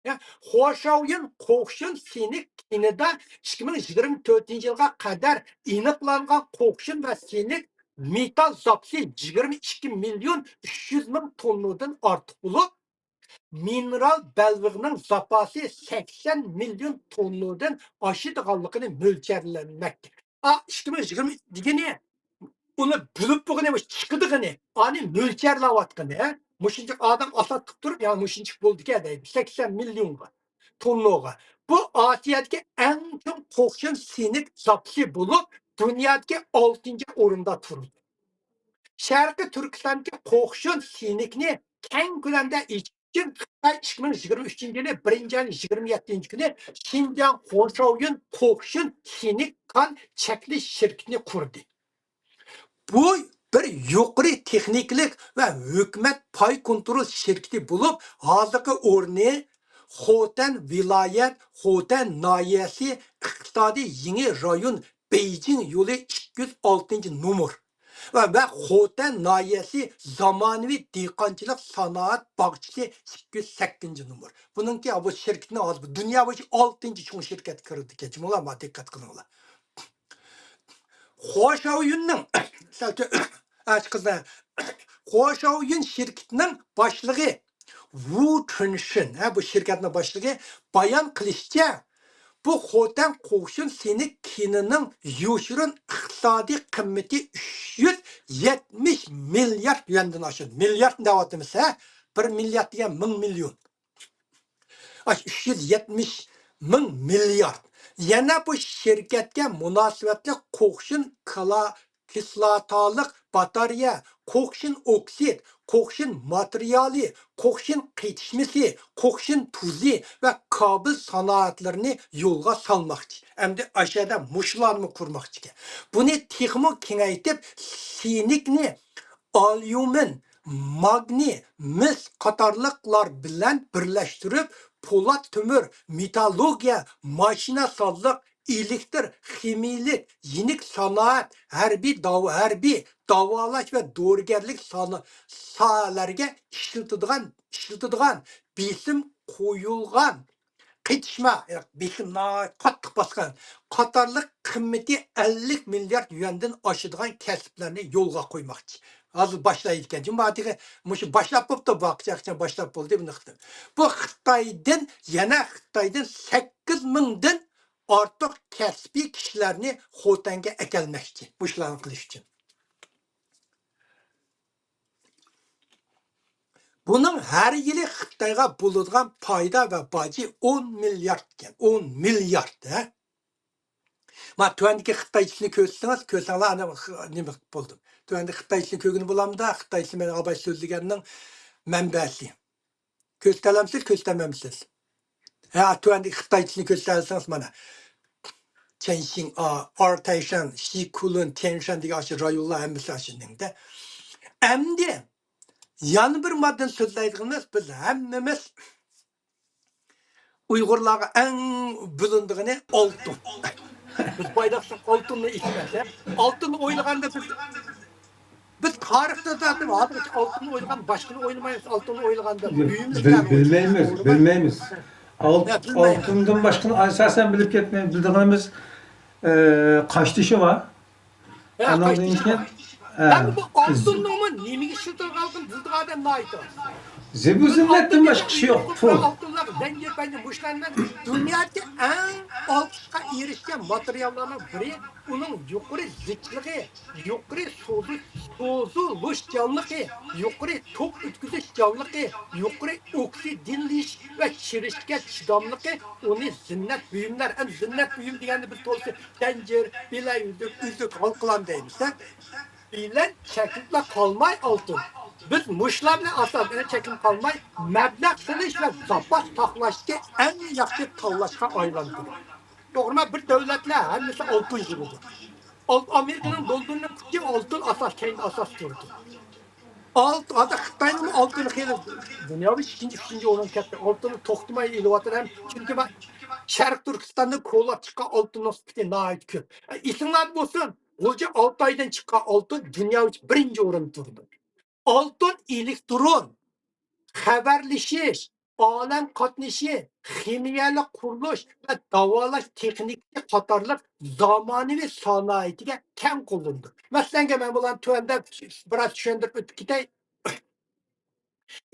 يا، خۇاشاۋيۈن قوقشۇن سىنك كېنىدا ئىككى مىڭ يىگىرمە تۆتىنچى يىلغا قەدەر ئېنىقلانغان قوقشۇن ۋە سىنك مېتال زاپىسى يىگىرمە ئىككى مىليون ئۈچ يۈز مىڭ توننىدىن ئارتۇق بولۇپ، مىنېرال بەلبېغىنىڭ زاپاسى سەكسەن مىليون توننىدىن ئاشىدىغانلىقىنى مۆلچەرلەنمەكتە. ئا، ئىككى مىڭ يىگىرمە دېگىنى، ئۇنى بىلىپ بولغىنى، مۇشۇ چىقىدىغىنى، ئانى مۆلچەرلەۋاتقىنى، ھە؟ مۇشۇنچە ئادەم ئاساتلىق تۇرۇپ، يا مۇشۇنچە بولدىكەن دەيدۇ، سەكسەن مىليونغا، توننىغا. بۇ ئاسىيادىكى ئەڭ چوڭ قوقشۇن سىنك زاپىسى بولۇپ، دۇنيادىكى ئالتىنچى ئورۇندا تۇرىدۇ. شەرقىي تۈركىستاندىكى قوقشۇن سىنكنى كەڭ كۆلەمدە ئېچىش ئۈچۈن خىتاي ئىككى مىڭ يىگىرمە ئۈچىنچى يىلى بىرىنچى ئاينىڭ يىگىرمە يەتتىنچى كۈنى شىنجاڭ خۇاشاۋيۈن قوقشۇن سىنك كان چەكلىك شىركىتىنى قۇردى. بۇ بىر يۇقىرى تېخنىكىلىق ۋە ھۆكۈمەت پاي كونترول شىركىتى بولۇپ، ھازىرقى ئورنى خوتەن ۋىلايەت، خوتەن ناھىيەسى ئىقتىسادىي يېڭى رايون، بېيجىڭ يولى ئىككى يۈز ئالتىنچى نومۇر ۋە، ۋە خوتەن ناھىيەسى زامانىۋى دېھقانچىلىق سانائەت باغچىسى ئىككى يۈز سەككىزىنچى نومۇر. بۇنىڭكى بۇ شىركىتىنىڭ ھازىر دۇنيا بويىچە ئالتىنچى چوڭ شىركەتكە كىرىدىكەن. جۇمۇلار، ما دىققەت قىلىڭلار. خۇاشاۋيۈننىڭ، ئاچ قىزلار، خۇاشاۋيۈن شىركىتىنىڭ باشلىقى ۋۇ چۈنشىن، ھە، بۇ شىركەتنىڭ باشلىقى بايان قىلىشىچە، بۇ خوتەن قوقشۇن سىنك كېنىنىڭ يوشۇرۇن ئىقتىسادىي قىممىتى ئۈچ يۈز يەتمىش مىليارد يۈەندىن ئاشىدۇ. مىليارد دەۋاتىمىز، ھە؟ بىر مىليارد دېگەن مىڭ مىليون. ئاشۇ ئۈچ يۈز يەتمىش مىڭ مىليارد. يەنە بۇ شىركەتكە مۇناسىۋەتلىك قوقشۇن كلا-، كىسلاتالىق باتارېيە، قوقشۇن ئوكسىد، قوقشۇن ماتېرىيالى، قوقشۇن قېتىشمىسى، قوقشۇن تۇزى ۋە كابېل سانائەتلىرىنى يولغا سالماقچى. ئەمدى ئاشۇ يەردە مۇشۇلارنى قۇرماقچىكەن. بۇنى تېخىمۇ كېڭەيتىپ، سىنكنى ئاليۇمىن، ماگنىي، مىس قاتارلىقلار بىلەن بىرلەشتۈرۈپ، پولات تۆمۈر، مېتاللورگىيە، ماشىنا سازلىق، ئېلېكتر، خىمىيىلىك، يېنىك سانائەت، ھەربىي داۋ-، ھەربىي، داۋالاش ۋە دورىگەرلىك سانا-، ساھەلەرگە ئىشلىتىدىغان، ئىشلىتىدىغان بېسىم قويۇلغان قېتىشما، بېسىم ناھايىتى قاتتىق باسقان قاتارلىق قىممىتى ئەللىك مىليارد يۈەندىن ئاشىدىغان كەسىپلەرنى يولغا قويماقچى. ھازىر باشلايدىكەن. جۇمباتىغا مۇشۇ باشلاپ بوپتۇ، باقچاقچان باشلاپ بولدى. بۇنى قىلدى. بۇ خىتايدىن، يەنە خىتايدىن سەككىز مىڭدىن ئارتۇق كەسپىي كىشىلەرنى خوتەنگە ئەكەلمەكچى. مۇشۇلارنى قىلىش ئۈچۈن. بۇنىڭ ھەر يىلى خىتايغا بولىدىغان پايدا ۋە باجى ئون مىليارد ئىكەن، ئون مىليارد، ھە؟ ما تۆۋەندىكى خىتايچىسىنى كۆرسىڭىز، كۆرسەڭلار، ئانا، خ-، نېمە قىلىپ بولدۇم. تۆۋەندىكى خىتايچىسىنى كۆرگىلى بولامدا، خىتايچىسى مەن ئاباي سۆزلىگەننىڭ مەنبەسى. كۆرسىتەلەمسىز، كۆرسىتەلمەمسىز؟ ھە، تۆۋەندىكى خىتايچىسىنى كۆرسىتەلىسىڭىز، مانا. چەنشىڭئا، ئارتەيشەن، شىكۇلۇن، تيەنشەن دېگەن ئاشۇ رايونلار ھەممىسى ئاشۇ نېمىدە. ئەمدى يەنە بىر ماددىنى سۆزلەيدىغىنىمىز، بىز ھەممىمىز ئۇيغۇرلارغا ئەڭ بىلىنىدىغىنى ئالتۇن. بىز بايداقسان ئالتۇننى ئېيتىمىز، ھە؟ ئالتۇننى ئويلىغاندا بىز، بىز تارىختا زادى ھازىرغىچە ئالتۇننى ئويلىغان، باشقىنى ئويلىمايمىز. ئالتۇننى ئويلىغاندا بىل-، ئۆيىمىزگە بىل-، بىلمەيمىز، بىلمەيمىز. ئالتۇن، يا، بىلمەيمىز. ئالتۇندىن باشقىنى ئاساسەن بىلىپ كەتمەيمىز. بىلىدىغىنىمىز ئى، قاشتېشى بار. ھە، ئانىڭدىن قاشتېشى كېيىن، بار. ھە، ئەمما بۇ ئالتۇننىڭمۇ نېمىگە ئىشلىتىلغانلىقىنى بىلىدىغان ئادەم ناھايىتى ئاز. زىبۇ زىننەتتىن باشقا ئىشى يوق، پۇل. ئالتۇنلار، زەنجىر، پەنجىر، مۇشۇلارنىڭ دۇنيادىكى ئەڭ ئالقىشقا ئېرىشكەن ماتېرىياللارنىڭ بىرى، ئۇنىڭ يۇقىرى زىچلىقى، يۇقىرى سوزۇ-، سوزۇلۇشچانلىقى، يۇقىرى توك ئۆتكۈزۈشچانلىقى، يۇقىرى ئوكسىدلىشىش ۋە چىرىشكە چىداملىقى ئۇنى زىننەت بۇيۇملار، ئەمدى زىننەت بۇيۇم دېگەننى بىز تولىسى زەنجىر، بىلەك يۈزۈك، ئۈزۈك، ھالقىلام دەيمىز-دە. بىلەن چەكلىنىپلا قالماي ئالتۇن. بىز مۇشۇلار بىلەن ئاساسەن چەكلىنىپ قالماي، مەبلەغ سېلىش ۋە زاپاس ساقلاشتىكى ئەڭ ياخشى تاللاشقا ئايلاندى. توغرىما، بىر دۆلەتلەر ھەممىسى ئالتۇن يىغىدۇ. ئال-، ئامېرىكىنىڭ دوللىرىنىڭ كۈچى ئالتۇن ئاساس، كەينى ئاساس تۇرىدۇ. ئالت-، ھازىر خىتاينىڭ ئالتۇنى خېلى دۇنياۋى ئىككىنچى، ئۈچىنچى ئورۇنغا كەتتى. ئالتۇننى توختىماي ئېلىۋاتىدۇ ھەم، چۈنكى ما-، شەرقىي تۈركىستاندا كولاپ چىققان ئالتۇننىڭ سۈپىتى ناھايىتى كۆپ. ئېسىڭلاردا بولسۇن، غۇلجا ئالتايدىن چىققان ئالتۇن دۇنيا بويىچە بىرىنچى ئورۇندا تۇرىدۇ. ئالتۇن ئېلېكترون، خەۋەرلىشىش، ئالەم قاتنىشى، خىمىيەلىك قۇرۇلۇش ۋە داۋالاش تېخنىكىسى قاتارلىق زامانىۋى سانائىتىگە كەڭ قوللىنىدۇ. مەسىلەنگە، مەن بۇلارنى تۆۋەندە بىراز چۈشەندۈرۈپ ئۆتۈپ كېتەي.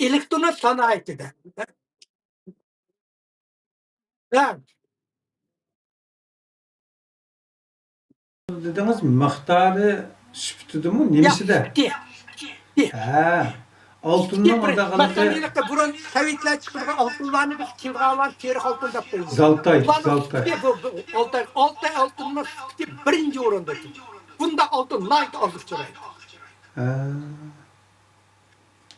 ئېلېكترون سانائىتىدە، ھە، دېدىڭىز، مىقدارى سۈپىتىدىمۇ، ياق، نېمىسىدە؟ سۈپىتى. سۈپىتى. ھە. ئالتۇننىڭ سۈپىتى بىر-، ئۇنداق قىلىقى مەسىلەن، ھېلىقى بۇرۇن سوۋېتلار چىقىرغان ئالتۇنلارنى بىز كىلوغراملارنى تېرىق ئالتۇن دەپ قويىمىز. زالتاي، بۇلارنىڭ زالتاي. سۈپىتى بۇ، بۇ ئالتاي، ئالتاي ئالتۇننىڭ سۈپىتى بىرىنچى ئورۇندا تۇرىدۇ. بۇنداق ئالتۇن ناھايىتى ئاز ئۇچرايدۇ. ھە.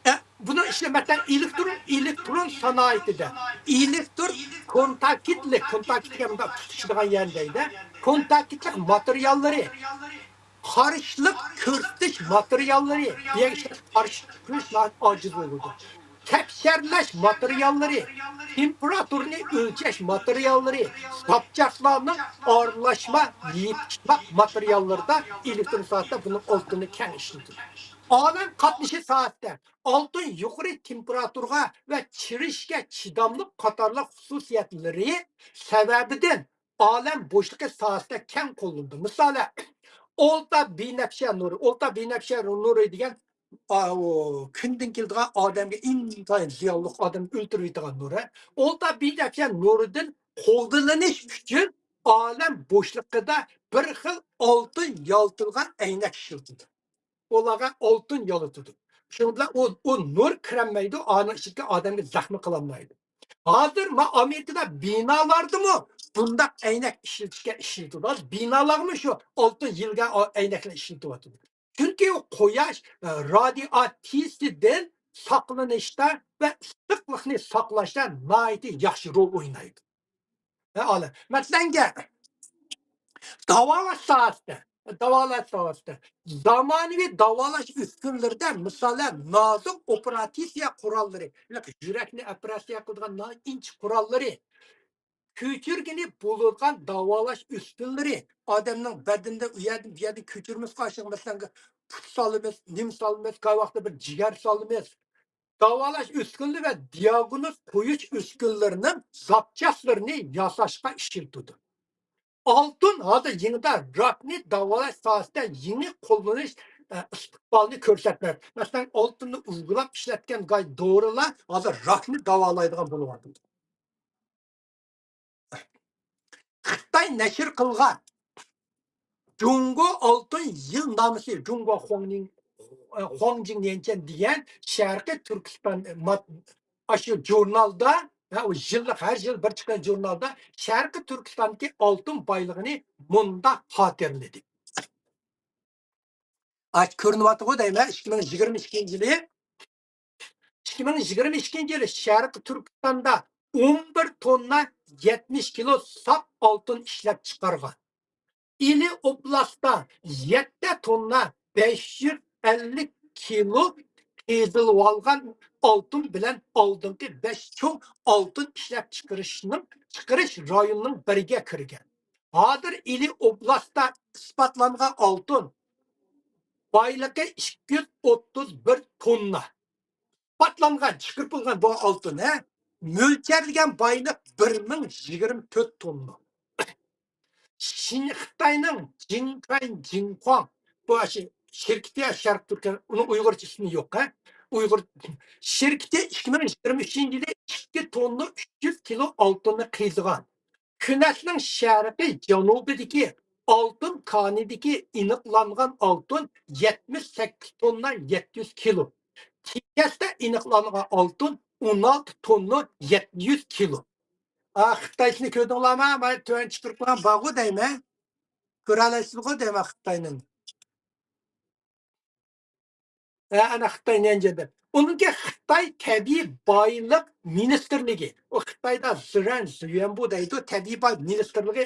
ئە، بۇنىڭ ئىچىدە، مەسىلەن، ئېلېكترون، ئېلېكترون سانائىتىدە، ئېلېكتر كونتاكتلىق، كونتاكت دېگەن مۇنداق تۇتىشىدىغان يەر دەيدۇ. كونتاكتلىق ماتېرىياللىرى، قارشىلىق كۆرسىتىش ماتېرىياللىرى، بۇ يەرگە قارشى كۈرەش ناھايىتى ئاجىز بولىدۇ. تەكشەرلەش ماتېرىياللىرى، تېمپېراتۇرىنى ئۆلچەش ماتېرىياللىرى، زاپچاسلارنىڭ ئارىلاشما يېپىشماق ماتېرىياللىرىدا ئېلېكترون سانائەتتە بۇنىڭ ئالتۇنى كەڭ ئىشلىتىلىدۇ. ئالەم قاتنىشى ساھەسىدە ئالتۇن يۇقىرى تېمپېراتۇرىغا ۋە چىرىشكە چىداملىق قاتارلىق خۇسۇسىيەتلىرى سەۋەبىدىن ئالەم بوشلۇقى ساھەسىدە كەڭ قوللىنىدۇ. مىسالى، ئولتا بىنەپشە نۇرى. ئولتا بىنەپشە نۇرى دېگەن، ئا، ئۇ كۈندىن كېلىدىغان ئادەمگە ئىنتايىن زىيانلىق، ئادەمنى ئۆلتۈرۈۋېتىدىغان نۇر. ئولتا بىنەپشە نۇرىدىن قوغدىلىنىش ئۈچۈن ئالەم بوشلۇقىدا بىر خىل ئالتۇن يالتىلغان ئەينەك ئىشلىتىدۇ. ئۇلارغا ئالتۇن يالىتىدۇ. شۇنىڭ بىلەن ئۇ، ئۇ نۇر كىرەلمەيدۇ، ئانىڭ ئىچىدىكى ئادەمگە زەخمى قىلالمايدۇ. ھازىر ما ئامېرىكىدا بىنالاردىمۇ بۇنداق ئەينەك ئىشلىتىشكە ئىشلىتىدۇ. ھازىر بىنالارمۇ شۇ ئالتۇن يىلغا ئەينەكلەر ئىشلىتىۋاتىدۇ. چۈنكى ئۇ قۇياش، ئە، رادىئاتسىيىسىدىن ساقلىنىشتا ۋە ئىسسىقلىقنى ساقلاشتا ناھايىتى ياخشى رول ئوينايدۇ. ھە، ئالە. مەسىلەنگە، داۋالاش ساھەسىدە، داۋالاش ساھەسىدە زامانىۋى داۋالاش ئۈسكۈنىلىرىدە، مىسالەن، نازۇك ئوپېراتسىيە قوراللىرى، يۈرەكنى ئوپېراتسىيە قىلىدىغان ناھايىتى ئىنچىكە قوراللىرى، كۆچۈرگىلى بولىدىغان داۋالاش ئۈسكۈنىلىرى، ئادەمنىڭ بەدىنىدە ئۇ يەردىن بۇ يەردىن كۆچۈرىمىز قارشىغا، مەسىلەن، پۇت سالىمىز، نېمە سالىمىز، قاي ۋاقىتتا بىر جىگەر سالىمىز. داۋالاش ئۈسكۈنىلىرى ۋە دىئاگنوز قويۇش ئۈسكۈنىلىرىنىڭ زاپچاسلىرىنى ياساشقا ئىشلىتىدۇ. ئالتۇن ھازىر يېڭىدا راكنى داۋالاش ساھەسىدە يېڭى قوللىنىش، ئە، ئىستىقبالىنى كۆرسەتمەكتە. مەسىلەن، ئالتۇننى ئۇۋىلاپ ئىشلەتكەن گاي دورىلار ھازىر راكنى داۋالايدىغان بولۇۋاتىدۇ. خىتاي نەشر قىلغان جۇڭگو ئالتۇن يىلنامىسى، جۇڭگو خۇاڭنىڭ، خۇاڭجىڭ يەنچەن دېگەن شەرقىي تۈركىستان مات-، ئاشۇ ژۇرنالدا، ھە، ئۇ يىللىق، ھەر يىل بىر چىققان ژۇرنالدا شەرقىي تۈركىستاندىكى ئالتۇن بايلىقىنى مۇنداق خاتىرىلىدى. ئاچ كۆرۈنۈۋاتىدىغۇ دەيمەن، ئىككى مىڭ يىگىرمە ئىككىنچى يىلى، ئىككى مىڭ يىگىرمە ئىككىنچى يىلى شەرقىي تۈركىستاندا ئون بىر توننا يەتمىش كىلو ساپ ئالتۇن ئىشلەپ چىقارغان. ئىلى ئوبلاستتا يەتتە توننا بەش يۈز ئەللىك كىلو قېزىلىۋالغان ئالتۇن بىلەن ئالدىنقى بەش چوڭ ئالتۇن ئىشلەپ چىقىرىشنىڭ، چىقىرىش رايونىنىڭ بىرىگە كىرگەن. ھازىر ئىلى ئوبلاستتا ئىسپاتلانغان ئالتۇن بايلىقى ئىككى يۈز ئوتتۇز بىر توننا. ئىسپاتلانغان، چىقىرىپ بولغان بۇ ئالتۇن، ھە؟ مۆلچەرلىگەن بايلىق بىر مىڭ يىگىرمە تۆت توننا. شىن-، خىتاينىڭ جىنكاي جىنخۇاڭ، بۇ شىركىتى، شەرقىي تۈركىستان، ئۇنىڭ ئۇيغۇرچە ئىسمى يوق، ھە؟ ئۇيغۇر شىركىتى ئىككى مىڭ يىگىرمە ئۈچىنچى يىلى ئىككى توننا ئۈچ يۈز كىلو ئالتۇننى قېزىغان. كۈنەشنىڭ شەرقىي جەنۇبىدىكى ئالتۇن كانىدىكى ئېنىقلانغان ئالتۇن يەتمىش سەككىز توننا يەتتە يۈز كىلو. تېكەستە ئېنىقلانغان ئالتۇن ئون ئالتە توننا يەتتە يۈز كىلو. ئا، خىتايچىنى كۆردۈڭلارمۇ؟ مانا تۆۋەن چىقىرىپ قويغان بارغۇ دەيمەن. كۆرەلەيسىزغۇ دەيمەن خىتاينى. ھە، ئەنە خىتاي نەنجىڭدە. ئۇنىڭكى خىتاي تەبىئىي بايلىق مىنىستىرلىكى، ئۇ خىتايدا زىرەن زۈيۈەنبۇ دەيدۇ، تەبىئىي باي مىنىستىرلىكى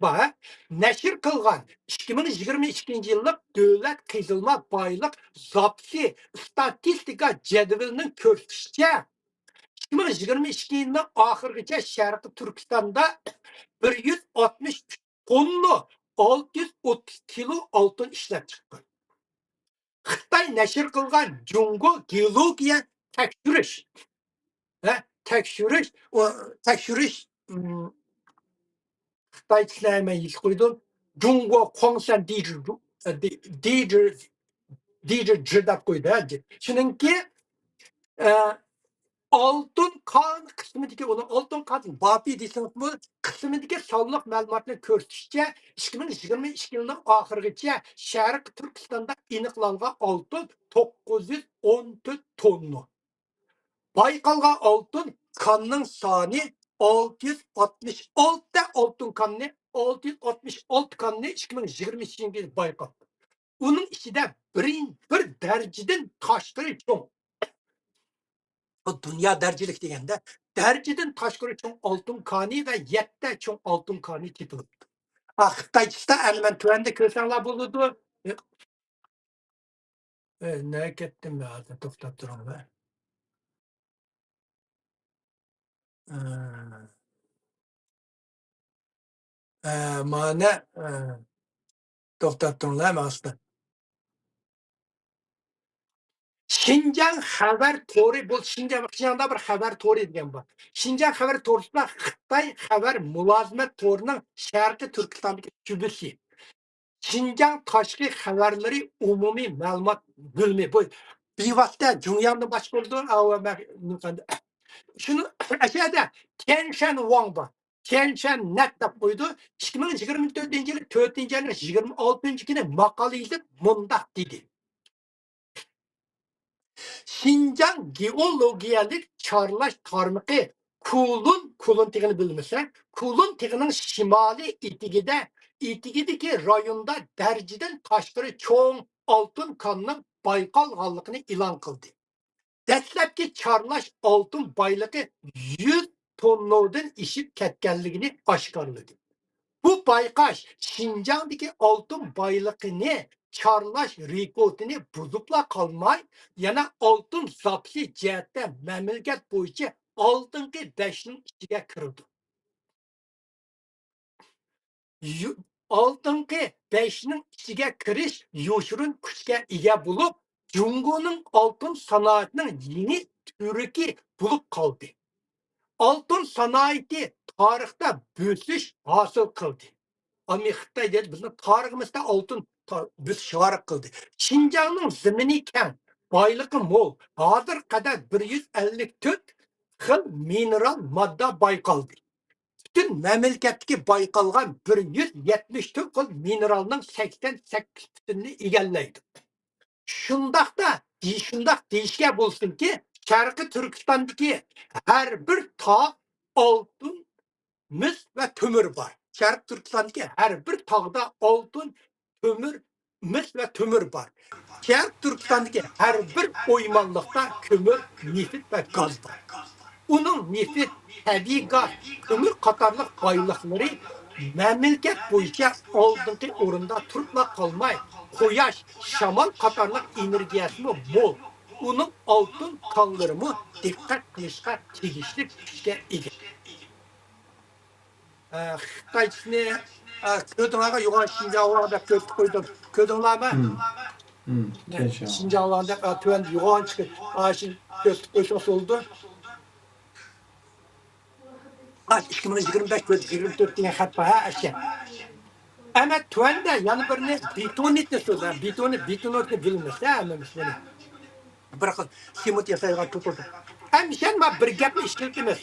بار، نەشر قىلغان ئىككى مىڭ يىگىرمە ئىككىنچى يىللىق دۆلەت قېزىلما بايلىق زاپىسى ئىستاتىستىكا جەدۋىلىنىڭ كۆرسىتىشىچە، ئىككى مىڭ يىگىرمە ئىككى يىلنىڭ ئاخىرىغىچە شەرقىي تۈركىستاندا بىر يۈز ئاتمىش ئۈچ توننا ئالتە يۈز ئوتتۇز كىلو ئالتۇن ئىشلەپ چىققان. خىتاي نەشر قىلغان جۇڭگو گېئولوگىيە تەكشۈرۈش، ھە، تەكشۈرۈش، ئۇ، تەكشۈرۈش، ئىم، خىتايچىسىنى مەن يېزىپ قويدۇم. جۇڭگو خۇاڭسەن دىجى، دىجى، دىجى جى دەپ قويدى، ھە. شۇنىڭكى، ئە، ئالتۇن كان قىسمىدىكى، ئۇنىڭ ئالتۇن كان بابى دېسىڭىزمۇ، قىسمىدىكى سانلىق مەلۇماتنى كۆرسىتىشىچە، ئىككى مىڭ يىگىرمە ئىككى يىلنىڭ ئاخىرىغىچە شەرقىي تۈركىستاندا ئېنىقلانغان ئالتۇن توققۇز يۈز ئون تۆت توننا. بايقالغان ئالتۇن كاننىڭ سانى ئالتە يۈز ئاتمىش ئالتە، ئالتۇن كاننى، ئالتە يۈز ئاتمىش ئالتە كاننى ئىككى مىڭ يىگىرمە ئۈچىنچى يىلى بايقالدى. ئۇنىڭ ئىچىدە بىرىن-، بىر دەرىجىدىن تاشقىرى چوڭ، بۇ دۇنيا دەرىجىلىك دېگەندە، دەرىجىدىن تاشقىرى چوڭ ئالتۇن كانى ۋە يەتتە چوڭ ئالتۇن كانى تېپىلىپتۇ. ئا، خىتايچىسىدا ئەنە مەن تۆۋەندە كۆرسەڭلار بولىدۇ. ئە، ئە، نەگە كەتتىم مەن ھازىر؟ توختاپ تۇرۇڭلار. ئە، ئە، مانا، ئە، توختاپ تۇرۇڭلار، ماڭسىلەر. شىنجاڭ خەۋەر تورى، بۇ شىنجاڭ، شىنجاڭدا بىر خەۋەر تورى دېگەن بار. شىنجاڭ خەۋەر تورىسىدا خىتاي خەۋەر مۇلازىمەت تورىنىڭ شەرقىي تۈركىستاندىكى شۆبىسى. شىنجاڭ تاشقى خەۋەرلىرى ئومۇمىي مەلۇمات بۆلۈمى. بۇ بىۋاسىتە جۇڭياندىن باشقۇرۇلىدۇ. ئاۋۇ مە-، شۇنى ئەشەدە تيەنشەن ۋاڭ بار. تيەنشەن نەت دەپ قويىدۇ. ئىككى مىڭ يىگىرمە تۆتىنچى يىلى تۆتىنچى ئاينىڭ يىگىرمە ئالتىنچى كۈنى ماقالە يېزىپ مۇنداق دېدى. شىنجاڭ گېئولوگىيەلىك چارلاش تارمىقى كۇلۇن، كۇلۇن تېغىنى بىلمىسە، كۇلۇن تېغىنىڭ شىمالىي ئېتىكىدە، ئېتىكىدىكى رايوندا دەرىجىدىن تاشقىرى چوڭ ئالتۇن كاننىڭ بايقالغانلىقىنى ئېلان قىلدى. دەسلەپكى چارلاش ئالتۇن بايلىقى يۈز توننادىن ئېشىپ كەتكەنلىكىنى ئاشكارىلىدى. بۇ بايقاش شىنجاڭدىكى ئالتۇن بايلىقىنى چارلاش رېكورتىنى بۇزۇپلا قالماي، يەنە ئالتۇن زاپىسى جەھەتتە مەملىكەت بويىچە ئالدىنقى بەشنىڭ ئىچىگە كىرىدۇ. يۇ-، ئالدىنقى بەشنىڭ ئىچىگە كىرىش يوشۇرۇن كۈچكە ئىگە بولۇپ، جۇڭگونىڭ ئالتۇن سانائىتىنىڭ يېڭى تۈۋرۈكى بولۇپ قالدى. ئالتۇن سانائىتى تارىختا بۆسۈش ھاسىل قىلدى. ئامېرىكا، خىتاي دېدى، بىزنىڭ تارىخىمىزدا ئالتۇن تا-، بۆسۈش ھاسىل قىلدى. شىنجاڭنىڭ زېمىنى كەڭ، بايلىقى مول. ھازىرغا قەدەر بىر يۈز ئەللىك تۆت خىل مىنېرال ماددا بايقالدى. پۈتۈن مەملىكەتتىكى بايقالغان بىر يۈز يەتمىش تۆت خىل مىنېرالنىڭ سەكسەن سەككىز پۈتۈنىنى ئىگىلەيدۇ. شۇنداقتا، دېي-، شۇنداق دېيىشكە بولسۇنكى، شەرقىي تۈركىستاندىكى ھەر بىر تاغ ئالتۇن، مىس ۋە تۆمۈر بار. شەرقىي تۈركىستاندىكى ھەر بىر تاغدا ئالتۇن، تۆمۈر، مىس ۋە تۆمۈر بار. شەرقىي تۈركىستاندىكى ھەر بىر ئويمانلىقتا كۆمۈر، نېفىت ۋە گاز بار. ئۇنىڭ نېفىت، تەبىئىي گاز، كۆمۈر قاتارلىق بايلىقلىرى مەملىكەت بويىچە ئالدىنقى ئورۇندا تۇرۇپلا قالماي، قۇياش، شامال قاتارلىق ئېنېرگىيەسىمۇ مول. ئۇنىڭ ئالتۇن كانلىرىمۇ دىققەت قىلىشقا تېگىشلىك كۈچكە ئىگە. ئە، خىتايچىسىنى، ئە، كۆردۈڭلارغا يوغان شىنجاڭ ئاۋاڭ دەپ كۆرسىتىپ قويدۇم. كۆردۈڭلارمۇ؟ مم. مم. شىنجاڭ ئاۋاڭ دەپ، ئە، تۆۋەندە يوغان چىقىپ، ئە، شۇ كۆرسىتىپ قويسىڭىز بولىدۇ. ئىككى مىڭ يىگىرمە بەش، يىگىرمە تۆت دېگەن خەت بار، ھە، ئەشكە. ئەمە تۆۋەندە يەنە بىرنى بېتونىتنى سۆزلەڭ. بېتونىت، بېتونىتنى بىلىمىز ھەممىمىز بۇنى. بىر خىل سېمونت ياسايدىغان توپىدۇر. ئەمىسە ما بىر گەپنى ئىشلىتىمىز.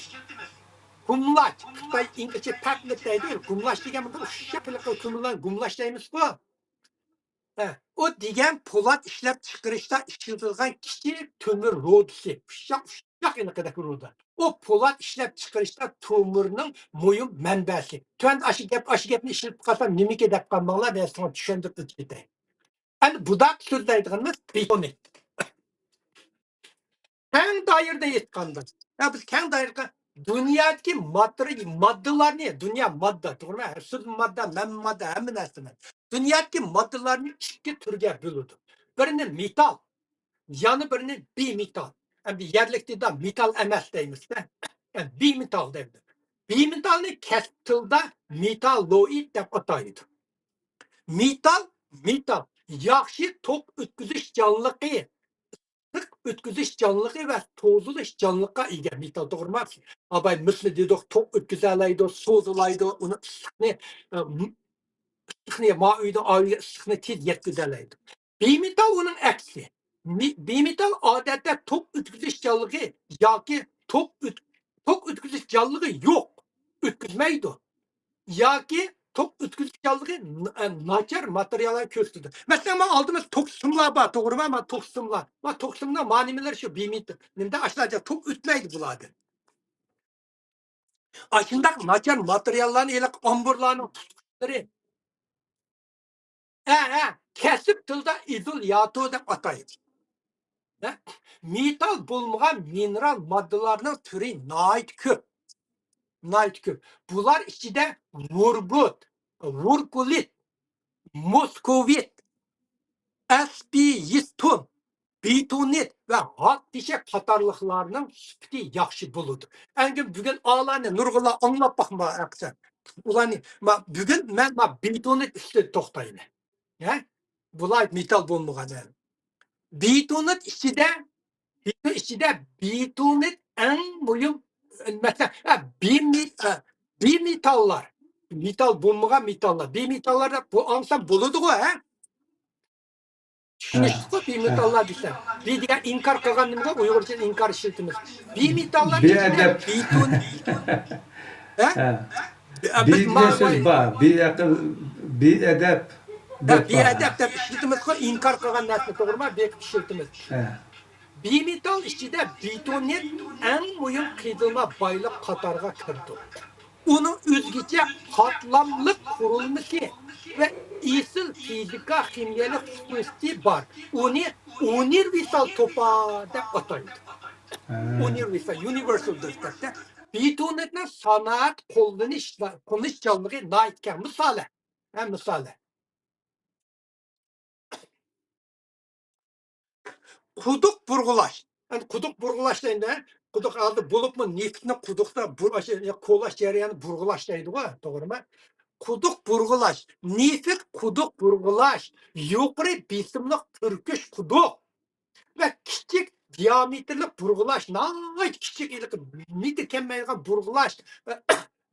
گۇملاچ، خىتاي ئىنگلىزچە پەتلىك دەيدۇ. گۇملاچ دېگەن بىر ئۇششاق قىلىققا كۆمۈلگەن گۇملاچ دەيمىزغۇ. ھە، ئۇ دېگەن پولات ئىشلەپ چىقىرىشتا ئىشلىتىلگەن كىچىك تۆمۈر رۇدىسى. ئۇششاق، ئۇششاق ئېنىقىدەك رۇدا. ئۇ پولات ئىشلەپ چىقىرىشتا تۆمۈرنىڭ مۇھىم مەنبەسى. تۆۋەندە ئاشۇ گەپ، ئاشۇ گەپنى ئىشلىتىپ قالسام نېمىكى دەپ قالماڭلار، مەن سىزگە چۈشەندۈرۈپ ئۆتۈپ كېتەي. ئەمدى بۇنداق سۆزلەيدىغىنىمىز بېتونىت. كەڭ دائىرىدە ئېيتقاندا، يا بىز كەڭ دائىرىدە دۇنيادىكى ماتېرىيال، ماددىلارنى، دۇنيا ماددا، توغرىمۇ؟ سىز ماددا، مەن ماددا، ھەممە نەرسە ماددا. دۇنيادىكى ماددىلارنى ئىككى تۈرگە بۆلىدۇ. بىرىنى مېتال، يەنە بىرىنى بىمېتال. ئەمدى يەرلىك تىلدا مېتال ئەمەس دەيمىز-دە. بىمېتال دەيدۇ. بىمېتالنى كەسىپ تىلدا مېتاللوئىد دەپ ئاتايدۇ. مېتال، مېتال ياخشى توك ئۆتكۈزۈشچانلىقى، ئىسسىق ئۆتكۈزۈشچانلىقى ۋە سوزۇلۇشچانلىققا ئىگە مېتال، توغرىمۇ؟ ئاباي مىسنى دېدۇق، توك ئۆتكۈزەلەيدۇ، سوزۇلايدۇ، ئۇنى ئىسسىقنى، ئە، م-، ئىسسىقنى، ما ئۆيدە ئاۋۇ ئىسسىقنى تېز يەتكۈزەلەيدۇ. بىمېتال ئۇنىڭ ئەكسى. مې-، بىمېتال ئادەتتە توك ئۆتكۈزۈشچانلىقى ياكى توك ئۆت-، توك ئۆتكۈزۈشچانلىقى يوق، ئۆتكۈزمەيدۇ. ياكى توك ئۆتكۈزۈشچانلىقى ن-، ئە، ناچار ماتېرىياللار كۆرسىتىدۇ. مەسىلەن، مانا ئالدىمىز توك سىملار بار، توغرىمۇ؟ مانا توك سىملار. مانا توك سىمنىڭ ما نېمىلىرى شۇ بىمېتال. نېمىدە ئاشۇلارچە توك ئۆتمەيدۇ بۇلاردىن. ئاشۇنداق ناچار ماتېرىياللارنى ھېلىقى ئامبۇرلارنىڭ تۇتقۇچىلىرى، ھە، ھە، كەسىپ تىلدا ئىزولياتور دەپ ئاتايدۇ. ھە؟ مېتال بولمىغان مىنېرال ماددىلارنىڭ تۈرى ناھايىتى كۆپ. ناھايىتى كۆپ. بۇلار ئىچىدە ۋۇرگۇت، ۋۇركۇلىت، مۇسكوۋىت، ئەسپىيستون، بېتونىت ۋە ھات تېشى قاتارلىقلارنىڭ سۈپىتى ياخشى بولىدۇ. ئەنگە بۈگۈن ئالانى نۇرغۇنلار ئاڭلاپ باقما ئەقسەن. ئۇلارنى، ما، بۈگۈن مەن ما بېتونىت ئۈستىدە توختايمەن. ھە؟ بۇلار مېتال بولمىغان. بېتونىت ئىچىدە، بېتون ئىچىدە بېتونىت ئەڭ مۇھىم، مەسىلەن، ھە، بىمېت-، ھە، بىمېتاللار. مېتال بولمىغان مېتاللار. بىمېتاللار دەپ بۇ ئاڭلىسام بولىدىغۇ، ھە؟ چۈشىنىشلىكقۇ، بىمېتاللار دېسەم. بى دېگەن ئىنكار قىلغان نېمىگە ئۇيغۇرچە ئىنكار ئىشلىتىمىز. بىمېتاللار ئىچىدە بىئەدەپ. بىتون-، ھە؟ ھە. بى-، بى بىز دېگەن ما-، سۆز بار. بىئەقىل، بىئەدەپ ھە، دەپ بار. بىئەدەپ دەپ ئىشلىتىمىزغۇ، ئىنكار قىلغان نەرسىنى، توغرىمۇ؟ بىر ئىشلىتىمىز. ھە. بىمېتال ئىچىدە بېتونىت ئەڭ مۇھىم قېزىلما بايلىق قاتارىغا كىرىدۇ. ئۇنىڭ ئۆزگىچە قاتلاملىق قۇرۇلمىسى ۋە ئېسىل فىزىكا خىمىيەلىك خۇسۇسىيىتى بار. ئۇنى ئۇنىۋېرسال توپا دەپ ئاتايدۇ. ھە. ئۇنىۋېرسال، يۇنىۋېرسال دەپ. بېتونىتنىڭ سانائەت قوللىنىش، قوللىنىشچانلىقى ناھايىتى كەڭ. مىسالى، ھە، مىسالى. قۇدۇق بۇرغىلاش. ئەمدى قۇدۇق بۇرغىلاش دەيدۇ، ھە؟ قۇدۇق ھالدا بولۇپمۇ نېفىتنى قۇدۇقتا بۇر-، ئاشۇ كولاش جەريانى بۇرغىلاش دەيدىغۇ، توغرىمۇ؟ قۇدۇق بۇرغىلاش، نېفىت قۇدۇق بۇرغىلاش، يۇقىرى بېسىملىق پۈركۈش قۇدۇق ۋە كىچىك دىئامېتىرلىق بۇرغىلاش، ناھايىتى كىچىك، ھېلىقى مېتىر كەلمەيدىغان بۇرغىلاش،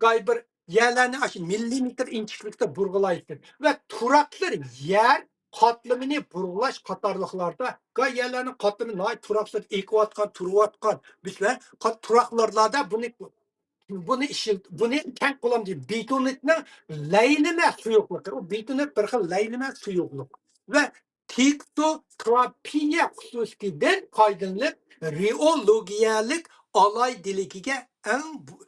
گاي بىر يەرلەرنى ئاشۇ مىللىمېتىر ئىنچىكىلىكتە بۇرغىلايتتى ۋە تۇراقلىق يەر قاتلىمىنى بۇرغىلاش قاتارلىقلاردا، گاي يەرلەرنىڭ قاتلىمى ناھايىتى تۇراقسىز ئېقىۋاتقان، تۇرۇۋاتقان، بىز ۋە قات-، تۇراقلاردا بۇنى، بۇنى ئىشل-، بۇنى كەڭ قوللامدا بېتونىتنىڭ لەيلىمە سۇيۇقلۇقى. ئۇ بېتونىت بىر خىل لەيلىمە سۇيۇقلۇق ۋە تېكسوتېرابىيە خۇسۇسىيىتىدىن پايدىلىنىپ، رېئولوگىيەلىك ئالاھىدىلىكىگە ئەڭ بۇ-،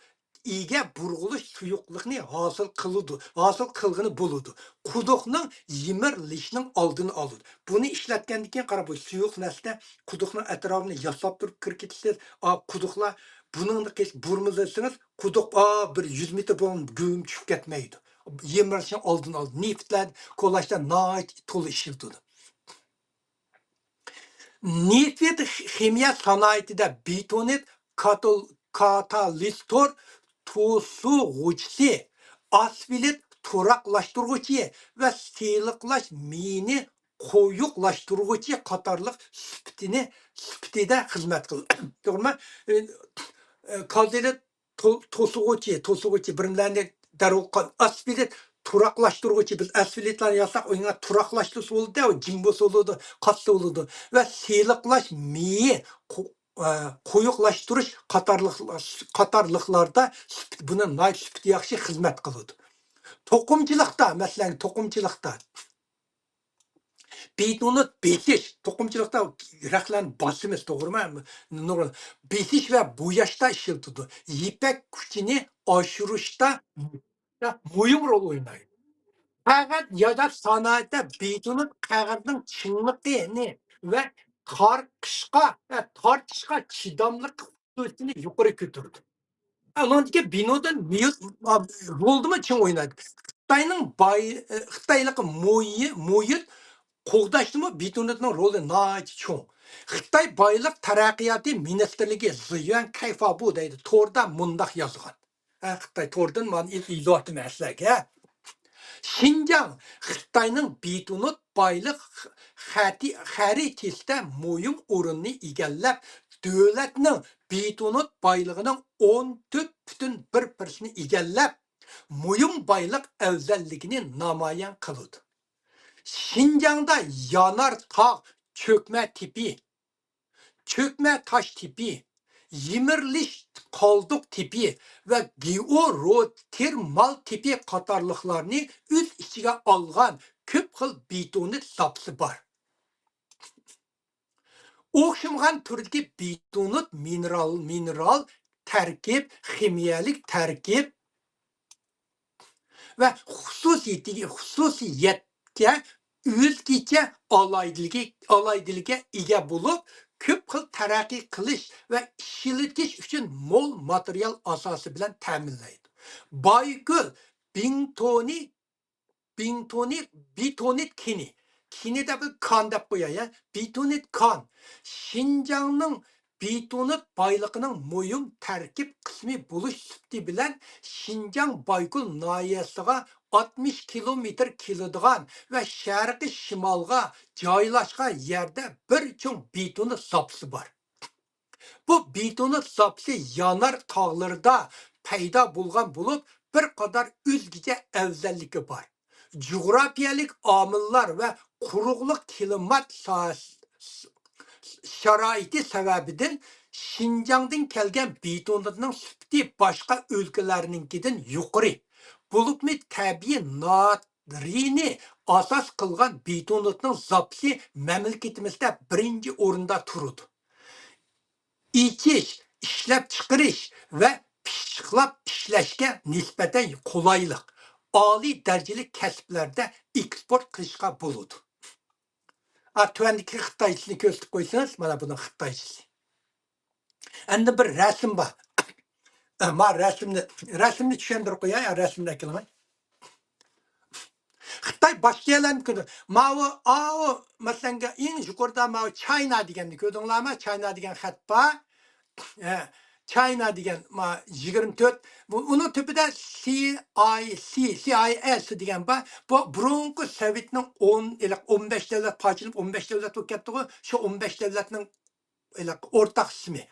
ئىگە بۇرغىلىش سۇيۇقلۇقنى ھاسىل قىلىدۇ، ھاسىل قىلغىلى بولىدۇ. قۇدۇقنىڭ يىمىرىلىشىنىڭ ئالدىنى ئالىدۇ. بۇنى ئىشلەتكەندىن كېيىن قارا، بۇ سۇيۇق نەرسىدە قۇدۇقنىڭ ئەتراپىنى ياساپ تۇرۇپ كىرىپ كېتىسىز. ئا، قۇدۇقلار بۇنىڭدا قىلىپ بۇرمىلىسىڭىز، قۇدۇق، ئا، بىر يۈز مېتىر بولغان گۈم چۈشۈپ كەتمەيدۇ. يىمىرىلىشنىڭ ئالدىنى ئالىدۇ. نېفىتلەر، كولاشلار ناھايىتى تولا ئىشلىتىدۇ. نېفىت خىمىيە سانائىتىدە بېتونىت كاتال-، كاتالىستور توسۇغۇچىسى، ئاسفىلت تۇراقلاشتۇرغۇچى ۋە سىلىقلاش مېيىنى قويۇقلاشتۇرغۇچى قاتارلىق سۈپىتىنى، سۈپىتىدە خىزمەت قىلىدۇ. توغرىمۇ؟ ئە، ئە، كاتالىست تو-، توسۇغۇچى، توسۇغۇچى بىرمىلەرنى دەرۋۇ قا-، ئاسفىلت تۇراقلاشتۇرغۇچى، بىز ئاسفالتلارنى ياساق، ئۇنىڭغا تۇراقلاشتۇرسا بولىدۇ، ئۇ جىم بولسا بولىدۇ، قاتسا بولىدۇ. ۋە سىلىقلاش مېيى، قۇ-، ئە، قويۇقلاشتۇرۇش قاتارلىق، قاتارلىقلاردا سۈپىتى، بۇنى ناھايىتى سۈپىتى ياخشى خىزمەت قىلىدۇ. توقۇمىچىلىقتا، مەسىلەن، توقۇمىچىلىقتا بېتونېت بېسىش، توقۇمىچىلىقتا رەختلەرنى باسىمىز، توغرىمۇ؟ نۇر-، بېسىش ۋە بوياشتا ئىشلىتىدۇ. يىپەك كۈچىنى ئاشۇرۇشتا مۇھىم رول ئوينايدۇ. قەغەز ياساش سانائىتىدە بېتونېت قەغەزنىڭ چىڭلىقىنى ۋە تارقىشقا، ۋە تارتىشقا چىداملىق خۇسۇسىيىتىنى يۇقىرى كۆتۈرىدۇ. ئۇنىڭدىكى بىنودىن مۇھىت رولدىمۇ چىڭ ئوينايدۇ. خىتاينىڭ باي-، خىتايلىقى مۇھىت قوغداشتىمۇ بېتونېتنىڭ رولى ناھايىتى چوڭ. خىتاي بايلىق تەرەققىياتى مىنىستىرلىكى زىيۈەن كەيفابۇ دەيدۇ، توردا مۇنداق يازغان. ھە، خىتاي توردىن مانا يېزىۋاتىمەن سىلەرگە. شىنجاڭ خىتاينىڭ بېتونېت بايلىق خەتى-، خەرىتىسىدە مۇھىم ئورۇننى ئىگىلەپ، دۆلەتنىڭ بېتونېت بايلىقىنىڭ ئون تۆت پۈتۈن بىر پىرسەنتىنى ئىگىلەپ، مۇھىم بايلىق ئەۋزەللىكىنى نامايان قىلىدۇ. شىنجاڭدا يانار تاغ، چۆكمە تېپى، چۆكمە تاش تېپى، يىمىرىلىش قالدۇق تېپى ۋە گېئوروتېرمال تېپى قاتارلىقلارنى ئۆز ئىچىگە ئالغان كۆپ خىل بېتونېت زاپىسى بار. ئوخشىمىغان تۈردىكى بېتونېت مىنېرال، مىنېرال تەركىب، خىمىيەلىك تەركىب ۋە خۇسۇسىيىتىگە، خۇسۇسىيەتكە ئۆزگىچە ئالاھىدىلىكى، ئالاھىدىلىكىگە ئىگە بولۇپ، كۆپ خىل تەرەققىي قىلىش ۋە ئىشلىتىش ئۈچۈن مول ماتېرىيال ئاساسى بىلەن تەمىنلەيدۇ. بايكۆل بىڭتونى بېتونېت، بېتونېت كېنى. كېنى دەپ كان دەپ قوياي، ھە. بېتونېت كان. شىنجاڭنىڭ بېتونېت بايلىقىنىڭ مۇھىم تەركىب قىسمى بولۇش سۈپىتى بىلەن شىنجاڭ بايكۆل ناھىيەسىغا ئاتمىش كىلومېتىر كېلىدىغان ۋە شەرقىي شىمالغا جايلاشقان يەردە بىر چوڭ بېتونېت زاپىسى بار. بۇ بېتونېت زاپىسى يانار تاغلىرىدا پەيدا بولغان بولۇپ، بىر قاتار ئۆزگىچە ئەۋزەللىكى بار. جۇغراپىيەلىك ئامىللار ۋە قۇرۇقلۇق كىلىمات سا-، شارائىتى سەۋەبىدىن شىنجاڭدىن كەلگەن بېتونېتنىڭ سۈپىتى باشقا ئۆلكىلەرنىڭكىدىن يۇقىرى. بولۇپمۇ تەبىئىي ناترىينى ئاساس قىلغان بېتونېتنىڭ زاپىسى مەملىكىتىمىزدە بىرىنچى ئورۇندا تۇرىدۇ. ئېچىش، ئىشلەپچىقىرىش ۋە پىششىقلاپ ئىشلەشكە نىسبەتەن قولايلىق، ئالىي دەرىجىلىك كەسىپلەردە ئېكسپورت قىلىشقا بولىدۇ. ئا، تۆۋەندىكى خىتايچىسىنى كۆرسىتىپ قويسىڭىز، مانا بۇنىڭ خىتايچىسى. ئەمدى بىر رەسىم بار. ئە، ما رەسىمنى، رەسىمنى چۈشەندۈرۈپ قوياي، رەسىمنى ئەكېلىڭ. خىتاي باشقا يەرلەرنى كۆردى. ماۋۇ، ئاۋۇ، مەسىلەن، ئەڭ يۇقىرىدا ماۋۇ چاينا دېگەننى كۆردۈڭلارمۇ؟ چاينا دېگەن خەت بار. ھە، چاينا دېگەن، ما، يىگىرمە تۆت. بۇ، ئۇنىڭ تۈپىدە سى ئاي سى، سى ئاي ئېس دېگەن بار. بۇ بۇرۇنقى سوۋېتنىڭ ئون، ئون بەش دۆلەت پارچىلىنىپ، ئون بەش دۆلەت بولۇپ كەتتىغۇ. شۇ ئون بەش دۆلەتنىڭ ھېلىقى ئورتاق ئىسمى.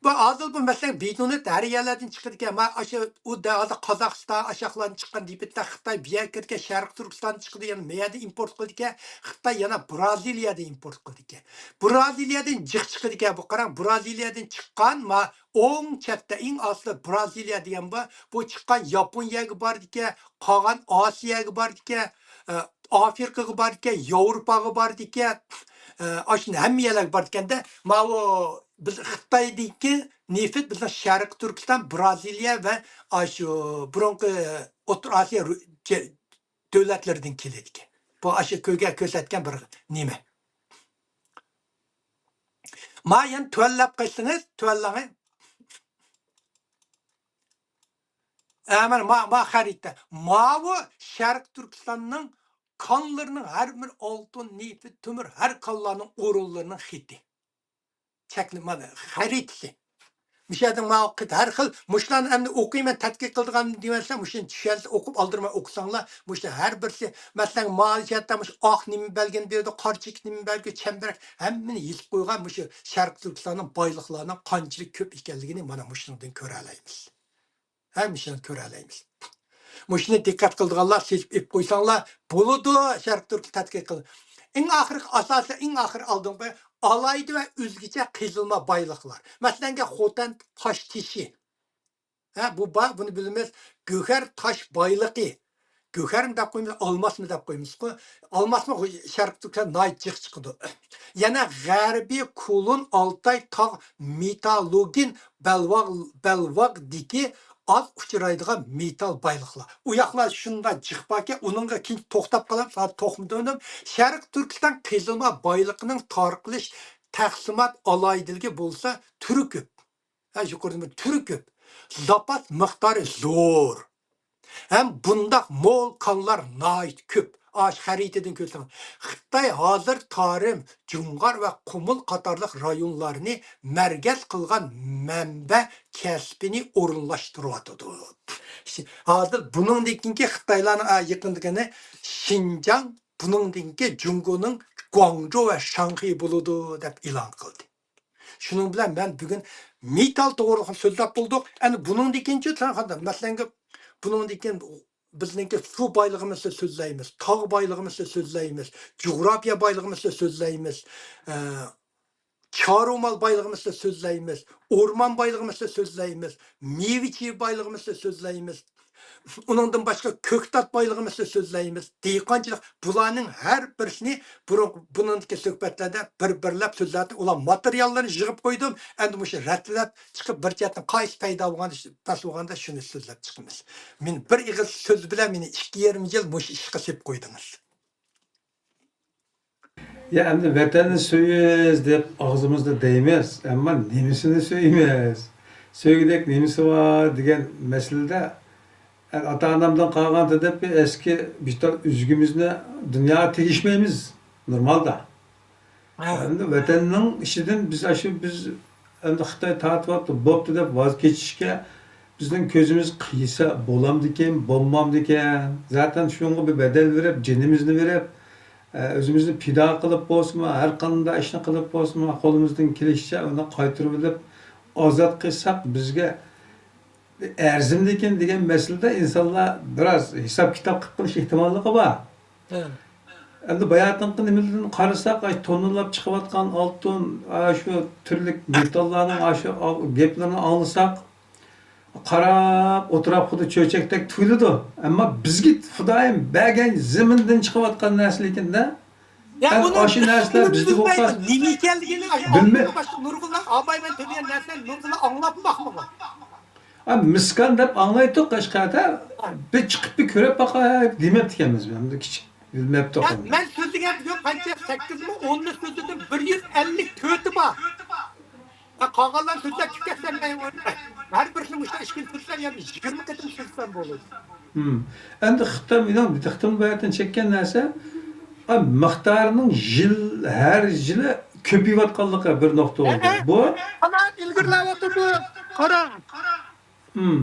بۇ ھازىر بۇ مەسىلەن بېتونېت ھەر يەرلەردىن چىقىدىكەن. ما ئاشۇ ئۇ دە-، ھازىر قازاقىستان، ئاشاقلاردىن چىققان نېفىتلەر خىتاي بۇ يەرگە كىرىدىكەن، شەرقىي تۈركىستاندىن چىقىدۇ، يەنە مەيەردىن ئىمپورت قىلىدىكەن. خىتاي يەنە برازىلىيەدىن ئىمپورت قىلىدىكەن. برازىلىيەدىن جىق چىقىدىكەن. بۇ قاراڭ، برازىلىيەدىن چىققان ما ئوڭ چەتتە ئېڭ ئاستىدا برازىلىيە دېگەن بار. بۇ چىققان ياپونىيەگە بارىدىكەن، قالغان ئاسىياگە بارىدىكەن، ئە، ئافرىقىغا بارىدىكەن، ياۋروپاغا بارىدىكەن، ئە، ئاشۇنداق ھەممە يەرلەرگە بارىدىكەندە، ماۋۇ بىز خىتايدىكى نېفىت بىزنىڭ شەرقىي تۈركىستان، برازىلىيە ۋە ئاشۇ بۇرۇنقى ئوتتۇرا ئاسىيا رۇ-، جە-، دۆلەتلىرىدىن كېلىدىكەن. بۇ ئاشۇ كۆزگە كۆرسەتكەن بىر نېمە. ما يەنە تۆۋەنلەپ قايتسىڭىز، تۆۋەنلەڭ. ئە، مانا ما، ما خەرىتە. ماۋۇ شەرقىي تۈركىستاننىڭ كانلىرىنىڭ ھەر بىر ئالتۇن، نېفىت، تۆمۈر، ھەر كانلارنىڭ ئورۇنلىرىنىڭ خېتى. چەكلىمە، مانا خەرىتىسى. مۇشۇ يەردە ماۋۇ قىت-، ھەر خىل مۇشۇلارنى ئەمدى ئوقۇيمەن، تەتقىق قىلىدىغان دېمەسلەر، مۇشۇنى چۈشەنسە ئوقۇپ ئالدىرىماي ئوقۇساڭلار، مۇشۇ ھەر بىرسى، مەسىلەن، ماۋۇ يەردە مۇشۇ ئاق نېمە بەلگىنى بېرىدۇ، قارا چېكىت نېمە بەلگە، چەمبىرەك، ھەممىنى يېزىپ قويغان مۇشۇ شەرقىي تۈركىستاننىڭ بايلىقلارنىڭ قانچىلىك كۆپ ئىكەنلىكىنى مانا مۇشۇنىڭدىن كۆرەلەيمىز. ھە، مۇشۇنى كۆرەلەيمىز. مۇشۇنى دىققەت قىلىدىغانلار سېلىپ ئېلىپ قويساڭلار بولىدۇ، شەرقىي تۈركىي تەتقىق قىل. ئىڭ ئاخىرقى ئاساسىي، ئىڭ ئاخىر ئالدىنقى ئالاھىدە ۋە ئۆزگىچە قېزىلما بايلىقلار. مەسىلەنگە، خوتەن تاش تېشى. ھە، بۇ بار، بۇنى بىلىمىز. گۆھەر تاش بايلىقى. گۆھەرمۇ دەپ قويىمىز، ئالماسمۇ دەپ قويىمىزغۇ. ئالماسمۇ شەرقىي تۈركلەر ناھايىتى جىق چىقىدۇ. يەنە غەربىي كۇلۇن ئالتاي تاغ مېتاللوگىن بەلۋاغ، بەلۋاغدىكى ئاز ئۇچرايدىغان مېتال بايلىقلار. ئۇ ياقلار شۇنداق جىق باركەن، ئۇنىڭغا كېيىن توختاپ قالىمىز. ھازىر توختىمىدىم. شەرقىي تۈركىستان قېزىلما بايلىقىنىڭ تارقىلىش، تەقسىمات ئالاھىدىلىكى بولسا تۈرى كۆپ. ھە، يۇقىرىدا تۈرى كۆپ. زاپاس مىقدارى زور. ھەم بۇنداق مول كانلار ناھايىتى كۆپ. ئاشۇ خەرىتىدىن كۆرسەڭ، خىتاي ھازىر تارىم، جۇڭغار ۋە قۇمۇل قاتارلىق رايونلارنى مەركەز قىلغان مەنبە كەسپىنى ئورۇنلاشتۇرۇۋاتىدۇ. ھازىر بۇنىڭدىن كېيىنكى خىتايلارنىڭ، ئا، يېقىندىكىنى شىنجاڭ، بۇنىڭدىن كېيىن جۇڭگونىڭ گۇاڭجۇ ۋە شاڭخېي بولىدۇ، دەپ ئېلان قىلدى. شۇنىڭ بىلەن مەن بۈگۈن مېتال توغرىلىق سۆزلەپ بولدۇق. ئەنە بۇنىڭدىن كېيىنچۇ سەن قانداق؟ مەسىلەنگە، بۇنىڭدىن كېيىن بىزنىڭكى سۇ بايلىقىمىزنى سۆزلەيمىز، تاغ بايلىقىمىزنى سۆزلەيمىز، جۇغراپىيە بايلىقىمىزنى سۆزلەيمىز، ئە، چارۋا مال بايلىقىمىزنى سۆزلەيمىز، ئورمان بايلىقىمىزنى سۆزلەيمىز، مېۋە-چېۋە بايلىقىمىزنى سۆزلەيمىز. ئۇنىڭدىن باشقا كۆكتات بايلىقىمىزنى سۆزلەيمىز، دېھقانچىلىق، بۇلارنىڭ ھەر بىرسىنى بۇرۇن، بۇنىڭدىكى سۆھبەتلەردە بىر-بىرلەپ سۆزلەردە ئۇلار ماتېرىياللىرىنى يىغىپ قويدۇم. ئەمدى مۇشۇ رەتلەپ چىقىپ بىر جەھەتتىن قايسى پەيدا بولغاندا، بەس بولغاندا شۇنى سۆزلەپ چىقىمىز. مېنى بىر ئېغىز سۆز بىلەن مېنى ئىككى يېرىم يىل مۇشۇ ئىشقا سېلىپ قويدىڭىز. يا، ئەمدى ۋەتەننى سۆيىمىز دەپ ئاغزىمىزدا دەيمىز، ئەمما نېمىسىنى سۆيىمىز؟ سۆيگۈدەك نېمىسى بار دېگەن مەسىلىدە، ئاتا-ئانامدىن قالغان دەپ بىر ئەسكى بىر تال ئۈزۈكىمىزنى دۇنياغا تېگىشمەيمىز نورمالدا. ھە. ئەمدى ۋەتەننىڭ ئىچىدىن بىز ئاشۇ، بىز ئەمدى خىتاي تارتىۋاپتۇ، بوپتۇ دەپ ۋاز كېچىشكە بىزنىڭ كۆزىمىز قىيسا بولامدىكىن، بولمامدىكىن؟ زاتەن شۇنىڭغا بىر بەدەل بېرىپ، جېنىمىزنى بېرىپ، ئە، ئۆزىمىزنى پىدا قىلىپ بولسىمۇ، ھەر قانداق ئىشنى قىلىپ بولسىمۇ، قولىمىزدىن كېلىشىچە ئۇنى قايتۇرۇۋېلىپ ئازاد قىلساق بىزگە ئەرزىمدىكىن دېگەن مەسىلىدە ئىنسانلار بىراز ھېساب-كىتاب قىلىپ قېلىش ئېھتىماللىقى بار. ھە. ئەمدى باياتىنقى نېمىدىن قارىساق، ئاشۇ توننىلاپ چىقىۋاتقان ئالتۇن، ئاشۇ تۈرلۈك مېتاللارنىڭ ئاشۇ ئاغ-، گەپلىرىنى ئاڭلىساق، قاراپ ئولتۇرۇپ خۇددى چۆچەكتەك تۇيۇلىدۇ. ئەمما بىزگە خۇدايىم بەرگەن زېمىندىن چىقىۋاتقان نەرسە لېكىندە، يا، ئەمدى ئاشۇ نەرسىلەر بىزدە بولۇپ قالسا، نېمە ئىكەنلىكىنى بىلمەي. باشقا نۇرغۇنلار، ئاپايمەن تۆلىگەن نەرسىلەرنى نۇرغۇنلار ئاڭلاپمۇ باقمىغان. ئا، مىسكان دەپ ئاڭلايتتۇق قەشقەردە. بىر چىقىپ بىر كۆرۈپ باقاي دېمەپتىكەنمىز. مەن بىر كىچىك بىلمەپتۇ. يا، مەن سۆزلىگەن بۈگۈن قانچە؟ سەككىز مىڭ، ئوننى سۆزلىدىم، بىر يۈز ئەللىك تۆتى بار. يا، قالغانلارنى سۆزلەپ كېتەرسەن، مەن ھەر بىرسىنى مۇشۇنداق ئىككىنچى سۆزلەم، يەنى يىگىرمە قېتىم سۆزلىسەم بولىدۇ. ھىم. ئەمدى خىتاي مېنىڭ دىققىتىمنى بۇ يەردىن چەككەن نەرسە، ئا، مىقدارىنىڭ يىل، ھەر يىلى كۆپىيىۋاتقانلىقى بىر نۇقتا بولدى. ھە، ھە. بۇ سانائەت ئىلگىرىلەۋاتىدۇ. قارا. ھىم.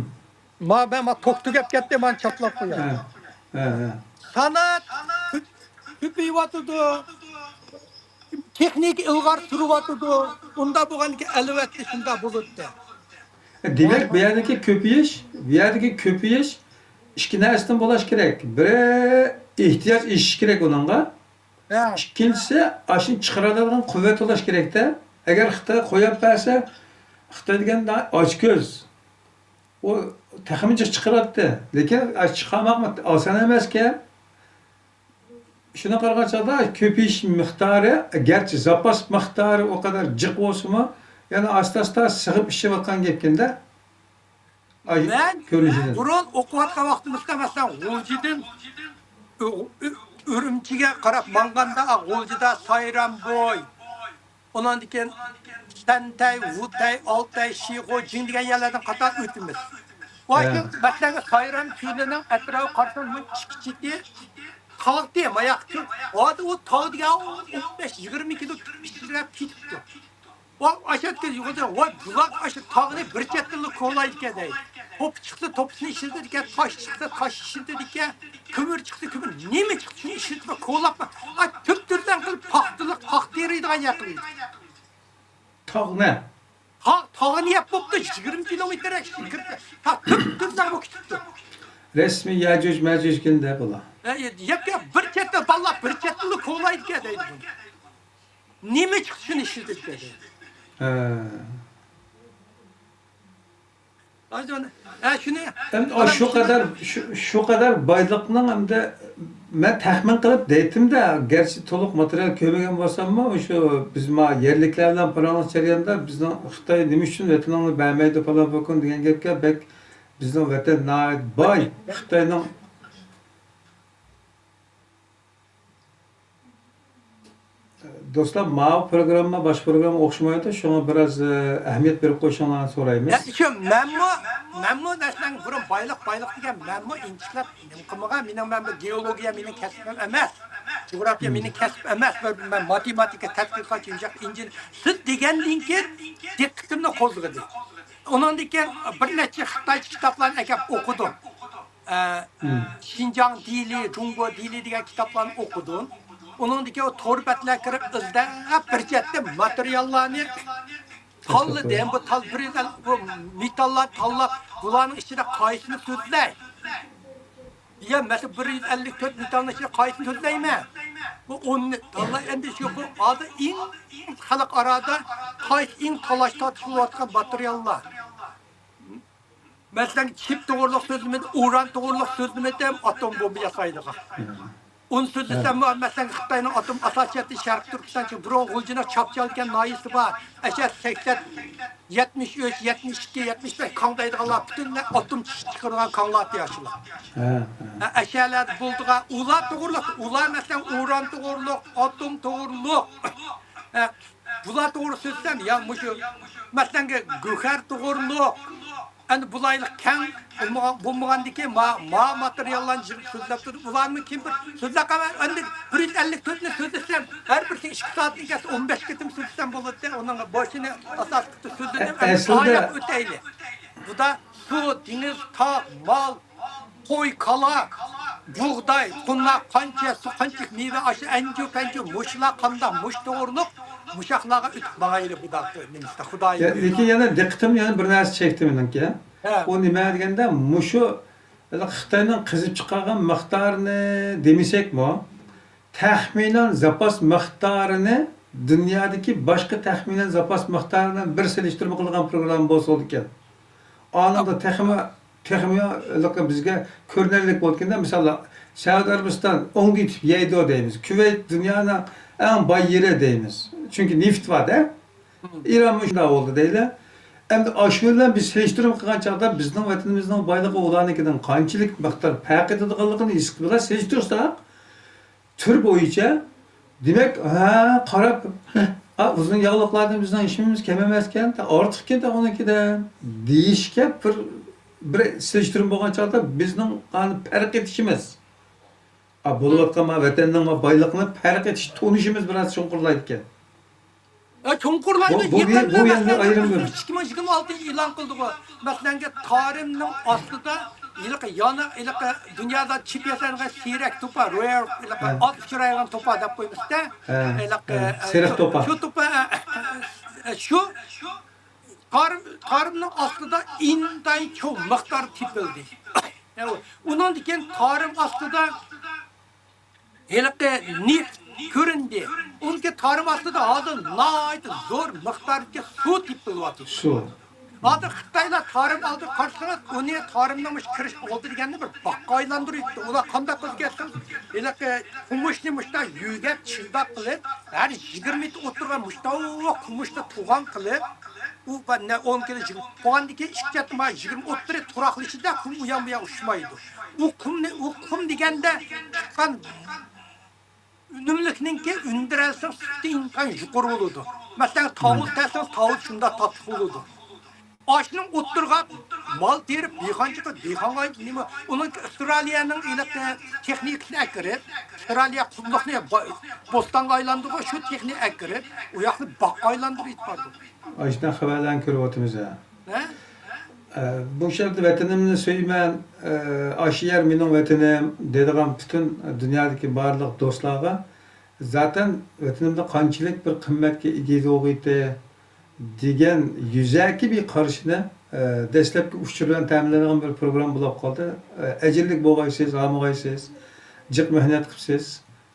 ما، مەن، ما، توك تۈگەپ كەتتى، مانا چاپلاپ قوياي. ھە، ھە، ھە. سانائەت كۆپ-، كۆپىيىۋاتىدۇ. تېخنىكا ئىلغار سۈرۈۋاتىدۇ. ئۇنداق بولغاندىكىن، ئەلۋەتتە، شۇنداق بولىدۇ. دېمەك، بۇ يەردىكى كۆپىيىش، بۇ يەردىكى كۆپىيىش ئىككى نەرسىدىن بولۇش كېرەك. بىرى، ئېھتىياج ئېشىشى كېرەك ئۇنىڭغا. ھە. ئىككىنچىسى، ئاشۇنى چىقىرالىدىغان قۇۋۋەت بولۇش كېرەكتە. ئەگەر خىتاي قويۇپ بەرسە، خىتاي دېگەن ئاچكۆز. ئۇ تېخىمۇ جىق چىقىراتتى. لېكىن چىقارماق ئاسان ئەمەسكەن. شۇنى قارىغان چاغدا كۆپىيىش مىقدارى، گەرچە زاپاس مىقدارى ئۇ قەدەر جىق بولسىمۇ، يەنە ئاستا-ئاستا سىغىپ ئىشلەۋاتقان گەپكەندە. ئاي، مەن كۆرۈنۈشىدىن. بۇرۇن ئوقۇۋاتقان ۋاقتىمىزدا، مەسىلەن، غۇلجىدىن ئۈ-، ئۈ-، ئۈرۈمچىگە قاراپ ماڭغاندا، غۇلجىدا سايرامبوي، ئۇنىڭدىن كېيىن سەنتەي، ۋۇتەي، ئالتەي، شىخۇجىڭ دېگەن يەرلەردىن قاتار ئۆتىمىز. ۋاي، ھە. شۇ مەسىلەن، سايرام كۆلىنىڭ ئەتراپى قارىسام، بۇ ئىككى چېتى تاغتى، ماياقتى. ھازىر ئۇ تاغ دېگەن ئون بەش، يىگىرمە كىلو ئىچىدە كېتىپتۇ. ۋاي، ئاشۇ يەرگە يۈگۈردۈم. ۋاي، بۇلار ئاشۇ تاغنى بىر چەتتىنلا كولايدىكەن دەي. توپا چىقسا توپىسىنى ئىشلىتىدىكەن، تاش چىقسا تاش ئىشلىتىدىكەن، كۆمۈر چىقسا كۆمۈر، نېمە چىقسا شۇنى ئىشلىتىپ كولاپلا. ئا، تۈپتۈرزەڭ قىلىپ پاختىلىق، پاختا تېرىيدىغان يەر قىلىدۇ. تاغنى؟ تاغ، تاغنى يەپ بوپتۇ، يىگىرمە كىلومېتىر كىرسە، تا تۈپتۈرزەڭ بولۇپ كېتىپتۇ. رەسمىي يەجۇج مەجۇجكەن دەپ ئۇلار. ئە، يەپ، يەپ، بىر چەتتە بالىلار بىر چەتتىلا كولايدىكەن دەيدۇ بۇنى. نېمە چىقىشىنى ئىشلىتىدىكەن دەيدۇ. ھە. ھازىر ئۇنى، ھە، شۇنى ئەمدى ئا، شۇ قەدەر، شۇ، شۇ قەدەر بايلىقنىڭ ئەمدى مەن تەخمىن قىلىپ دەيتتىم-دە، گەرچە تولۇق ماتېرىيال كۆرمىگەن بولساممۇ، شۇ بىز ما يەرلىكلەر بىلەن پاراڭلىشىش جەريانىدا بىزنىڭ خىتاي نېمە ئۈچۈن ۋەتىنىڭنى بەرمەيدۇ، پالان پوكۇن دېگەن گەپكە بەك بىزنىڭ ۋەتەن ناھايىتى باي، خىتاينىڭ دوستلار، ماۋۇ پروگرامما باشقا پروگراممىغا ئوخشىمايدۇ، شۇڭا بىراز، ئە، ئەھمىيەت بېرىپ قويۇشۇڭلارنى سورايمىز. يا، شۇ مەنمۇ، مەنمۇ مەسىلەن، بۇرۇن بايلىق، بايلىق دېگەن مەنمۇ ئىنچىكلەپ نېمە قىلمىغان، مېنىڭ، مەن بۇ گېئولوگىيە مېنىڭ كەسپىم ئەمەس، جۇغراپىيە مېنىڭ كەسپىم ئەمەس، مەن ماتېماتىكا، تەتقىقاتچى، يۇمشاق ئىنژېنېر. سىز دېگەندىن كېيىن دىققىتىمنى قوزغىدى. ئۇنىڭدىن كېيىن بىر نەچچە خىتايچە كىتابلارنى ئەكەپ ئوقۇدۇم. ئە، شىنجاڭ دىلى، جۇڭگو دىلى دېگەن كىتابلارنى ئوقۇدۇم. ئۇنىڭدىكى ئۇ تور بەتلەرگە كىرىپ ئىزدەپ بىر چەتتە ماتېرىياللارنى تاللىدىم. بۇ تال، بىر يۈز ئەللىك، بۇ مېتاللار تاللاپ، بۇلارنىڭ ئىچىدە قايسىنى سۆزلەي؟ يا، مەسىلەن، بىر يۈز ئەللىك تۆت مېتالنىڭ ئىچىدە قايسىنى سۆزلەيمەن؟ بۇ ئوننى تاللاي ئەمدى شۇ، بۇ ھازىر ئەڭ خەلقئارادا قايسى ئەڭ تالاش تارتىش بولۇۋاتقان ماتېرىياللار؟ مەسىلەن، چىپ توغرۇلۇق سۆزلىمىدى، ئۇران توغرۇلۇق سۆزلىمىدى، ئاتوم بومبا ياسايدىغان. ئۇنى سۆزلىسەم، مەسىلەن، خىتاينىڭ ئاتوم ئاساسىيەتتە شەرقىي تۈركىستان، بۇرۇن غۇلجىنىڭ چاپچال دېگەن ناھىيەسى بار. ئەشە سەكسەن، يەتمىش ئۈچ، يەتمىش ئىككى، يەتمىش بەش كاڭ دەيدىغانلار پۈتۈنلەي ئاتوم چىقىرىدىغان كاڭلار ئاشۇلار. ھە، ئەشەلەردە بولىدىغان ئۇلار توغرۇلۇق، ئۇلار مەسىلەن، ئۇران توغرۇلۇق، ئاتوم توغرۇلۇق. ھە، بۇلار توغرا سۆزلىسەم، يا مۇشۇ، مەسىلەن، گۆھەر توغرۇلۇق. ئەمدى بۇلايلىق كەڭ بولمىغان، بولمىغاندىكىن ما، ما ماتېرىياللارنى يىغىپ سۆزلەپ تۇردى. ئۇلارمۇ كىم بىر سۆزلەپ قالماي، ئەمدى بىر يۈز ئەللىك تۆتنى سۆزلىسەم، ھەر بىرسى ئىككى سائەتتىن كەلسە ئون بەش قېتىم سۆزلىسەم بولاتتى. ئۇنىڭ بوشىنى ئاساس قىلىپ سۆزلىدىم. ئەمدى ئەسلىدە ئاياق ئۆتەيلى. بۇدا سۇ، دېڭىز، تاغ، مال، قوي، كالا، بۇغداي، قوناق، قانچە سۇ، قانچىلىك مېۋە، ئاشۇ ئەنجۈ پەنجۈ، مۇشۇلار قانداق، مۇشۇ توغرۇلۇق، مۇشاقلارغا ئۆتۈپ ماڭايلى بۇدا نېمىسىدە، خۇدايىم. لېكىن يەنە دىققىتىم يەنە بىر نەرسە چەكتى مېنىڭكى. ھە. ئۇ نېمە دېگەندە، مۇشۇ خىتاينىڭ قېزىپ چىقارغان مىقدارىنى دېمىسەكمۇ، تەخمىنەن زاپاس مىقدارىنى دۇنيادىكى باشقا تەخمىنەن زاپاس مىقدارى بىلەن بىر سېلىشتۇرما قىلغان پروگرامما بولسا بولىدىكەن. ئانىڭدا تېخىمۇ، تېخىمۇ ھېلىقى بىزگە كۆرۈنەرلىك بولىدىكەندە، مىسالدا، سەئۇدى ئەرەبىستان ئوڭدىتىپ يەيدۇ دەيمىز. كۇۋەيت دۇنيانىڭ ئەڭ باي يېرى دەيمىز. چۈنكى نېفىت بار-دە. ئىرانمۇ شۇنداق بولدى دەيلى. ئەمدى ئاشۇ بىلەن بىز سېلىشتۇرما قىلغان چاغدا بىزنىڭ ۋەتىنىمىزنىڭ بايلىقى ئۇلارنىڭكىدىن قانچىلىك مىقدار پەرق ئېتىدىغانلىقىنى ھېساب بىلەن سېلىشتۇرساق، تۈر بويىچە، دېمەك، ھە، قاراپ، ئا، ئۇزۇن ياغلىقلاردىن بىزنىڭ ھېچنېمىمىز كەم ئەمەسكەن، ئارتۇقكەن ئۇنىڭكىدىن دېيىشكە بىر، بىر سېلىشتۇرما بولغان چاغدا بىزنىڭ ئانى پەرق ئېتىشىمىز، ئا، بولۇۋاتقان ما ۋەتەننىڭ ما بايلىقىنى پەرق ئېتىش، تونۇشىمىز بىراز چوڭقۇرلايدىكەن. ئە، چوڭقۇرلايدۇ. بۇ، بۇ يەر، بۇ يەرنى ئايرىم بىر. ئىككى مىڭ يىگىرمە ئالتىنچى يىل ئېلان قىلدىغۇ. مەسىلەنگە، تارىمنىڭ ئاستىدا ھېلىقى يەنە ھېلىقى دۇنيادا چىپ ياسايدىغان سىيرەك توپا، رېئەر، ھېلىقى ئاز ئۇچرايدىغان توپا دەپ قويمىسىدا، ھېلىقى، ئە، سېرىق شۇ، توپا. شۇ توپا، ئە، ئە، شۇ تارىم، تارىمنىڭ ئاستىدا ئىنتايىن چوڭ مىقدار تېپىلدى. ئۇنىڭدىن كېيىن تارىم ئاستىدا ھېلىقى نېفىت كۆرۈندى. ئۇنىڭكى تارىم ئاستىدا ھازىر ناھايىتى زور مىقداردىكى سۇ تېپىلىۋاتىدۇ. سۇ. ھازىر خىتايلار تارىم ئالدىغا قارىسىڭىز، ئۇنى تارىمنىڭ مۇشۇ كىرىش ئالدى دېگەندە بىر باغقا ئايلاندۇرۇۋېتىپتۇ. ئۇلار قانداق قىلىدىكەن دېسىڭىز، ھېلىقى قومۇشنى مۇشۇنداق يۆگەپ، چىلداپ قىلىپ، ھەر يىگىرمە مېتىر ئوتتۇرىغا مۇشۇنداق قومۇشنى تۇغان قىلىپ، ئۇ بىر نە-، ئون كىلو يىغىپ قويغاندىن كېيىن ئىككى چەتتە ما يىگىرمە ئوتتۇرا تۇراقلىشىدۇ، قۇم ئۇيان بۇيان ئۇچمايدۇ. ئۇ قۇمنى، ئۇ قۇم دېگەندە چىققان ئۈنۈملۈكنىڭكى ئۈندۈرەلسىنىڭ سۈپىتى ئىنتايىن يۇقىرى بولىدۇ. مەسىلەن، تاۋۇز تەرسىڭىز، تاۋۇز شۇنداق تاتلىق بولىدۇ. ئاشنىڭ ئوتتۇرىغا مال تېرىپ، دېھقانچىلىققا، دېھقانغا نېمە، ئۇنىڭ ئىسترالىيەنىڭ ھېلىقى تېخنىكىسىنى ئەكىرىپ، ئىسترالىيە قۇملۇقنى با-، بوستانغا ئايلاندۇرغان شۇ تېخنىكىنى ئەكىرىپ، ئۇ ياقنى باغقا ئايلاندۇرۇپ ئېلىپ بارىدۇ. ئاشۇنداق خەۋەرلەرنى كۆرۈۋاتىمىز ھە. ھە؟ ئە، بۇ يەردە ۋەتىنىمنى سۆيىمەن، ئە، ئاشۇ يەر مېنىڭ ۋەتىنىم دەيدىغان پۈتۈن دۇنيادىكى بارلىق دوستلارغا، زاتەن ۋەتىنىمدە قانچىلىك بىر قىممەتكە ئىگە ئىدۇق دېگەن يۈزەكى بىر قارىشىنى ئە، دەسلەپكى ئۇچۇر بىلەن تەمىنلەنگەن بىر پروگرامما بولاپ قالدى. ئە، ئەجىرلىك بولغايسىز، ھارمىغايسىز، جىق مەھنەت قىپسىز.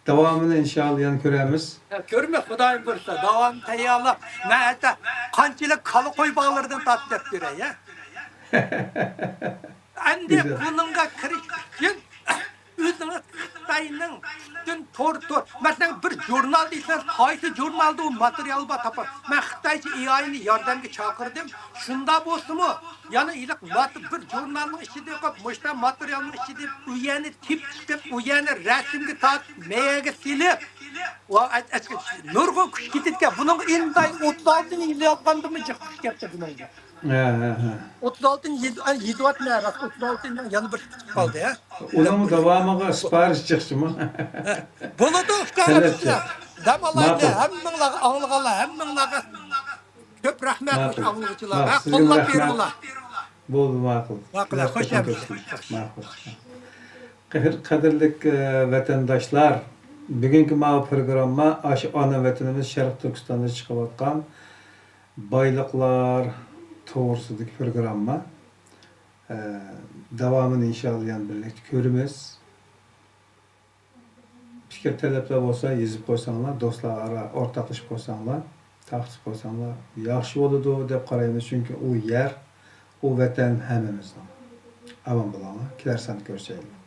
داۋامىنى ئىنشائاللا يەنە كۆرەرمىز. يا، كۆرمە، خۇدايىم بۇيرۇسا، داۋامىنى تەييارلاپ، مەن ھەتتا قانچىلىك كالا قوي باغلىرىدىن تارتىپ بېرەي، يا. ئەمدى گۈزەل. بۇنىڭغا كىرىش ئۈچۈن ئۆزىڭىز خىتاينىڭ پۈتۈن تور، تور. مەسىلەن، بىر ژۇرنال دېسىڭىز، قايسى ژۇرنالدا ئۇ ماتېرىيال بار تاپار. مەن خىتايچە ئېئاينى ياردەمگە چاقىردىم. شۇنداق بولسىمۇ، يەنە ھېلىقى مات-، بىر ژۇرنالنىڭ ئىچىدە قويۇپ، مۇشۇنداق ماتېرىيالنىڭ ئىچىدە ئۇ يەرنى تېپىپ چىقىپ، ئۇ يەرنى رەسىمگە تارتىپ، مېيەگە سېلىپ، ۋا، ئەت-، ئەتكە نۇرغۇن كۈچ كېتىدىكەن. بۇنىڭغا ئىنتايىن ئوتتۇز ئالتىنچى يىلى يازغاندىمۇ جىق كۈچ كەپتۇ بۇنىڭغا. ھە، ھە، ھە. ئوتتۇز ئالتىنچى يىل، ئەي، يېزىۋاتىمەن، راست، ئوتتۇز ئالتىنچى يىل يەنە بىر چىقىپ قالدى، ھە. ئۇنىڭ داۋامىغا سىپارىش چىقسىمۇ؟ ھە. بولىدۇ، ئۇكا، تەلەپچى. ئەلۋەتتە. دەم ئالايلى، ماقۇل. ھەممىڭلارغا، ئاڭلىغانلار، ھەممىڭلارغا كۆپ رەھمەت، ماقۇل. ئاڭلىغۇچىلار. ماقۇل. ھە، سىزگە قوللاپ رەھمەت. بېرىڭلار. بولدى، ماقۇل. ماقۇل، خوش كۆرۈشتۇك. ماقۇل. قەدىر-، قەدىرلىك، ئە، ۋەتەنداشلار، بۈگۈنكى ماۋۇ پروگرامما ئاشۇ ئانا ۋەتىنىمىز شەرقىي تۈركىستاندا چىقىۋاتقان بايلىقلار توغرىسىدىكى پروگرامما. ئە، داۋامىنى ئىنشائاللا يەنە بىرلىكتە كۆرىمىز. پىكىر، تەلەپلەر بولسا يېزىپ قويساڭلار، دوستلار ئارا ئورتاقلىشىپ قويساڭلار، تارقىتىپ قويساڭلار ياخشى بولىدۇ دەپ قارايمىز، چۈنكى ئۇ يەر، ئۇ ۋەتەن ھەممىمىزنىڭ. ئامان بولۇڭلار، كېلەر ساندا كۆرۈشەيلى.